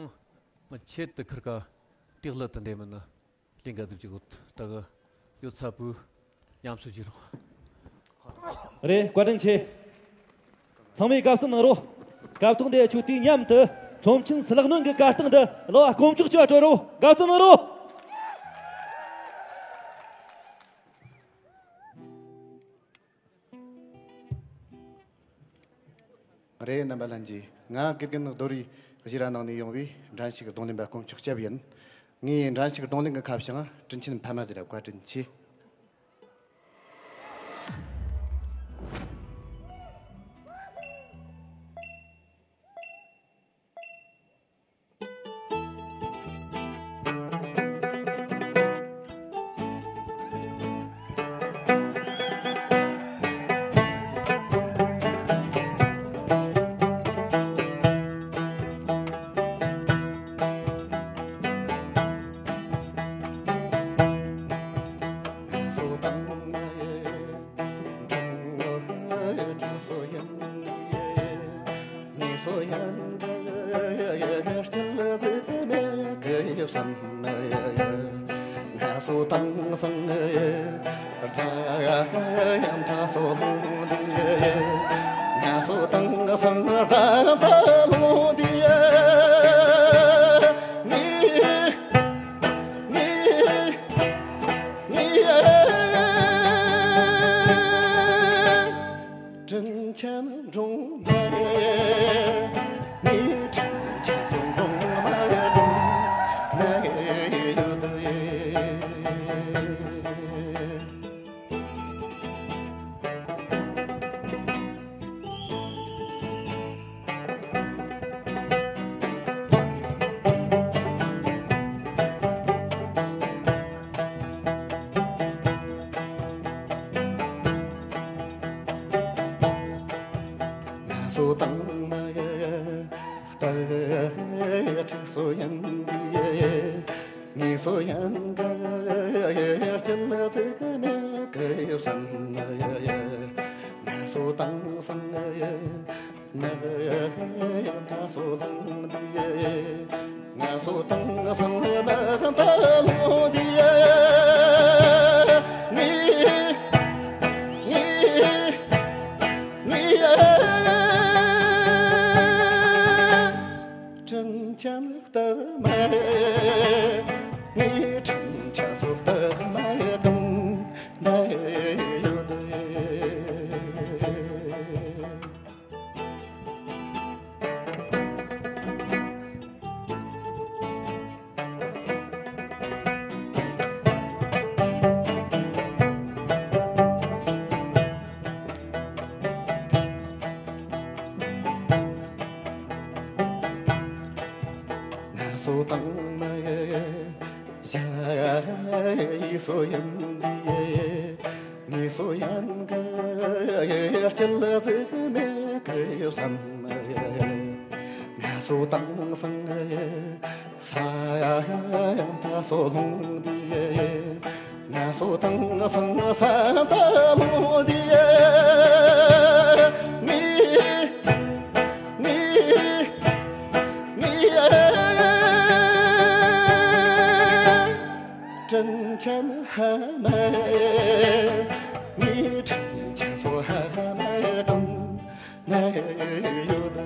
ང་ཆེད་དུ་ཁིར་ཀ་དེ་གླུ་དེ་འདེམས་མི་ནི། ལིང་ག་དུ་ཅིག་ད་གི་ཡོད་ཚ་པོའི་ཉམས་སུ་བཞེས་རོགས། རེད། བཀའ་དྲིན་ཆེ། ཚང་མས་དགའ་བསུ་གནང་རོགས། སྐབས་ཐོག་འདི་ཆུ་དུས་མཉམ་དུ་ཁྲོམ་ཆེན་སུ་ལག་གནོན་གྱི་གར་སྟེགས་འདི་གླུ་བ་དཀོན་མཆོག་ཅིག་སྤྲོད་རོགས། དགའ་བསུ་གནང་རོགས། རེད། རྣམ་པ་ལྷན་རྒྱས། ང་དགེ་རྒན་རྡོ་རི་གཞི་ར་ནང་ནས་ཡོང་བའི་འགྲན་ཞུགས་རྡུང་ལེན་པ་དཀོན་མཆོག་སྐྱབས་ཡིན། ངའི་འགྲན་ཞུགས་རྡུང་ལེན་གྱི་ཁ་བྱང་དྲིན་ཆེན་ཕ་མ་ཟེར་བ། བཀའ་དྲིན་ཆེ། དྲིན་ཆེན་སྒྲོལ་མ་ཡིན། ངའི་དྲིན་ཆེན་སོགས་སྒྲོལ་མ་ཡིན། ང་ཡི་ཡུལ་དུ་ཡིན། ང་སོ་དང་མ་ཡ་ལྟ་ཁྲིག་སོ་ཡང་གི་ངེས་སོ་ཡང་གི་སྐྱིད་ལ་ཚིག་མེད་གི་བསམ་ཡ་ཡ། ང་སོ་དང་སང་ཡ་ནག་ཡ་ད་སོ་ལང་དི་ཡ། ང་སོ་དང་སང་ཡ་ནག་ད་ལོ་དི་ཡ། ངེས་ངེས་ངེས་ཡ། དྲིན་ཅན་རྟགས་མ། ངའི་དྲིན་ཅན་སོགས་རྟགས་མ་དང་ན་ཡོད། ང་སོ་དང་མ་ཡ་ཡི་སོ་ཡང་གི་ངེས་སོ་ཡང་གི་སྐྱིད་ལ་ཟིག་མེད་གི་བསམ་ཡ། ང་སོ་དང་སང་ས་ཡང་ད་སོ་ལོང་དི་ཡ། ང་སོ་དང་སང་ས་ད་ལོ་དི་ཡ། ངི་ངི་ངི་ཡ། དྲིན་ཅན་ཧ་མ་ཡ། ངའི་དྲིན་ཅན་སོ་ཧ་མ་ཡ་དང་ན་ཡོད།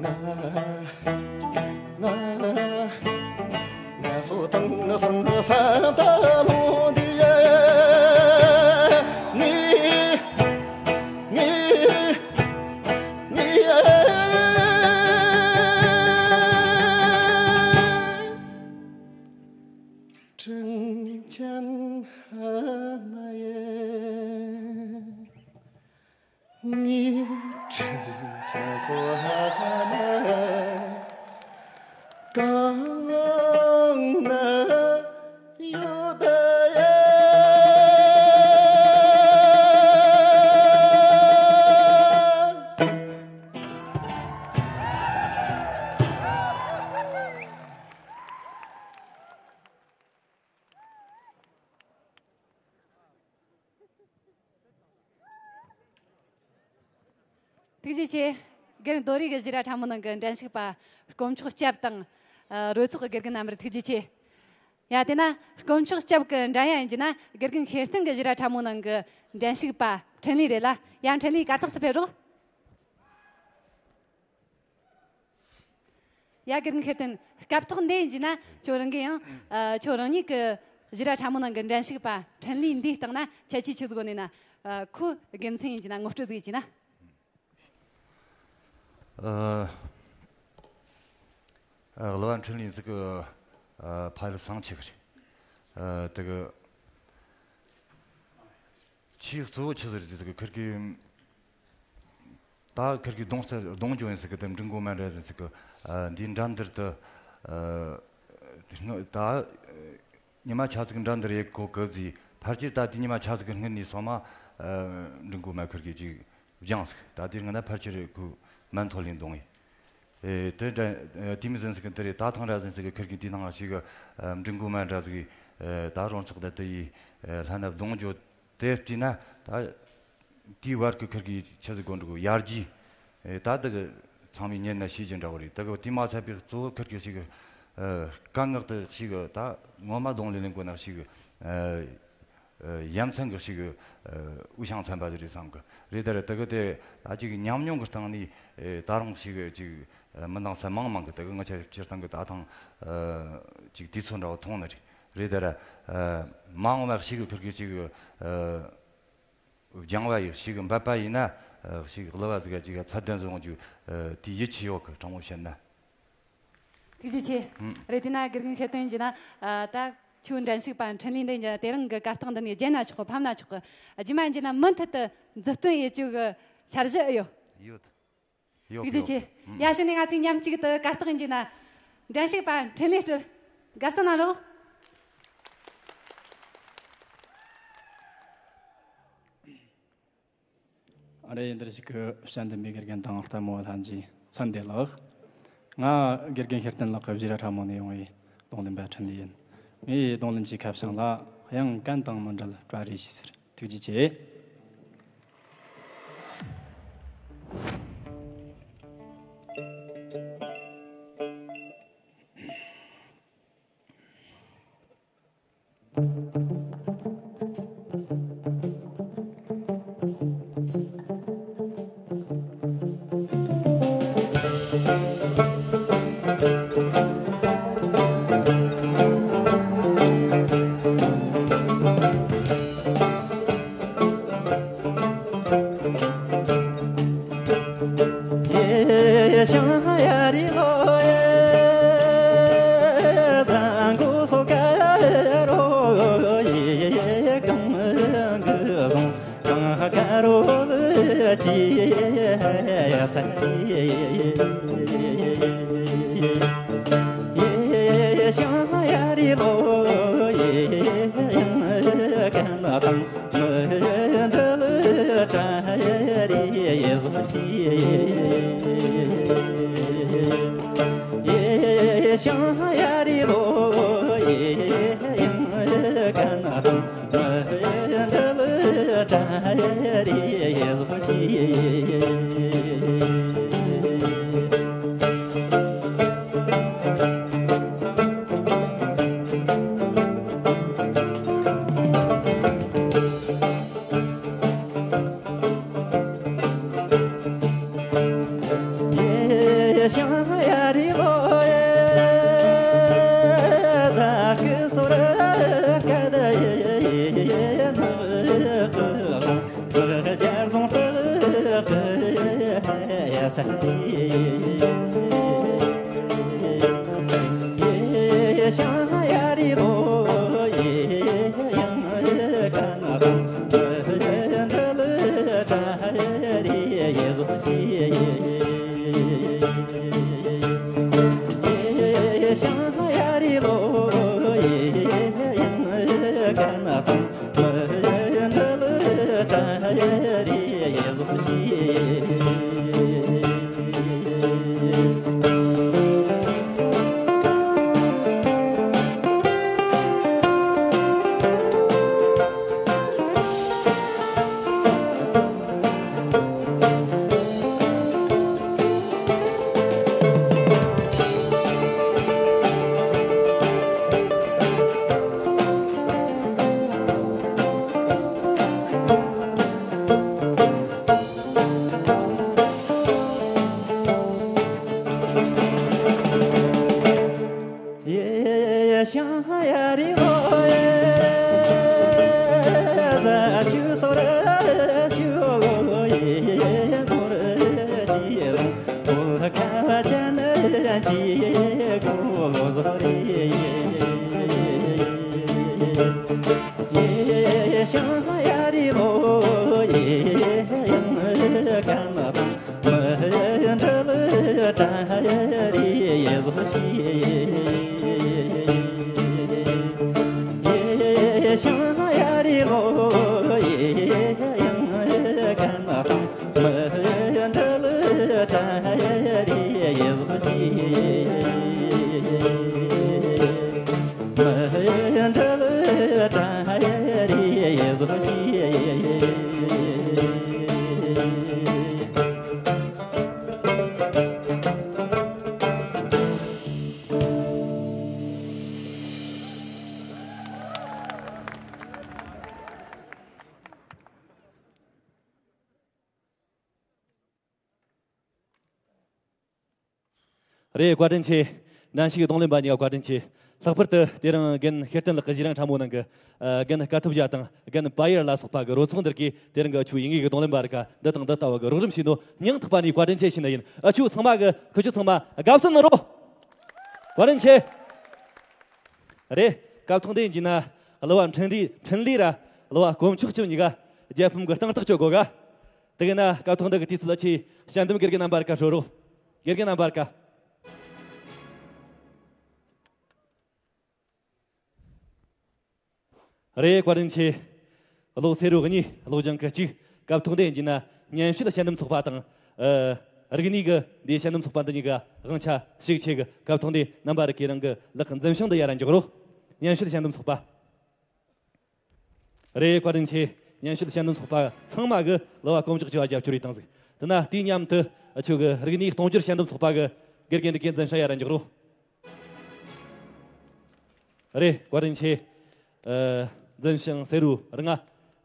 ང་ང་ང་སོ་དང་སང་ས་ད་ལོ་དི་ཡ། ངི་ངི་ངི་ཡ། དྲིན་ཅན་ཧ་མ་ཡ། ཐུགས་རྗེ་ཆེ། དགེ་རྒན་རྡོ་རི་གི་ཞིག་ར་ཕྲ་མོ་ནང་གི་འགྲན་ཞུགས་པ་དཀོན་མཆོག་སྐྱབས་དང་། ཨ། རོལ་ཚོགས་ཀྱི་དགེ་རྒན་རྣམ་པར་ཐུགས་རྗེ་ཆེ། ཡ། དེ་ན་དཀོན་མཆོག་སྐྱབས་ཀྱི་འགྲན་ཡ་ཡིན་གྱི་ན། དགེ་རྒན་ཤེར་བསྟན་གྱི་ཞིག་ར་ཕྲ་མོ་ནང་གི་འགྲན་ཞུགས་པ་འཕྲིན་ལས་རེད་ལ། ཡ། འཕྲིན་ལས་གར་སྟེགས་སུ་ཕེབས་རོགས། ཡ། དགེ་རྒན་ཤེར་བསྟན། སྐབས་ཐོག་འདི་ཡིན་གྱི་ན་ཁྱོད་རང་གིས་ཡང་། ཨ། ཁྱོད་རང་ཉིད་ཀྱི་ཞིག་ར་ཕྲ་མོ་ནང་གི་འགྲན་ཞུགས་པ་འཕྲིན་ལས་འདིའི་སྟེང་ན་ཁྱད་ཆོས་ཆི་ཟིག་ཡོད་ནི་ན། ཨ། ཁོའི་དགེ་མཚན་ཡིན་གྱི་ན་ངོ་སྤྲོད་ཟིག་ཡིན་གྱི་ན། ཨ། ཨ། གླུ་བ་འཕྲིན་ལས་ཟིག་གི། ཨ། ཕ་ཡུལ་བསང་ཆུ་གི་རེད། ཨ། དེ་གི་ཆེས་གཙོ་བོ་ཆི་ཟིག་རེད་ཟེར་གི། ཁིར་གི་ད་ཁིར་གི་གདོང་རྩེ་གདོང་འཇོག་ཡིན་ཟེར་གི། དེ་འབྲི་མགོ་མ་འདྲ་ཟིག་གི། ཨ། འདིའི་འགྲན་བསྡུར་དུ། ཨ། ད་ཉི་མ་ཆ་ཟིག་འགྲན་བསྡུར་ཡེད་གོ་གི་ཟིག། ཕལ་ཆེར་ད་དེ་ཉི་མ་ཆ་ཟིག་གི་སྔུན་ནས་སོ་མ། ཨ། འབྲི་མགོ་མ་ཁིར་གི་ཅིག་སྦྱངས་ཟིག། ད་དེ་སྔ་ན་ཕལ་ཆེར་ཁོ་མན་ཐོ་ལིན་གདོང་ཡིན། ཨེ། དེ་འདྲ། ཨ། དེ་མོ་ཟིག་ཟེར་གི། འདི་རེད། ད་ཐེངས་ར་ཟིག་ཟེར་གི། ཁིར་གི་འདི་ནང་ཞིག་གི། ཨ། འབྲི་མགོ་མ་འདྲ་ཟིག་གི། ཨ། ད་རོལ་ཚོགས་དེ་དེ་ཡི། ཨ། ལྷན་ན་གདོང་འཇོག་དེ་བལྟས་ན་ད་དེའི་བར་གི་ཁིར་གི་ཆི་ཟིག་དགོས་འདུག། ཡར་རྒྱས། ཨེ། ད་དེ་གི་ཚང་མས་ཉན་ན་ཤེས་ཀྱི་འདྲ་བོ་རེད། དེ་གི་དེ་མ་ཚད་པའི་གཙོ་བོ་ཁིར་གི་ཞིག་གི། ཨ། དཀའ་ངལ་དེ་ཞིག་གི་ད་ངོ་མ་གདོང་ལེན་ལེན་དགོས་ན་ཞིག་གི། ཨ། ཨ། ཡ་མཚན་གི་ཞིག་གི། ཨ། དབུ་ཞང་ཚན་པ་ཟིག་རེད་བསམ་གི། རེད། ད་རེད། དེ་གི་དེ་ད་ཅིག་ཉམས་མྱོང་གི་སྟེང་ནས། ཨེ། ད་རུང་ཞིག་གི་ཅིག། ཨ། མི་འདང་ས་མང་མང་གི། དེ་གི་ང་ཆ་སྤྱིར་བཏང་གི་ད་ཐེངས། ཨ། ཅིག་དུས་ཚོད་འདྲ་བོ་ཐོན་ནི་རེད། རེད། ད་ར། ཨ། མ་འོངས་པ་ཞིག་གི་ཁིར་གི་ཞིག་གི། ཨ། སྦྱང་བ་ཡི་ཞིག་གི་འབད་པ་ཡིན་ན། ཨ། ཞིག་གི་གླུ་བ་ཟིག་ག་ཅིག་ཚད་ལྡན་ཟིག་ཡོང་རྒྱུ། ཨ། དེ་ཡིད་ཆེས་ཡོད་གི། དྲང་མོ་བཤད་ན། ཐུགས་རྗེ་ཆེ། ཨུམ། རེད། དེ་ན་དགེ་རྒན་ཤེར་བསྟན་ཡིན་གྱི་ན། ཨ། ད་ཁྱོད་འགྲན་ཞུགས་པ་འཕྲིན་ལས་འདི་ཡིན་གྱི་ན། དེ་རིང་གི་གར་སྟེགས་འདི་ནས་བརྒྱན་ན་ཆོག་གི། ཕབ་ན་ཆོག་གི། རྗེས་མ་ཡིན་གྱི་ན་མུ་མཐུད་དུ་མཛུབ་སྟོན་ཡེད་རྒྱུ་གི་འཆར་གཞི་ཡོད། ཡོད། ཡོད། ཐུགས་རྗེ་ཆེ། ཡོད། ཨུམ། ཡ། གཞུག་ནས་ང་ཚོས་མཉམ་གཅིག་ཏུ་གར་སྟེགས་ཡིན་གྱི་ན་འགྲན་ཞུགས་པ་འཕྲིན་ལས་སྤྲུལ། དགའ་བསུ་གནང་རོགས། ཨ་རེ། འདིར་ཞུགས་ཀྱི་དཔྱད་འདེམས་པའི་དགེ་རྒན་དང་ལྟད་མོ་ལྷན་རྒྱས་ཚན་བདེ་ལགས། ང་དགེ་རྒན་ཤེར་བསྟན་ལགས་ཀྱི་ཞིག་ར་ཕྲ་མོ་ནས་ཡོང་བའི་རྡུང་ལེན་པ་འཕྲིན་ལས་ཡིན། ངའི་རྡུང་ལེན་གྱི་ཁ་བྱང་ལ་དབྱངས་གན་དང་མི་འབྲལ་བཀྲ་རེ་ཞུ་ཟེར། ཐུགས་རྗེ་ཆེ། རེད། བཀའ་དྲིན་ཆེ། འགྲན་ཞུགས་རྡུང་ལེན་པ་གཉིས་ཀ་བཀའ་དྲིན་ཆེ། ལྷག་པར་དུ་དེ་རིང་རྒན་ཤེར་བསྟན་ལགས་ཀྱི་གཞས་རིང་ཁྲ་མོ་ནང་གི་ཨ་རྒན་དཀའ་ཐུབ་རྒྱལ་དང་རྒན་པ་ཡེར་ལ་སོགས་པ་གི་རོལ་ཚོགས་འདིར་གིས་དེ་རིང་གི་ཆུ་ཡིན་ངེས་ཀྱི་རྡུང་ལེན་པ་རིགས་འདི་དང་འདི་ལྟ་བུ་གི་རོགས་རམ་བྱས་ནོ། སྙིང་ཐག་པ་ནས་བཀའ་དྲིན་ཆེ་ཞུ་ནི་ཡིན། ཨ་ཆུ་ཚང་མ་གི་ཁུ་ཆུ་ཚང་མ་དགའ་བསུ་གནང་རོགས། བཀའ་དྲིན་ཆེ། རེད། སྐབས་ཐོག་འདི་ཡིན་གྱི་ན་གླུ་བ་འཕྲིན་ལས་འཕྲིན་ལས་ར་གླུ་བ་དཀོན་མཆོག་ཆུ་གཉིས་ཀ་རྒྱལ་ཕམ་གི་སྟངས་རྟགས་ཆོད་དགོ་ག་དེ་གི་ན་སྐབས་ཐོག་འདི་གི་དུས་ཚོད་ལ་ཆེས་དཔྱད་འདེམས་དགེ་རྒན་རྣམ་པར་ཀ་ཧྲོ་རོ། དགེ་རྒན་རྣམ་པར་ཀ་རེད། བཀའ་དྲིན་ཆེ། གློག་སེར་རུ་གཉིས། གློག་ལྗང་ཁུ་གཅིག་སྐབས་ཐོག་འདི་ཡིན་གྱི་ན་སྙན་ཞུ་དཔྱད་འདེམས་ཚོགས་པ་དང་། ཨ། རིག་གནས་ཀྱི་འདིའི་དཔྱད་འདེམས་ཚོགས་པ་འདི་གཉིས་ཀ་དབང་ཆ་ཞིག་ཆེ་གི་སྐབས་ཐོག་འདི་རྣམ་པ་རིག་གི་རང་གི་ལག་འཛིན་ཤིང་འདི་ཡར་འཇོག་རོགས། སྙན་ཞུ་དཔྱད་འདེམས་ཚོགས་པ། རེད། བཀའ་དྲིན་ཆེ། སྙན་ཞུ་དཔྱད་འདེམས་ཚོགས་པ་ཚང་མ་གི་གླུ་བ་དཀོན་མཆོག་ཆུ་བ་རྒྱབ་སྐྱོར་ཡིས་བཏང་ཟིག་དེ་ན་དེའི་མཉམ་དུ་ཨ་ཆོ་གི་རིག་གནས་གཏོང་སྦྱོར་དཔྱད་འདེམས་ཚོགས་པ་གི་དགེ་རྒན་རིག་གི་འཛིན་ཤ་ཡར་འཇོག་རོགས། རེད། བཀའ་དྲིན་ཆེ། ཨ། འཛིན་ཤིང་སེ་རུ་ལྔ།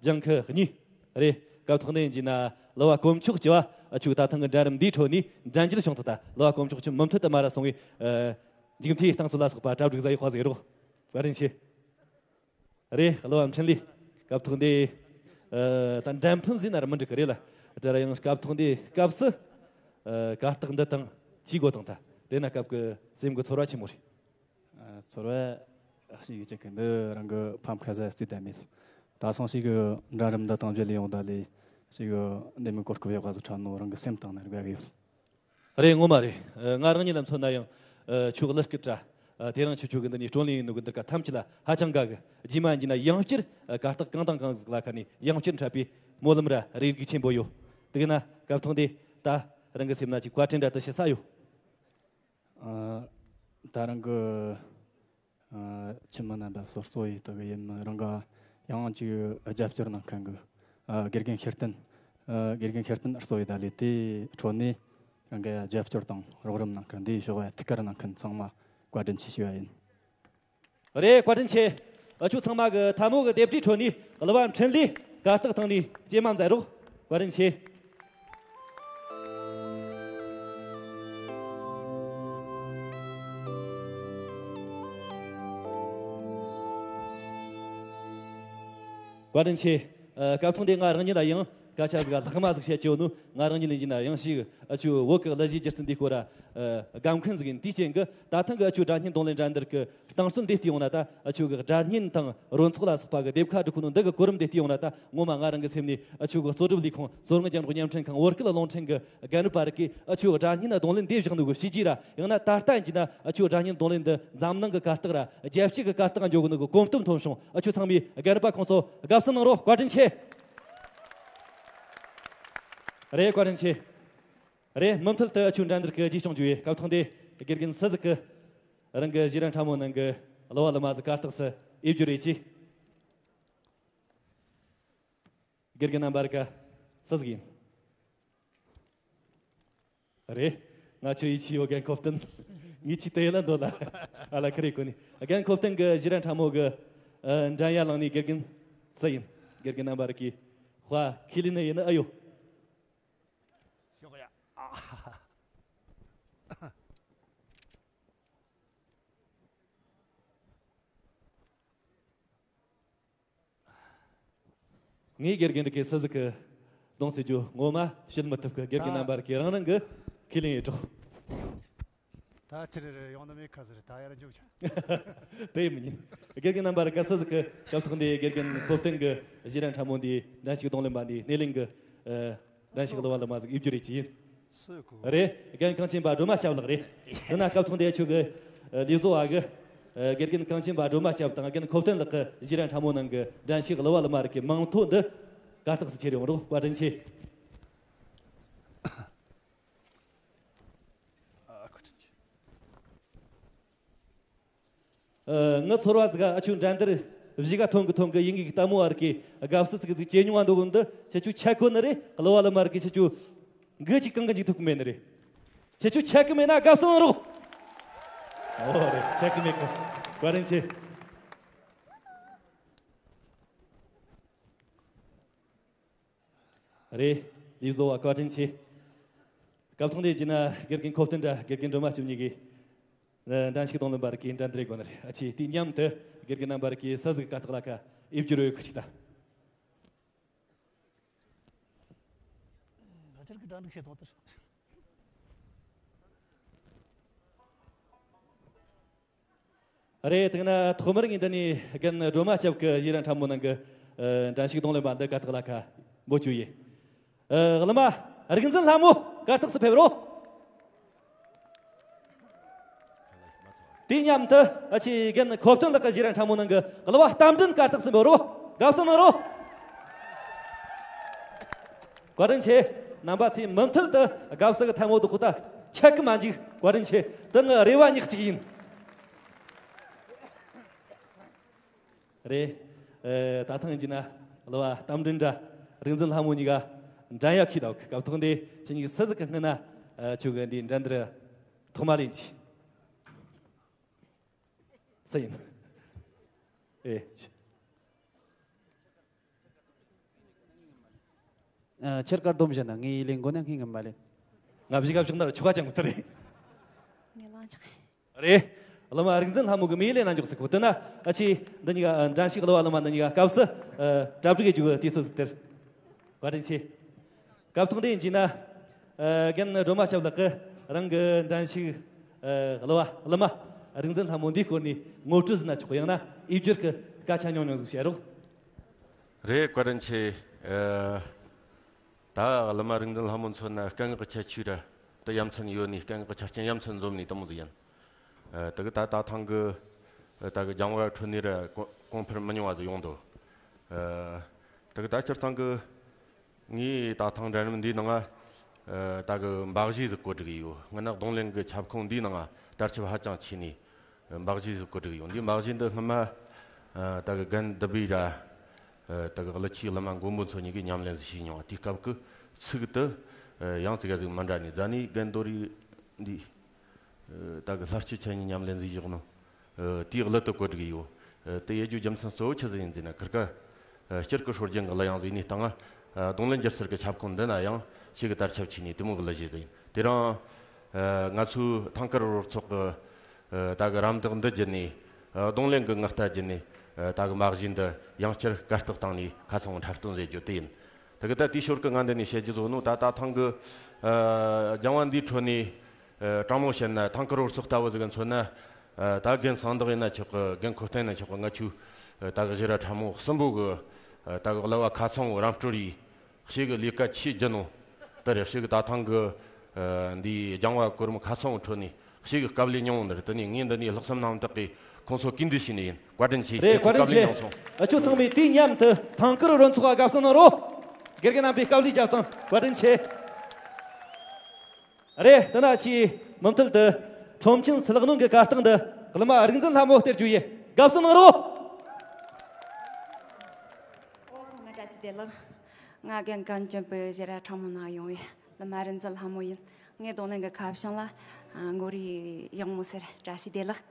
ལྗང་ཁུ་གཉིས། རེད། སྐབས་ཐོག་ནས་ཡིན་གྱི་ན་གླུ་བ་དཀོན་མཆོག་ཆུ་བ་ཨ་ཆོ་གི་ད་ཐེངས་གི་འགྲན་རིམ་འདིའི་ཁྲོད་ནས་འགྲན་རྒྱལ་བྱུང་ཐུབ། ད་གླུ་བ་དཀོན་མཆོག་ཆུ་མུ་མཐུད་དུ་མར་ར་སོང་བའི་ཨ་མཇུག་མཐའི་རྟིང་རྩོད་ལ་སོགས་པ་གྲ་སྒྲིག་ཟ་ཡི་དཔའ་ཟིག་རོགས། བཀའ་དྲིན་ཆེ། རེད། གླུ་བ་འཕྲིན་ལས་སྐབས་ཐོག་འདི་ཨ་ད་འགྲན་ཕམ་ཟིན་ན་ར་མི་འགྲིག་གི་རེད་ལ། དེ་ར་ཡང་སྐབས་ཐོག་འདི་སྐབས་སུ་ཨ་གར་སྟེགས་འདི་དང་ཅི་དགོས་དང་ད་དེ་ན་སྐབས་ཀྱི་སེམས་ཀྱི་ཚོར་བ་ཆེན་མོ་རེད། ཨ་ཚོར་བ་ཞིག་ཅིག་གི་འདི་རང་གི་ཕམ་ཁ་ཟ་རྩིས་དད་མེད། ད་སང་ཞིག་གི་འགྲན་རིམ་འདི་དང་བརྗེ་ལས་ཡོང་ད་ལས་ཞིག་གི་འདི་མི་གོ་སྐབས་ཡག་ག་ཟིག་ཁྲ་ནོ་རང་གི་སེམས་དང་ནི་དགའ་གི་ཡོད། རེད། ངོ་མ་རེད། ཨ་ང་རང་ཉིད་ལ་མཚོན་ན་ཡང་ཨ་ཆོ་གི་གླུ་སྐད་དྲ་ཨ་དེ་རིང་ཆུ་ཆོ་གི་འདི་ནས་སྤྲོ་ལེན་ཡིན་ནོ་གི་འདི་ག་ཐམས་ཅད་ལ་ཧ་ཅང་དགའ་གི་རྗེས་མ་ཡིན་གྱི་ན་ཡང་བསྐྱར་ཨ་གར་སྟེགས་གང་དང་གང་ཟིག་ལ་ཁ་ནས་ཡང་བསྐྱར་འཁྲབ་པའི་སྨོན་ལམ་ར་རེ་སྒུག་ཆེན་པོ་ཡོད། དེ་གི་ན་སྐབས་ཐོག་འདི་ད་རང་གི་སེམས་ན་ཅིག་བཀའ་དྲིན་འདྲ་དུ་ཞུ་ས་ཡོད། ཨ་ད་རང་གི་ཨ་ཁྱིམ་མི་རྣམ་པ་སོ་སོ་ཡི་དག་ཡིན་མི་རང་ག་ཡང་ཅིག་རྒྱབ་སྐྱོར་གནང་མཁན་གི་ཨ་དགེ་རྒན་ཤེར་བསྟན། ཨ་དགེ་རྒན་ཤེར་བསྟན་གཙོ་བའི་ད་ལས་དེ་ཁྲོད་ནས་རང་གི་རྒྱབ་སྐྱོར་དང་རོགས་རམ་གནང་མཁན་འདིའི་ཕྱོགས་ཐུགས་ཁུར་གནང་མཁན་ཚང་མ་བཀའ་དྲིན་ཆེ་ཞུ་བ་ཡིན། རེད། བཀའ་དྲིན་ཆེ། ཨ་ཆོ་ཚང་མ་གི་ཐལ་མོ་གི་ལྡེབས་བྲིས་ཁྲོད་ནས་གླུ་བ་འཕྲིན་ལས་གར་སྟེགས་སྟེང་ནས་སྐྱེལ་མ་མཛད་རོགས། བཀའ་དྲིན་ཆེ། བཀའ་དྲིན་ཆེ། ཨ་སྐབས་ཐོག་འདི་ང་རང་ཉིད་ལ་ཡང་སྐད་ཆ་ཟིག་ལྷག་མ་ཟིག་བཤད་ཀྱི་ཡོད་ནོ། ང་རང་ཉིད་ལ་ཡིན་ན་ཡང་ཞིག་ཨ་ཆོའི་བོད་ཀྱི་གླུ་གཞས་སྒྱུ་རྩལ་འདིའི་སྐོར་ཨ་དགའ་མཁན་ཟིག་ཡིན། དེའི་རྐྱེན་གྱིས་ད་ཐེངས་ཀྱི་ཨ་ཆོའི་སྒྲ་སྙན་རྡུང་ལེན་འགྲན་བསྡུར་གྱི་རྟིང་རྩོད་འདི་བལྟས་ཡོང་ན། ད་ཨ་ཆོ་གི་སྒྲ་སྙན་དང་རོལ་ཚོགས་ལ་སོགས་པ་གི་སྡེབ་ཁ་སྒྲིག་གོ་ནོ་འདི་གི་གོ་རིམ་འདི་བལྟས་ཡོང་ན། ད་ངོ་མ་ང་རང་གི་སེམས་ནས་ཨ་ཆོ་གི་གཙོ་སྒྲུབ་ལས་ཁུངས་མཚོ་སྔོན་རྒྱང་སྒྲོག་བརྙན་འཕྲིན་ཁང་བོད་སྐད་རླུང་འཕྲིན་གྱི་རྒན་རབས་པ་རིགས་ཀྱིས་ཨ་ཆོའི་སྒྲ་སྙན་རྡུང་ལེན་འདི་བཞག་ནོ་གི་བྱས་རྗེས་ར། ཡང་ན་ད་ལྟ་ཡིན་གྱི་ན་ཨ་ཆོའི་སྒྲ་སྙན་རྡུང་ལེན་འདི་འཛམ་གླིང་གི་གར་སྟེགས་ར་རྒྱལ་སྤྱི་གི་གར་སྟེགས་འགྱོ་གི་ནོ་གི་གོམ་སྟབས་མཐོན་བྱུང་། ཨ་ཆོ་ཚང་མས་རྒན་རབས་པ་ཁོང་ཚོ་དགའ་བསུ་གནང་རོགས། བཀའ་དྲིན་ཆེ། རེད། བཀའ་དྲིན་ཆེ། རེད། མུ་མཐུད་དུ་ཨ་ཆོའི་འགྲན་བསྡུར་གྱི་རྗེས་སྐྱོང་བརྒྱུད་པའི་སྐབས་ཐོག་འདི་དགེ་རྒན་སུ་ཟིག་གི་རང་གི་གཞས་རིང་ཁྲ་མོ་ནང་གི་གླུ་བ་གླུ་མ་ཟིག་གར་སྟེགས་སུ་ཡིབ་རྒྱུ་རེད་ཅེ། དགེ་རྒན་རྣམ་པར་ཀ་སུ་ཟིག་ཡིན། རེད། ང་ཆོ་ཡིད་ཆེས་ཡོད་རྒན་ཁོ་བསྟན། ངས་ཆེས་དེ་ཡིན་ན་འདོད་ལ། ཨ་ལ་ཁ་རེ་གོ་ནི། རྒན་ཁོ་བསྟན་གི་གཞས་རིང་ཁྲ་མོ་གི་ཨ་འགྲན་ཡ་ལངས་ནི་དགེ་རྒན་སུ་ཡིན། དགེ་རྒན་རྣམ་པར་ཀའི་དཔའ་ཁས་ལེན་ནི་ཡིན་ནི་ཨ་ཡོད། ཤོག་ཡ། ངའི་དགེ་རྒན་རིགས་ཀྱི་སུ་ཟིག་གི་གདོང་ཟེར་རྒྱུ་ངོ་མ་བཤད་མི་ཐུབ་གི། དགེ་རྒན་རྣམ་པར་གི་རང་རང་གི་ཁས་ལེན་ཡེད་རོགས། ད་ཁྱེད་རེ་རེ་ཡོང་ནི་མེད་ཁ་ཟེར། ད་ཡར་འཇུག་ཆ། དེ་མི་ཉན། དགེ་རྒན་རྣམ་པར་གི་སུ་ཟིག་གི་སྐབས་ཐོག་འདི་དགེ་རྒན་ཁོ་བསྟན་གི་ཞི་རན་ཁྲ་མོ་འདི་འགྲན་ཞུགས་རྡུང་ལེན་པ་འདི་སྣེ་ལེན་གི་ཨ། འགྲན་ཞུགས་གླུ་བ་གླུ་མ་ཟིག་ཡིབ་རྒྱུ་རེད་ཅི་ཡིན། སུ་གོ། རེད། རྒན་གངས་ཅན་པ་སྒྲོལ་མ་སྐྱབས་ལགས་རེད། དེ་ན་སྐབས་ཐོག་འདི་ཆོ་གི་ཨ། ལས་བཟོ་བ་གི་ཨ། དགེ་རྒན་གངས་ཅན་པ་སྒྲོལ་མ་སྐྱབས་དང་རྒན་ཁོ་བསྟན་ལགས་གི་ཞི་རན་ཁྲ་མོ་ནང་གི་འགྲན་ཞུགས་གླུ་བ་གླུ་མ་རིགས་ཀྱི་མིང་ཐོ་འདི་གར་སྟེགས་སུ་ཁྱེར་ཡོང་རོགས། བཀའ་དྲིན་ཆེ། ཨ། ངའི་ཚོར་བ་ཟིག་ག་ཨ་ཆུ་འགྲན་བསྡུར་བཞི་ག་ཐོན་གི་ཐོན་གི་ཡིན་གི་ལྟད་མོ་བར་གི་དགའ་བསུ་ཟིག་ཟིག་བྱེད་མྱོང་བ་འདུག་གི། འདི་ཁྱེད་ཆོ་ཆད་གོ་ནི་རེད། གླུ་བ་གླུ་མ་བར་གི་ཁྱེད་ཆོ་འགུལ་གཅིག་གང་གི་འཇུག་ཐུབ་གི་མེད་ནི་རེད། ཁྱེད་ཆོ་ཆད་གི་མེད་ན་དགའ་བསུ་གནང་རོགས། ཨོ་རེད། ཆད་གི་མེད་གི། བཀའ་དྲིན་ཆེ། རེད། ལས་བཟོ་བ་བཀའ་དྲིན་ཆེ། སྐབས་ཐོག་འདི་བྱས་ན་དགེ་རྒན་ཁོ་བསྟན་དང་དགེ་རྒན་སྒྲོལ་མ་སྐྱབས་གཉིས་ཀྱིས་འགྲན་ཞུགས་རྡུང་ལེན་པ་རིགས་ཀྱི་འགྲན་བསྡུར་དགོས་ནི་རེད། ཨ་ཆེ་དེའི་མཉམ་དུ་དགེ་རྒན་རྣམ་པ་རིགས་ཀྱི་སུ་ཟིག་གར་སྟེགས་ལ་ཁ་ཡིབ་རྒྱུ་རེད། ཁུ་ཅིག་ད། ཕལ་ཆེར་གྱི་གྲ་སྒྲིག་བྱེད་དོ་དེར། རེད། དེ་ན་ཐོག་མར་ངས་འདི་ནས་རྒན་སྒྲོལ་མ་སྐྱབས་ཀྱི་ཞི་རན་ཁྲ་མོ་ནང་གི་ཨ། འགྲན་ཞུགས་རྡུང་ལེན་པ་འདི་གར་སྟེགས་ལ་ཁ་འབོད་རྒྱུ་ཡིན། ཨ། གླུ་མ་རིག་འཛིན་ལྷ་མོ་གར་སྟེགས་སུ་ཕེབས་རོགས། དེའི་མཉམ་དུ་ཨ་ཆེ་རྒན་ཁོ་བསྟན་ལགས་ཀྱི་ཞི་རན་ཁྲ་མོ་ནང་གི་གླུ་བ་རྟ་མགྲིན་གར་སྟེགས་སུ་འབོད་རོགས། དགའ་བསུ་གནང་རོགས། བཀའ་དྲིན་ཆེ། རྣམ་པ་ཚོས་མུ་མཐུད་དུ་དགའ་བསུ་གི་ཐལ་མོ་དུ་ཁུ་ད་ཆད་གི་མ་འཇུག་བཀའ་དྲིན་ཆེ། དེ་ངའི་རེ་བ་ཉག་གཅིག་ཡིན། རེད། ཨེ། ད་ཐེངས་ཀྱི་ན་གླུ་བ་རྟ་མགྲིན་དང་རིག་འཛིན་ལྷ་མོ་གཉིས་ཀ་འགྲན་ཡ་ཁི་དོག་སྐབས་ཐོག་འདི་ཁྱེད་གཉིས་སུ་ཟིག་གི་སྔུན་ན་ཨ། ཆོ་གི་འདི་འགྲན་བསྡུར་ཐོག་མ་ལེན་གྱི། སུ་ཡིན། ཨེ། ཨ། ཁྱེད་ཀར་སྡོམ་བཞིན་ན་ངའི་ལེན་དགོས་ན་ངའི་ངམ་མ་ལེན། ང་བཞི་ག་བཞག་ན་ཆོ་ག་ཅང་གི་ཐུ་རེད། ངས་ལངས་ཆོག་གི། རེད། གླུ་མ་རིག་འཛིན་ལྷ་མོ་གི་མི་ལེན་ན་འཇོག་སི་ཁུ་དེ་ན་ཨ་ཆེ་འདི་གཉིས་ཀ་འགྲན་ཞུགས་གླུ་བ་གླུ་མ་འདི་གཉིས་ཀ་སྐབས་སུ་གྲ་སྒྲིག་གི་རྒྱུ་དུས་སུ་ཟིག་དེར། བཀའ་དྲིན་ཆེ། སྐབས་ཐོག་འདི་ཡིན་གྱི་ན། ཨ། རྒན་སྒྲོལ་མ་སྐྱབས་ལགས་ཀྱིས་རང་གི་འགྲན་ཞུགས་ཨ། གླུ་བ་གླུ་མ་རིག་འཛིན་ལྷ་མོ་འདིའི་སྐོར་ནས་ངོ་སྤྲོད་ཟིན་ན་ཆོག་ཡང་ན་ཡིབ་སྒྱུར་གྱི་སྐད་ཆ་ཉུང་ཉུང་ཟིག་བཤད་རོགས། རེད། བཀའ་དྲིན་ཆེ། ཨ། ད་གླུ་མ་རིག་འཛིན་ལྷ་མོ་མཚོན་ན་སྐད་ངག་གི་ཁྱད་ཆོས་ར་དེ་ཡ་མཚན་ཡོད་ནི། སྐད་ངག་གི་ཆ་རྐྱེན་ཡ་མཚན་འཛོམས་ནི་དེ་མོ་ཟིག་ཡིན། ཨ། དེ་གི་ད་ད་ཐེངས་གི་ད་གི་རྒྱང་བ་འཕྲོད་ནི་ར་གོང་འཕེལ་མི་ཉུང་བ་ཟིག་ཡོང་འདུག། ཨ། དེ་གི་ད་སྤྱིར་བཏང་གི་ངས་ད་ཐེངས་འགྲན་རིམ་འདིའི་ནང་ང་ད་གི་འབའ་གཞས་ཟིག་བཀོད་སྒྲིག་ཡོད། སྔོན་ན་རྡུང་ལེན་གི་ཁྱབ་ཁོངས་འདིའི་ནང་ང་དར་ཁྱབ་ཧ་ཅང་ཆེ་ནི་འབའ་གཞས་ཟིག་བཀོད་སྒྲིག་ཡོད། འདིའི་འབའ་གཞས་འདི་སྔོན་མ་ད་གི་རྒན་བདུད་བྷེ་ར་ད་གི་ཀླུ་ཆུའི་གླུ་མ་མགོན་པོ་མཚོ་གཉིས་ཀྱིས་ཉམས་ལེན་ཟིག་བྱས་མྱོང་བ། དེའི་སྐབས་ཀྱི་ཚིག་དེ་ཡང་ཙི་ག་ཟིག་མི་འདྲ་ནི། ཛ་ནི་རྒན་རྡོ་རི་འདི་ད་གི་ལྷ་སྐྱིད་ཆ་གཉིས་ཉམས་ལེན་ཟིག་བཞག་ནོ། ཨ། དེའི་གླུ་དེ་བཀོད་སྒྲིག་ཡོད། ཨ། དེ་ཡེད་རྒྱུ་རྒྱུ་མཚན་གཙོ་བོ་ཆི་ཟིག་ཡིན་ཟེར་ན་ཁིར་ཀ་ཨ། སྤྱིར་གི་སྲོལ་རྒྱུན་གི་གླུ་དབྱངས་ཟིག་ཡིན་ནི་སྟེང་ང་། ཨ། རྡུང་ལེན་སྒྱུ་རྩལ་གི་ཁྱབ་ཁོངས་འདི་ན་ཡང་ཞེ་གི་དར་ཁྱབ་ཆེ་ནི་དེ་མོ་གི་གླུ་གཞས་ཟིག་ཡིན། དེ་རིང་ཨ། ང་ཚོའི་ཐང་དཀར་རོལ་ཚོགས་གི་ཨ། ད་གི་རམ་འདེགས་འདི་བརྒྱུད་ནས། ཨ། རྡུང་ལེན་གི་ངག་རྟ་བརྒྱུད་ནས། ཨ། ད་གི་མ་གཞི་འདི་ཡང་བསྐྱར་གར་སྟེགས་སྟེང་ནས་ཁ་ཚང་འཁྲབ་སྟོན་མཛད་རྒྱུ་དེ་ཡིན། དེ་གི་ད་དེའི་ཞོར་གི་ང་འདི་ནས་བཤད་རྒྱུ་བཟོ་ནོ། ད་ད་ཐེངས་གི་ཨ། རྒྱང་བ་འདིའི་ཁྲོད་ནས། ཨ། དྲང་མོ་བཤད་ན་ཐང་དཀར་རོལ་ཚོགས་ལྟ་བུ་ཟིག་གི་མཚོན་ན། ཨ། ད་རྒན་གསང་བདག་ཡིན་ན་ཆོག་གི། རྒན་ཁོ་བསྟན་ཡིན་ན་ཆོག་གི། ང་ཆོ་ཨ། ད་གི་ཞི་ར་ཁྲ་མོ་གསུམ་པོ་གི་ཨ། ད་གི་གླུ་བ་ཁ་ཚང་བོ་རམ་སྤྲོད་ཡེད། ཞེ་གི་ལས་ཀ་ཆེ་རྒྱུ་ནོ། དེ་རེད། ཞེ་གི་ད་ཐེངས་གི་ཨ། འདིའི་རྒྱང་བ་གོ་རིམ་ཁ་ཚང་བོ་ཁྲོད་ནས་ཞེ་གི་དཀའ་ལས་མྱོང་བོ་འདི་རེད། དེ་ནས་ངས་འདི་ནས་ལྷག་བསམ་རྣམ་དག་གིས་ཁོང་ཚོ་གུས་འདུད་ཞུས་ནི་ཡིན། བཀའ་དྲིན་ཆེ། རེད། ཁྱེད་ཚོ་བཀའ་དྲིན་དཀའ་ལས་ཆེ། མྱོང་སོང་། ཨ། ཁྱོད་ཚང་མས་དེའི་མཉམ་དུ་ཐང་དཀར་རོལ་ཚོགས་ལ་དགའ་བསུ་གནང་རོགས། དགེ་རྒན་རྣམ་པའི་དཀའ་ལས་རྒྱབ་དང་། བཀའ་དྲིན་ཆེ། རེད། དེ་ན་ཆེས་མུ་མཐུད་དུ་ཁྲོམ་ཆེན་སུ་ལག་ནོན་གྱི་གར་སྟེགས་འདི་གླུ་མ་རིག་འཛིན་ལྷ་མོ་སྟེར་རྒྱུ་ཡིན། དགའ་བསུ་གནང་རོགས། ཨོ་ཚང་མ་བཀྲ་ཤིས་བདེ་ལེགས། ང་རྒན་གངས་ཅན་པའི་ཞི་ར་ཁྲ་མོ་ནང་ཡོང་བའི་གླུ་མ་རིག་འཛིན་ལྷ་མོ་ཡིན། ངའི་རྡུང་ལེན་གྱི་ཁ་བྱང་ལ་མགོ་རིལ་ཡག་མོ་ཟེར། བཀྲ་ཤིས་བདེ་ལེགས།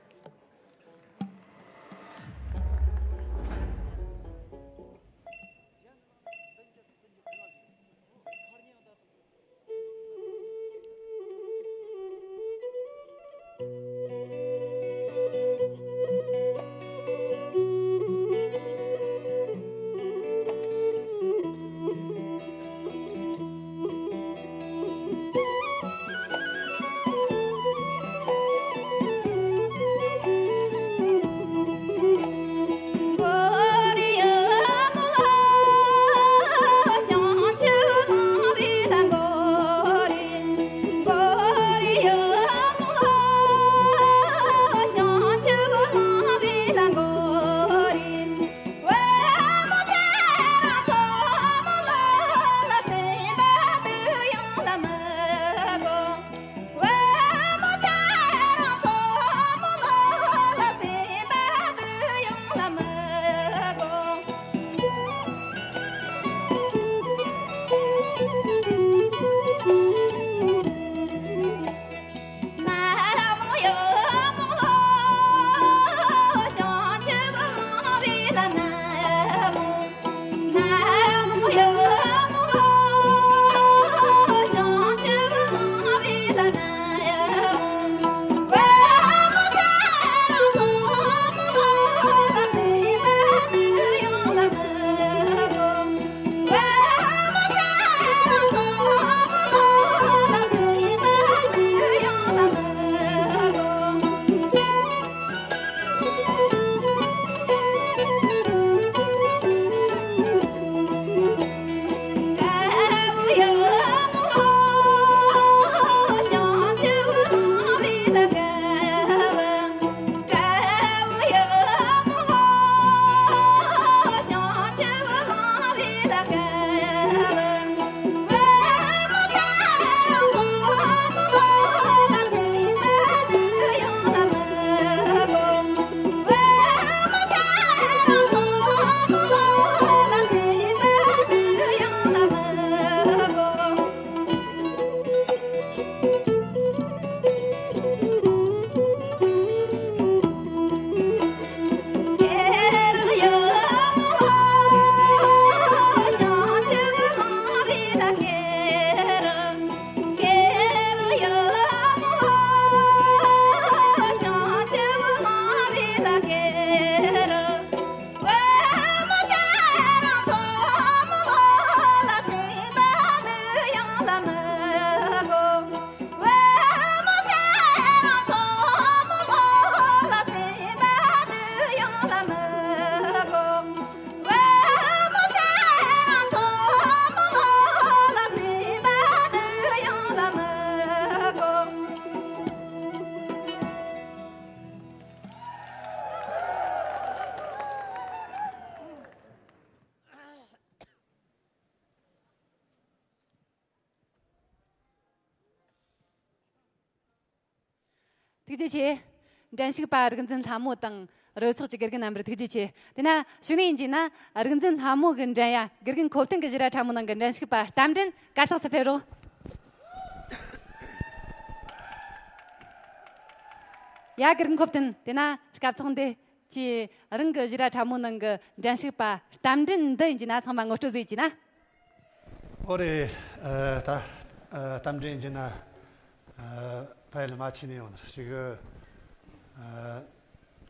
ཐུགས་རྗེ་ཆེ། འགྲན་ཞུགས་པ་རིག་འཛིན་ལྷ་མོ་དང་རོལ་ཚོགས་ཀྱི་དགེ་རྒན་རྣམ་པར་ཐུགས་རྗེ་ཆེ། དེ་ན་གཞུག་ནས་ཡིན་གྱི་ན་རིག་འཛིན་ལྷ་མོ་གི་འགྲན་ཡ་དགེ་རྒན་ཁོ་བསྟན་གྱི་བཞི་ར་ཕྲ་མོ་ནང་གི་འགྲན་ཞུགས་པ་རྟ་མགྲིན་གར་སྟེགས་སུ་ཕེབས་རོགས། ཡ་དགེ་རྒན་ཁོ་བསྟན། དེ་ན་སྐབས་ཐོག་འདི་ཁྱེད་རང་གི་བཞི་ར་ཕྲ་མོ་ནང་གི་འགྲན་ཞུགས་པ་རྟ་མགྲིན་འདི་ཡིན་གྱི་ན་ཚང་མ་ངོ་སྤྲོད་ཟིག་བྱས་ན། ཨོ་རེད། ཨ། ད་ཨ་རྟ་མགྲིན་ཡིན་གྱི་ན། ཨ། ཕ་ཡུལ་རྨ་ཆུ་ནས་ཡོང་ནི་ཞིག་ཨ།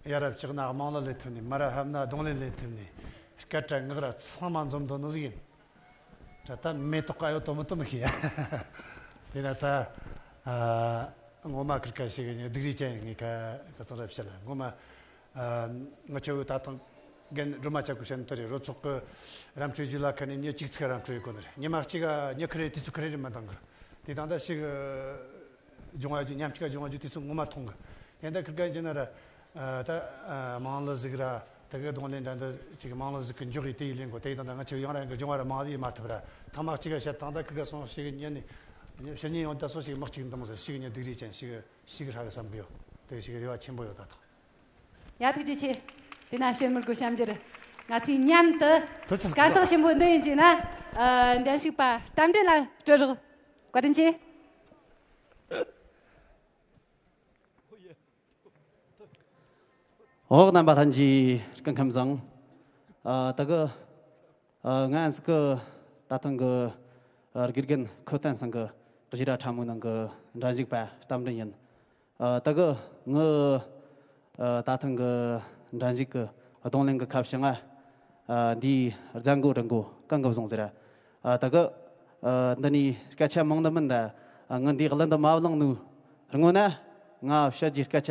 ཡ་རབས་ལྕགས་ན་དམངས་གླུ་ལེན་ཐུབ་ནི། མ་ར་ཧབ་ན་རྡུང་ལེན་ལེན་ཐུབ་ནི། སྐད་སྒྲ་ངག་སྒྲ་ཚང་མ་འཛོམས་འདུག་ནི་ཟིག་ཡིན། ད་ལྟ་མེ་ཏོག་ག་ཡོད་དོ་མི་དོ་མི་ཤེས་ཡ། དེ་ན་ད་ཨ། ངོ་མ་ཁིར་ཀ་ཞིག་ཡིན་སྡུག་རུས་ཅན་ཡིན། ངས་ཁ་ཁ་ཚང་ར་བཤད་ལ། ངོ་མ་ཨ། ང་ཆོ་ད་ཐེངས་རྒན་སྒྲོལ་མ་ཆ་གི་བཤད་ནི་དེ་རེད། རོལ་ཚོགས་ཀྱི་ར་འཕྲོད་རྒྱུ་ལ་ཁ་ནས་ཉི་གཅིག་ཚིག་ར་འཕྲོད་ཡོད་གོ་ནི་རེད། ཉི་མ་གཅིག་ག་ཉི་ཁ་རེ་དུས་ཚོད་ཁ་རེ་རེ་མ་འདང་གི། དེ་དང་ད་ཞིག་སྦྱོང་བ་རྒྱུ་མཉམ་གཅིག་ག་སྦྱོང་བ་རྒྱུ་དུས་ཚོད་ངོ་མ་ཐུང་གི། དེ་འདྲ་ཁིར་ཀ་ཡིན་ན་ར་ཨ། ད་ཨ། དམངས་གླུ་ཟིག་ར་དེ་གི་རྡུང་ལེན་འདྲ་འདི་ཅིག་དམངས་གླུ་ཟིག་གི་འཇོག་ཡི་དེ་ཡི་ལེན་གོ། དེ་ཡི་དང་ད་ང་ཆོ་ཡང་ར་ཡང་གི་སྦྱོང་བ་ར་མང་ཡི་མ་ཐུབ་ར། ཐ་མག་གཅིག་ག་བཤད་དང་ད་ཁིར་ཀ་སོང་ཞིག་ཉན་ནི་ཕྱི་ཉིན་ཡོང་ད་སོང་ཞིག་དམག་གཅིག་འདུམ་ཟེར། ཞིག་ཉན་སྡུག་རུས་ཅན་ཞིག་ཞིག་ཧྲ་གི་བསམ་གི་ཡོད། དེ་ཞིག་རེ་བ་ཆེན་པོ་ཡོད་ད་ཐོག་ཡ་ཐུགས་རྗེ་ཆེ། དེ་ན་བཤད་མུར་གོ་བྱམས་འགྱུར། ང་ཚོས་མཉམ་དུ་ཐུགས་རྗེ་ཆེ། གར་སྟེགས་ཆེན་པོ་འདི་ཡིན་གྱི་ན་ཨ། འགྲན་ཞུགས་པ་རྟ་མགྲིན་ལ་སྤྲོད་རོགས། བཀའ་དྲིན་ཆེ། འོག་རྣམ་པ་ལྷན་རྒྱས་སྐུ་ཁམས་བཟང་། ཨ། ད་གི་ཨ། ང་ཟིག་གི་ད་ཐེངས་གི་ཨ། དགེ་རྒན་ཁུ་བསྟན་ཚང་གི་བཞི་ར་ཕྲ་མོའི་ནང་གི་འགྲན་ཞུགས་པ་རྟ་མགྲིན་ཡིན། ཨ། ད་གི་ངི་ཨ། ད་ཐེངས་གི་འགྲན་ཞུགས་གི་རྡུང་ལེན་གི་ཁ་བྱང་ང་ཨ། འདིའི་རྫ་མགོ་རི་མགོ་གང་གི་བཟུང་ཟེར། ཨ། ད་གི་ཨ། འདི་ནས་སྐད་ཆ་མང་ནི་མིན་ད། ཨ། ངི་འདིའི་གླུ་འདི་མ་བླངས་ནོ་སྔོན་ན་ང་བཤད་རྒྱུའི་སྐད་ཆ་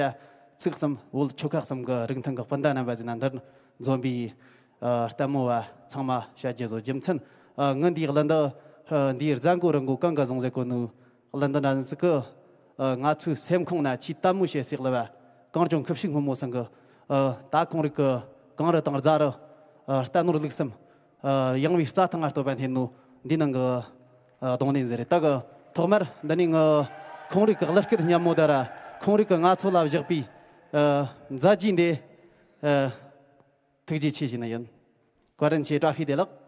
ཚིག་གསུམ་བོད་ཆོལ་ཁ་གསུམ་གི་རིགས་མཐུན་གི་སྤུན་ཟླ་རྣམ་པ་ཟེར་ན་འདིར་འཛོམས་པའི་ཨ། ལྟད་མོ་བ་ཚང་མ་བཤད་རྒྱུ་བཟོ། རྒྱུ་མཚན་ཨ། ངི་འདིའི་གླུ་འདི་ཨ། འདིའི་རྫ་མགོ་རི་མགོ་གང་ག་བཟུང་ཟེར་གོ་ནོ་གླུ་འདི་འདྲ་ཟིག་གི་ཨ། ང་ཚོའི་སེམས་ཁོང་ན་ཆེས་ལྟད་མོ་བྱེད་སའི་གླུ་བ་གངས་ལྗོངས་ཁུ་བྱུག་སྔོན་མོ་ཚང་གི་ཨ། ད་ཁོང་རིགས་ཀྱི་གངས་རི་དང་རྫ་རི་ཨ། རྟ་ནོར་ལུག་གསུམ་ཨ། ཡངས་པའི་རྩྭ་ཐང་ང་བསྟོད་པ་འཐེན་ནོ་འདི་ནང་གི་ཨ། རྡུང་ལེན་ཟེར་རེད། ད་གི་ཐོག་མར་འདི་ནས་ངི་ཁོང་རིགས་ཀྱི་གླུ་སྐད་སྙན་མོ་དེ་ར་ཁོང་རིགས་ཀྱི་ང་ཚོ་ལ་བཞག་པའི་ཨ། མཛད་རྗེས་འདི་ཨ། ཐུགས་རྗེ་ཆེ་ཞུ་ནི་ཡིན། བཀའ་དྲིན་ཆེ། བཀྲ་ཤིས་བདེ་ལེགས།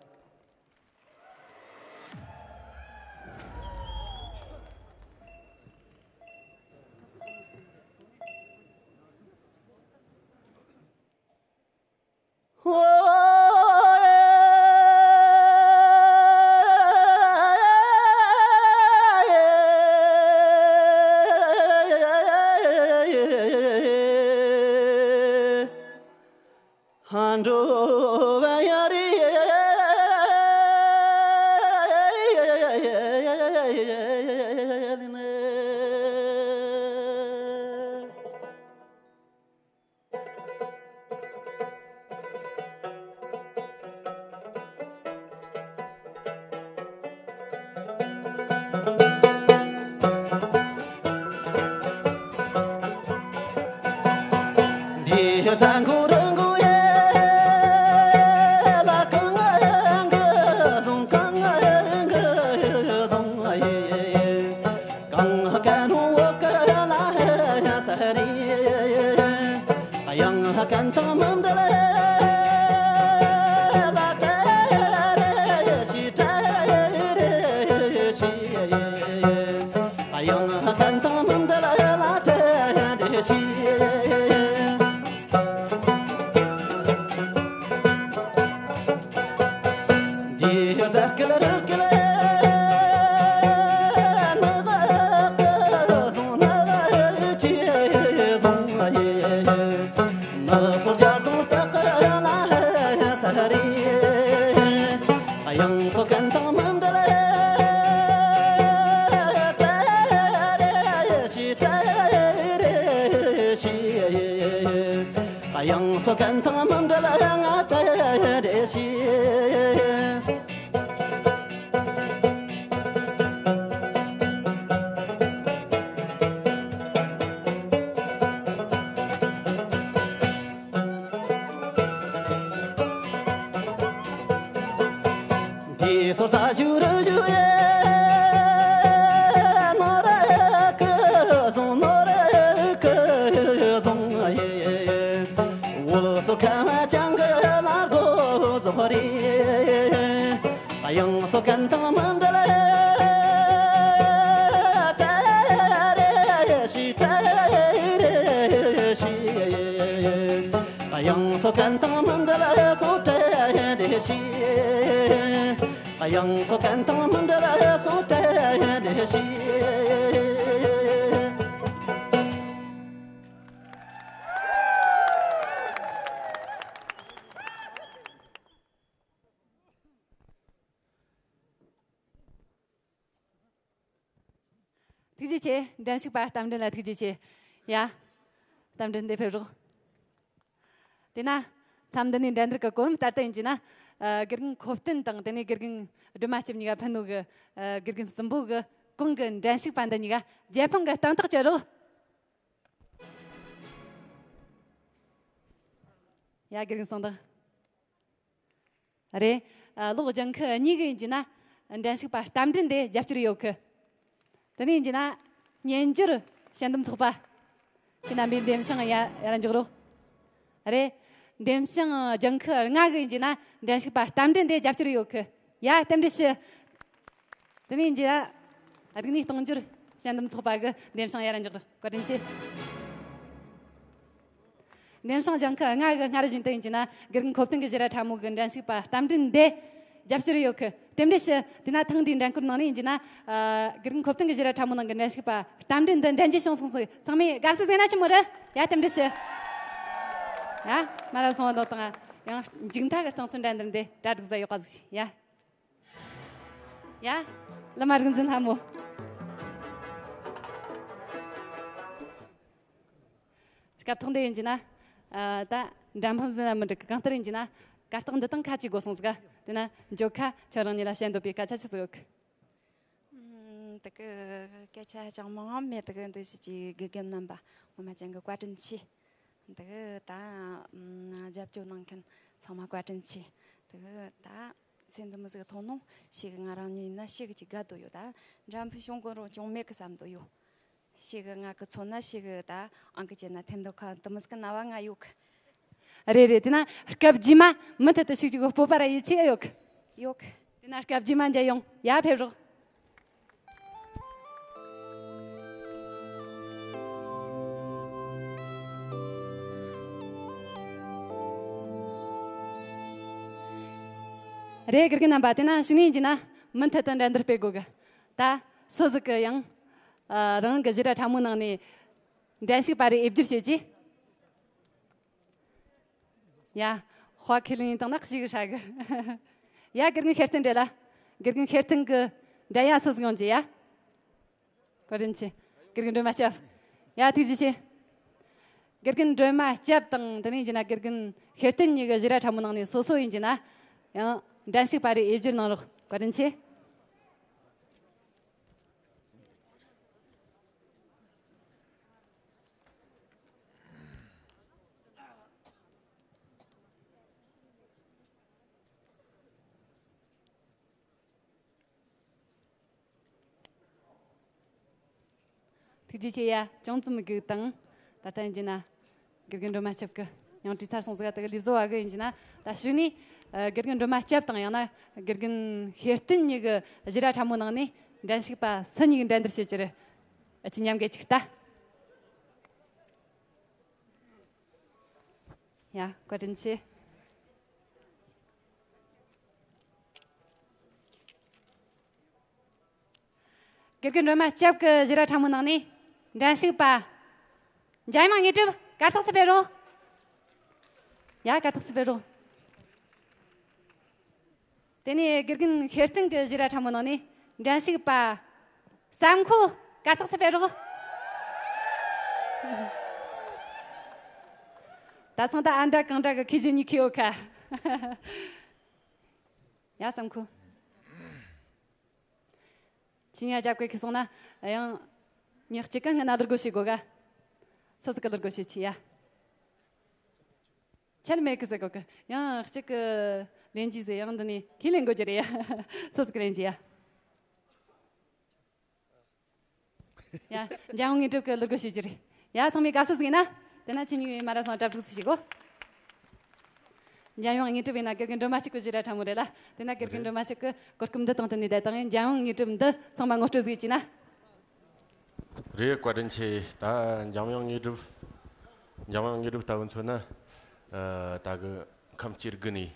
དབྱངས་སོགས་གན་དང་མི་འབྲལ་ང་བྲལ་རེ་ཞིག་འདི་སོར་ཚ་ཞུ་རུ་ཞུ་ཡེ་ནོར་གི་སོང་ནོར་གི་དབྱངས་སོ་གན་དང་མི་འབྲལ་སོ་བྲལ་འདི་ཞེས། དབྱངས་སོ་གན་དང་མི་འབྲལ་སོ་བྲལ་འདི་ཞེས། ཐུགས་རྗེ་ཆེ། འགྲན་ཞུགས་པ་རྟ་མགྲིན་ལ་ཐུགས་རྗེ་ཆེ། ཡ། རྟ་མགྲིན་འདི་ཕེབས་རོགས། དེ་ན། མཚམས་འདི་ནས་འགྲན་བསྡུར་གྱི་གོ་རིམ་ལྟར་དུ་ཡིན་གྱི་ན། ཨ། དགེ་རྒན་ཁོ་བསྟན་དང་དེ་ནས་དགེ་རྒན་སྒྲོལ་མ་སྐྱབས་གཉིས་ཀ་ཕུད་ནོ་གི། ཨ། དགེ་རྒན་གསུམ་པོ་གི་གོང་གི་འགྲན་ཞུགས་པ་འདི་གཉིས་ཀ་རྒྱལ་ཕམ་གྱི་སྟེང་ཐག་གཅོད་རོགས། ཡ། དགེ་རྒན་གསུམ་དང་། རེད། ཨ། ལོག་ལྗང་ཁུ་གཉིས་ཀྱི་ཡིན་གྱི་ན་འགྲན་ཞུགས་པ་རྟ་མགྲིན་དེ་རྒྱབ་སྐྱོར་ཡོད་གི། དེ་ནས་ཡིན་གྱི་ན་སྨྱན་སྦྱོར་དཔྱད་འདེམས་ཚོགས་པ། ཁྱེད་རྣམ་པས་འདེམས་ཤིང་ཡ་ཡར་འཇོག་རོགས། རེད། འདེམས་ཤིང་ལྗང་ཁུ་ལྔ་གི་ཡིན་གྱི་ན་འགྲན་ཞུགས་པ་རྟ་མགྲིན་དེ་རྒྱབ་སྐྱོར་ཡོད་གི། ཡ། རྟེན་འབྲེལ་ཞུ། དེ་ནས་ཡིན་གྱི་ན་རིག་གནས་གཏོང་སྦྱོར་དཔྱད་འདེམས་ཚོགས་པ་གི་འདེམས་ཤིང་ཡར་འཇོག་རོགས། བཀའ་དྲིན་ཆེ། འདེམས་ཤིང་ལྗང་ཁུ་ལྔ་གི་སྔར་བཞིན་དུ་ཡིན་གྱི་ན་དགེ་རྒན་ཁོ་བསྟན་གྱི་ཞི་ར་ཁྲ་མོ་གི་འགྲན་ཞུགས་པ་རྟ་མགྲིན་འདི་རྒྱབ་སྐྱོར་ཡོད་གི། རྟེན་འབྲེལ་ཞུ། དེ་ན་ཐེངས་འདིའི་འགྲན་བསྐོར་ནང་ནས་ཡིན་གྱི་ན། ཨ། དགེ་རྒན་ཁོ་བསྟན་གྱི་ཞི་ར་ཁྲ་མོ་ནང་གི་འགྲན་ཞུགས་པ་རྟ་མགྲིན་འདི་འགྲན་རྒྱལ་བྱུང་སོང་ཟིག། ཚང་མས་དགའ་བསུ་ཟེར་ན་ཆི་མོ་རེད། ཡ། རྟེན་འབྲེལ་ཞུ། ཡ། མ་ར་སོང་བ་འདོད་དང་། ཡང་མཇུག་མཐའ་གི་རྟིང་རྩོད་འགྲན་བསྡུར་འདི་གྲ་སྒྲིག་ཟ་ཡོད་ག་ཟིག་ཡ། ཡ། བླ་མ་རིག་འཛིན་ལྷ་མོ། སྐབས་ཐོག་འདི་ཡིན་གྱི་ན། ཨ། ད་འགྲན་ཕམ་ཟིན་ན་མི་འགྲིག་གི། གང་ལྟར་ཡིན་གྱི་ན་གར་སྟེགས་འདི་དང་ཁ་གཅིག་དགོས་སོང་ཟིག། དེ་ན་འགྱོ་ཁ་ཁྱོད་རང་ཉིད་ལ་བཤད་འདོད་པའི་སྐད་ཆ་ཆི་ཟིག་ཡོད་གི། ཨུམ། དེ་གི་སྐད་ཆ་ཅང་མང་མེད། དེ་གི་འདི་ཞིག་གི་དགེ་རྒན་རྣམ་པ་ངོ་མ་ཅན་གི་བཀའ་དྲིན་ཆེ། དེ་གི་ད་ཨུམ་རྒྱབ་སྐྱོར་གནང་མཁན་ཚང་མ་བཀའ་དྲིན་ཆེ། དེ་གི་ད་ཚེ་འདི་མོ་ཟིག་ཐོན་ནོ་ཞིག་གི་ང་རང་ཉིད་ཡིན་ན་ཞིག་གི་དགའ་འདོད་ཡོད། ད་འགྲན་ཕུད་བྱུང་དགོས་རུང་བྱུང་མེད་གི་བསམ་འདོད་ཡོད། ཞིག་གི་ང་གི་མཚོན་ན་ཞིག་གི་ད་ཨང་ཀི་ཅན་ན་འཐེན་འདོད་ཁ་དུ་མི་སྐུ་ན་བ་ང་ཡོད་གི། རེད་རེད། དེ་ན་སྐབས་རྗེས་མ་མུ་མཐུད་དུ་ཞིག་ཅིག་གི་སྤོབས་པ་ར་ཡིད་ཆེས་ཡོད་གི། ཡོད་གི། དེ་ན་སྐབས་རྗེས་མ་མཇལ་ཡོང་། ཡ། ཕེབས་རོགས། རེད། དགེ་རྒན་རྣམ་པ། དེ་ན་གཞུག་ནས་ཡིན་གྱི་ན་མུ་མཐུད་དུ་འགྲན་བསྡུར་སྤེལ་དགོས་གི། ད་སུ་ཟིག་གི་ཡང་། ཨ། རང་གི་ཞི་ར་ཁྲ་མོ་ནང་ནས་འགྲན་ཞུགས་པ་རེ་འོས་བསྒྱུར་བྱེད་ཀྱི། ཡ། དཔའ་ཁས་ལེན་བཏང་ན་ཞིག་ཧྲ་གི། ཡ། དགེ་རྒན་ཤེར་བསྟན་འདྲེ་ལ། དགེ་རྒན་ཤེར་བསྟན་གི་འགྲན་ཡ་སུ་ཟིག་ཡོང་རྒྱུ་ཡ། བཀའ་དྲིན་ཆེ། དགེ་རྒན་སྒྲོལ་མ་སྐྱབས། ཡ། ཐུགས་རྗེ་ཆེ། དགེ་རྒན་སྒྲོལ་མ་སྐྱབས་དང་དེ་ནས་ཡིན་གྱི་ན་དགེ་རྒན་ཤེར་བསྟན་གཉིས་ཀྱི་ཞི་ར་ཁྲ་མོ་ནང་ནས་སོ་སོ་ཡིན་གྱི་ན་ཡང་འགྲན་ཞུགས་པ་རེ་འོས་བསྒྱུར་གནང་རོགས། བཀའ་དྲིན་ཆེ། ཐུགས་རྗེ་ཆེ་ཡ། ཅུང་ཙམ་སྒུག་དང་། ད་ལྟ་ཡིན་གྱི་ན་དགེ་རྒན་སྒྲོལ་མ་སྐྱབས་ཀྱི་ཉུང་འཕྲི་ཚར་སོང་ཟིག། ད་གི་ལས་བཟོ་བ་གི་ཡིན་གྱི་ན་ད་གཞུག་ནས་དགེ་རྒན་སྒྲོལ་མ་སྐྱབས་དང་ཡང་ན་དགེ་རྒན་ཤེར་བསྟན་གཉིས་ཀྱི་ཞི་ར་ཁྲ་མོ་ནང་ནས་འགྲན་ཞུགས་པ་སུ་གཉིས་ཀྱི་འགྲན་བསྡུར་བྱེད་རྒྱུ་རེད། ཨ་ཅི་མཉམ་གི་ཅིག་ལྟ། ཡ། བཀའ་དྲིན་ཆེ། དགེ་རྒན་སྒྲོལ་མ་སྐྱབས་ཀྱི་ཞི་ར་ཁྲ་མོ་ནང་ནས་འགྲན་ཞུགས་པ། འཇམ་དབྱངས་དངོས་གྲུབ་གར་སྟེགས་སུ་ཕེབས་རོགས། ཡ། གར་སྟེགས་སུ་ཕེབས་རོགས། དེ་ནས་དགེ་རྒན་ཤེར་བསྟན་གྱི་ཞི་ར་ཁྲ་མོ་ནང་ནས་འགྲན་ཞུགས་པ། བསམ་ཁོ་གར་སྟེགས་སུ་ཕེབས་རོགས། ད་སང་ད་ཨ་འདྲ་གང་འདྲ་གི་ཁེ་ཇི་གཉིས་ཁེ་ཡོད་ཁ། ཡ། བསམ་ཁོ། ཁྱེད་གཉིས་རྒྱབ་ཀྱི་ཁེ་སོང་ན་ཡང་། མྱི་གཅིག་གི་སྔུན་ན་གླུ་སྒོ་ཕྱེ་དགོས་ག། སོ་སོ་གི་གླུ་སྒོ་ཕྱེ་ཆི་ཡ། ཆད་མེད་གི་ཟེར་གོ་གི། ཡང་གཅིག་གི་ལེན་གྱི་ཟེར། ཡང་འདི་ནས་ཁས་ལེན་དགོས་ཀྱི་རེད་ཡ། སོ་སོ་གི་ལེན་གྱི་ཡ། ཡ། འཇམ་དབྱངས་དངོས་གྲུབ་ཀྱི་གླུ་སྒོ་ཕྱེ་རྒྱུ་རེད་ཡ། ཚང་མས་དགའ་བསུ་ཟིག་ཡིན་ན། དེ་ན་ཁྱེད་གཉིས་མ་ར་སང་གྲ་སྒྲིག་ཟིག་བྱེད་དགོས། འཇམ་དབྱངས་དངོས་གྲུབ་ཡིན་ན་དགེ་རྒན་སྒྲོལ་མ་གཅིག་གི་གཞས་ར་ཁྲ་མོ་རེད་ལ། དེ་ན་དགེ་རྒན་རེད། སྒྲོལ་མ་གཅིག་གི་གོ་སྐབས་འདི་དང་བསྟུན་ནས་བསྡད་དང་ཡིན། འཇམ་དབྱངས་དངོས་གྲུབ་འདི་ཚང་མ་ངོ་སྤྲོད་ཟིག་བྱས་ན། རེད། བཀའ་དྲིན་ཆེ། ད་འཇམ་དབྱངས་དངོས་གྲུབ། འཇམ་དབྱངས་དངོས་གྲུབ་ལྟ་བུ་མཚོན་ན། ཨ། ད་གི་ཁམས་སྐྱེ་རྒུ་ནས་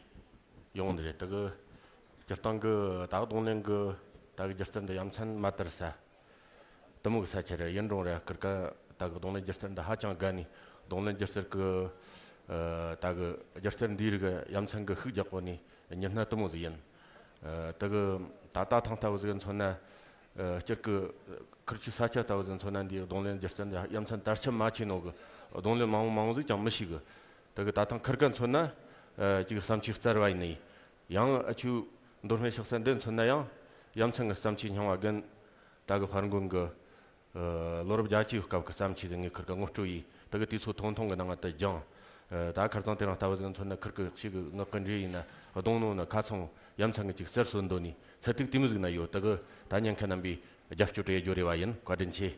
ཡོང་ནི་རེད། ད་གི་སྤྱིར་བཏང་གི་ད་གི་རྡུང་ལེན་གི་ད་གི་སྒྱུ་རྩལ་འདི་ཡ་མཚན་མ་དར་ས། དེ་མོ་གི་ས་ཆ་རེད། ཡིན་རུང་རེད། ཁིར་ཀ་ད་གི་རྡུང་ལེན་སྒྱུ་རྩལ་འདི་ཧ་ཅང་དགའ་ནི། རྡུང་ལེན་སྒྱུ་རྩལ་གི། ཨ། ད་གི་སྒྱུ་རྩལ་འདིའི་རིགས་ཡ་མཚན་གི་ཤུགས་རྒྱག་གོ་ནི་མྱི་སྣ་དེ་མོ་ཟིག་ཡིན། ཨ། ད་གི་ད་ལྟ་ཐེངས་ལྟ་བུ་ཟིག་མཚོན་ན། ཨ། སྤྱིར་གི་ཁིར་ཆུ་ས་ཆ་ལྟ་བུ་ཟིག་མཚོན་ན། འདིའི་རྡུང་ལེན་སྒྱུ་རྩལ་འདི་ཡ་མཚན་དར་ཁྱབ་མ་ཆེ་ནོ་གི། རྡུང་ལེན་མང་བོ་མང་བོ་ཟིག་ཀྱང་མི་ཤེས་གི། ད་གི་ད་ཐེངས་ཁིར་ཀ་མཚོན་ན། ཨ། ཅིག་བརྩམས་ཆོས་གསར་བ་ཡིན་ནི། ཡང་ཨ་ཆུ་མདོ་སྨད་ཕྱག་ས་འདི་མཚོན་ན་ཡང་ཡ་མཚན་གི་བརྩམས་ཆོས་རྙིང་བ་རྒན་ད་གི་དཔལ་མགོན་གི། ཨ། ལོ་རབས་བརྒྱད་ཅུའི་སྐབས་ཀྱི་བརྩམས་ཆོས་ཟིག་ངས་ཁིར་ཀ་ངོ་སྤྲོད་ཡས། ད་གི་དུས་ཚོད་ཐུང་ཐུང་གི་ནང་ང་དེ་སྦྱངས། ཨ། ད་ཁ་རྩང་དེ་རིང་ལྟ་བུ་ཟིག་མཚོན་ན་ཁིར་ཀ་ཞིག་གི་ངག་གི་འགྲེལ་ཡིན་ན། རྡུང་ནོ་ན་ཁ་ཚང་ཡ་མཚན་གི་ཅིག་གསར་བཟོ་འདོད་ནི་ཚད་ཐིག་དེ་མོ་ཟིག་ན་ཡོད། ད་གི་ད་ཉན་མཁན་རྣམ་པས་རྒྱབ་སྐྱོར་སྤྲད་རྒྱུ་རེ་བ་ཡིན། བཀའ་དྲིན་ཆེ།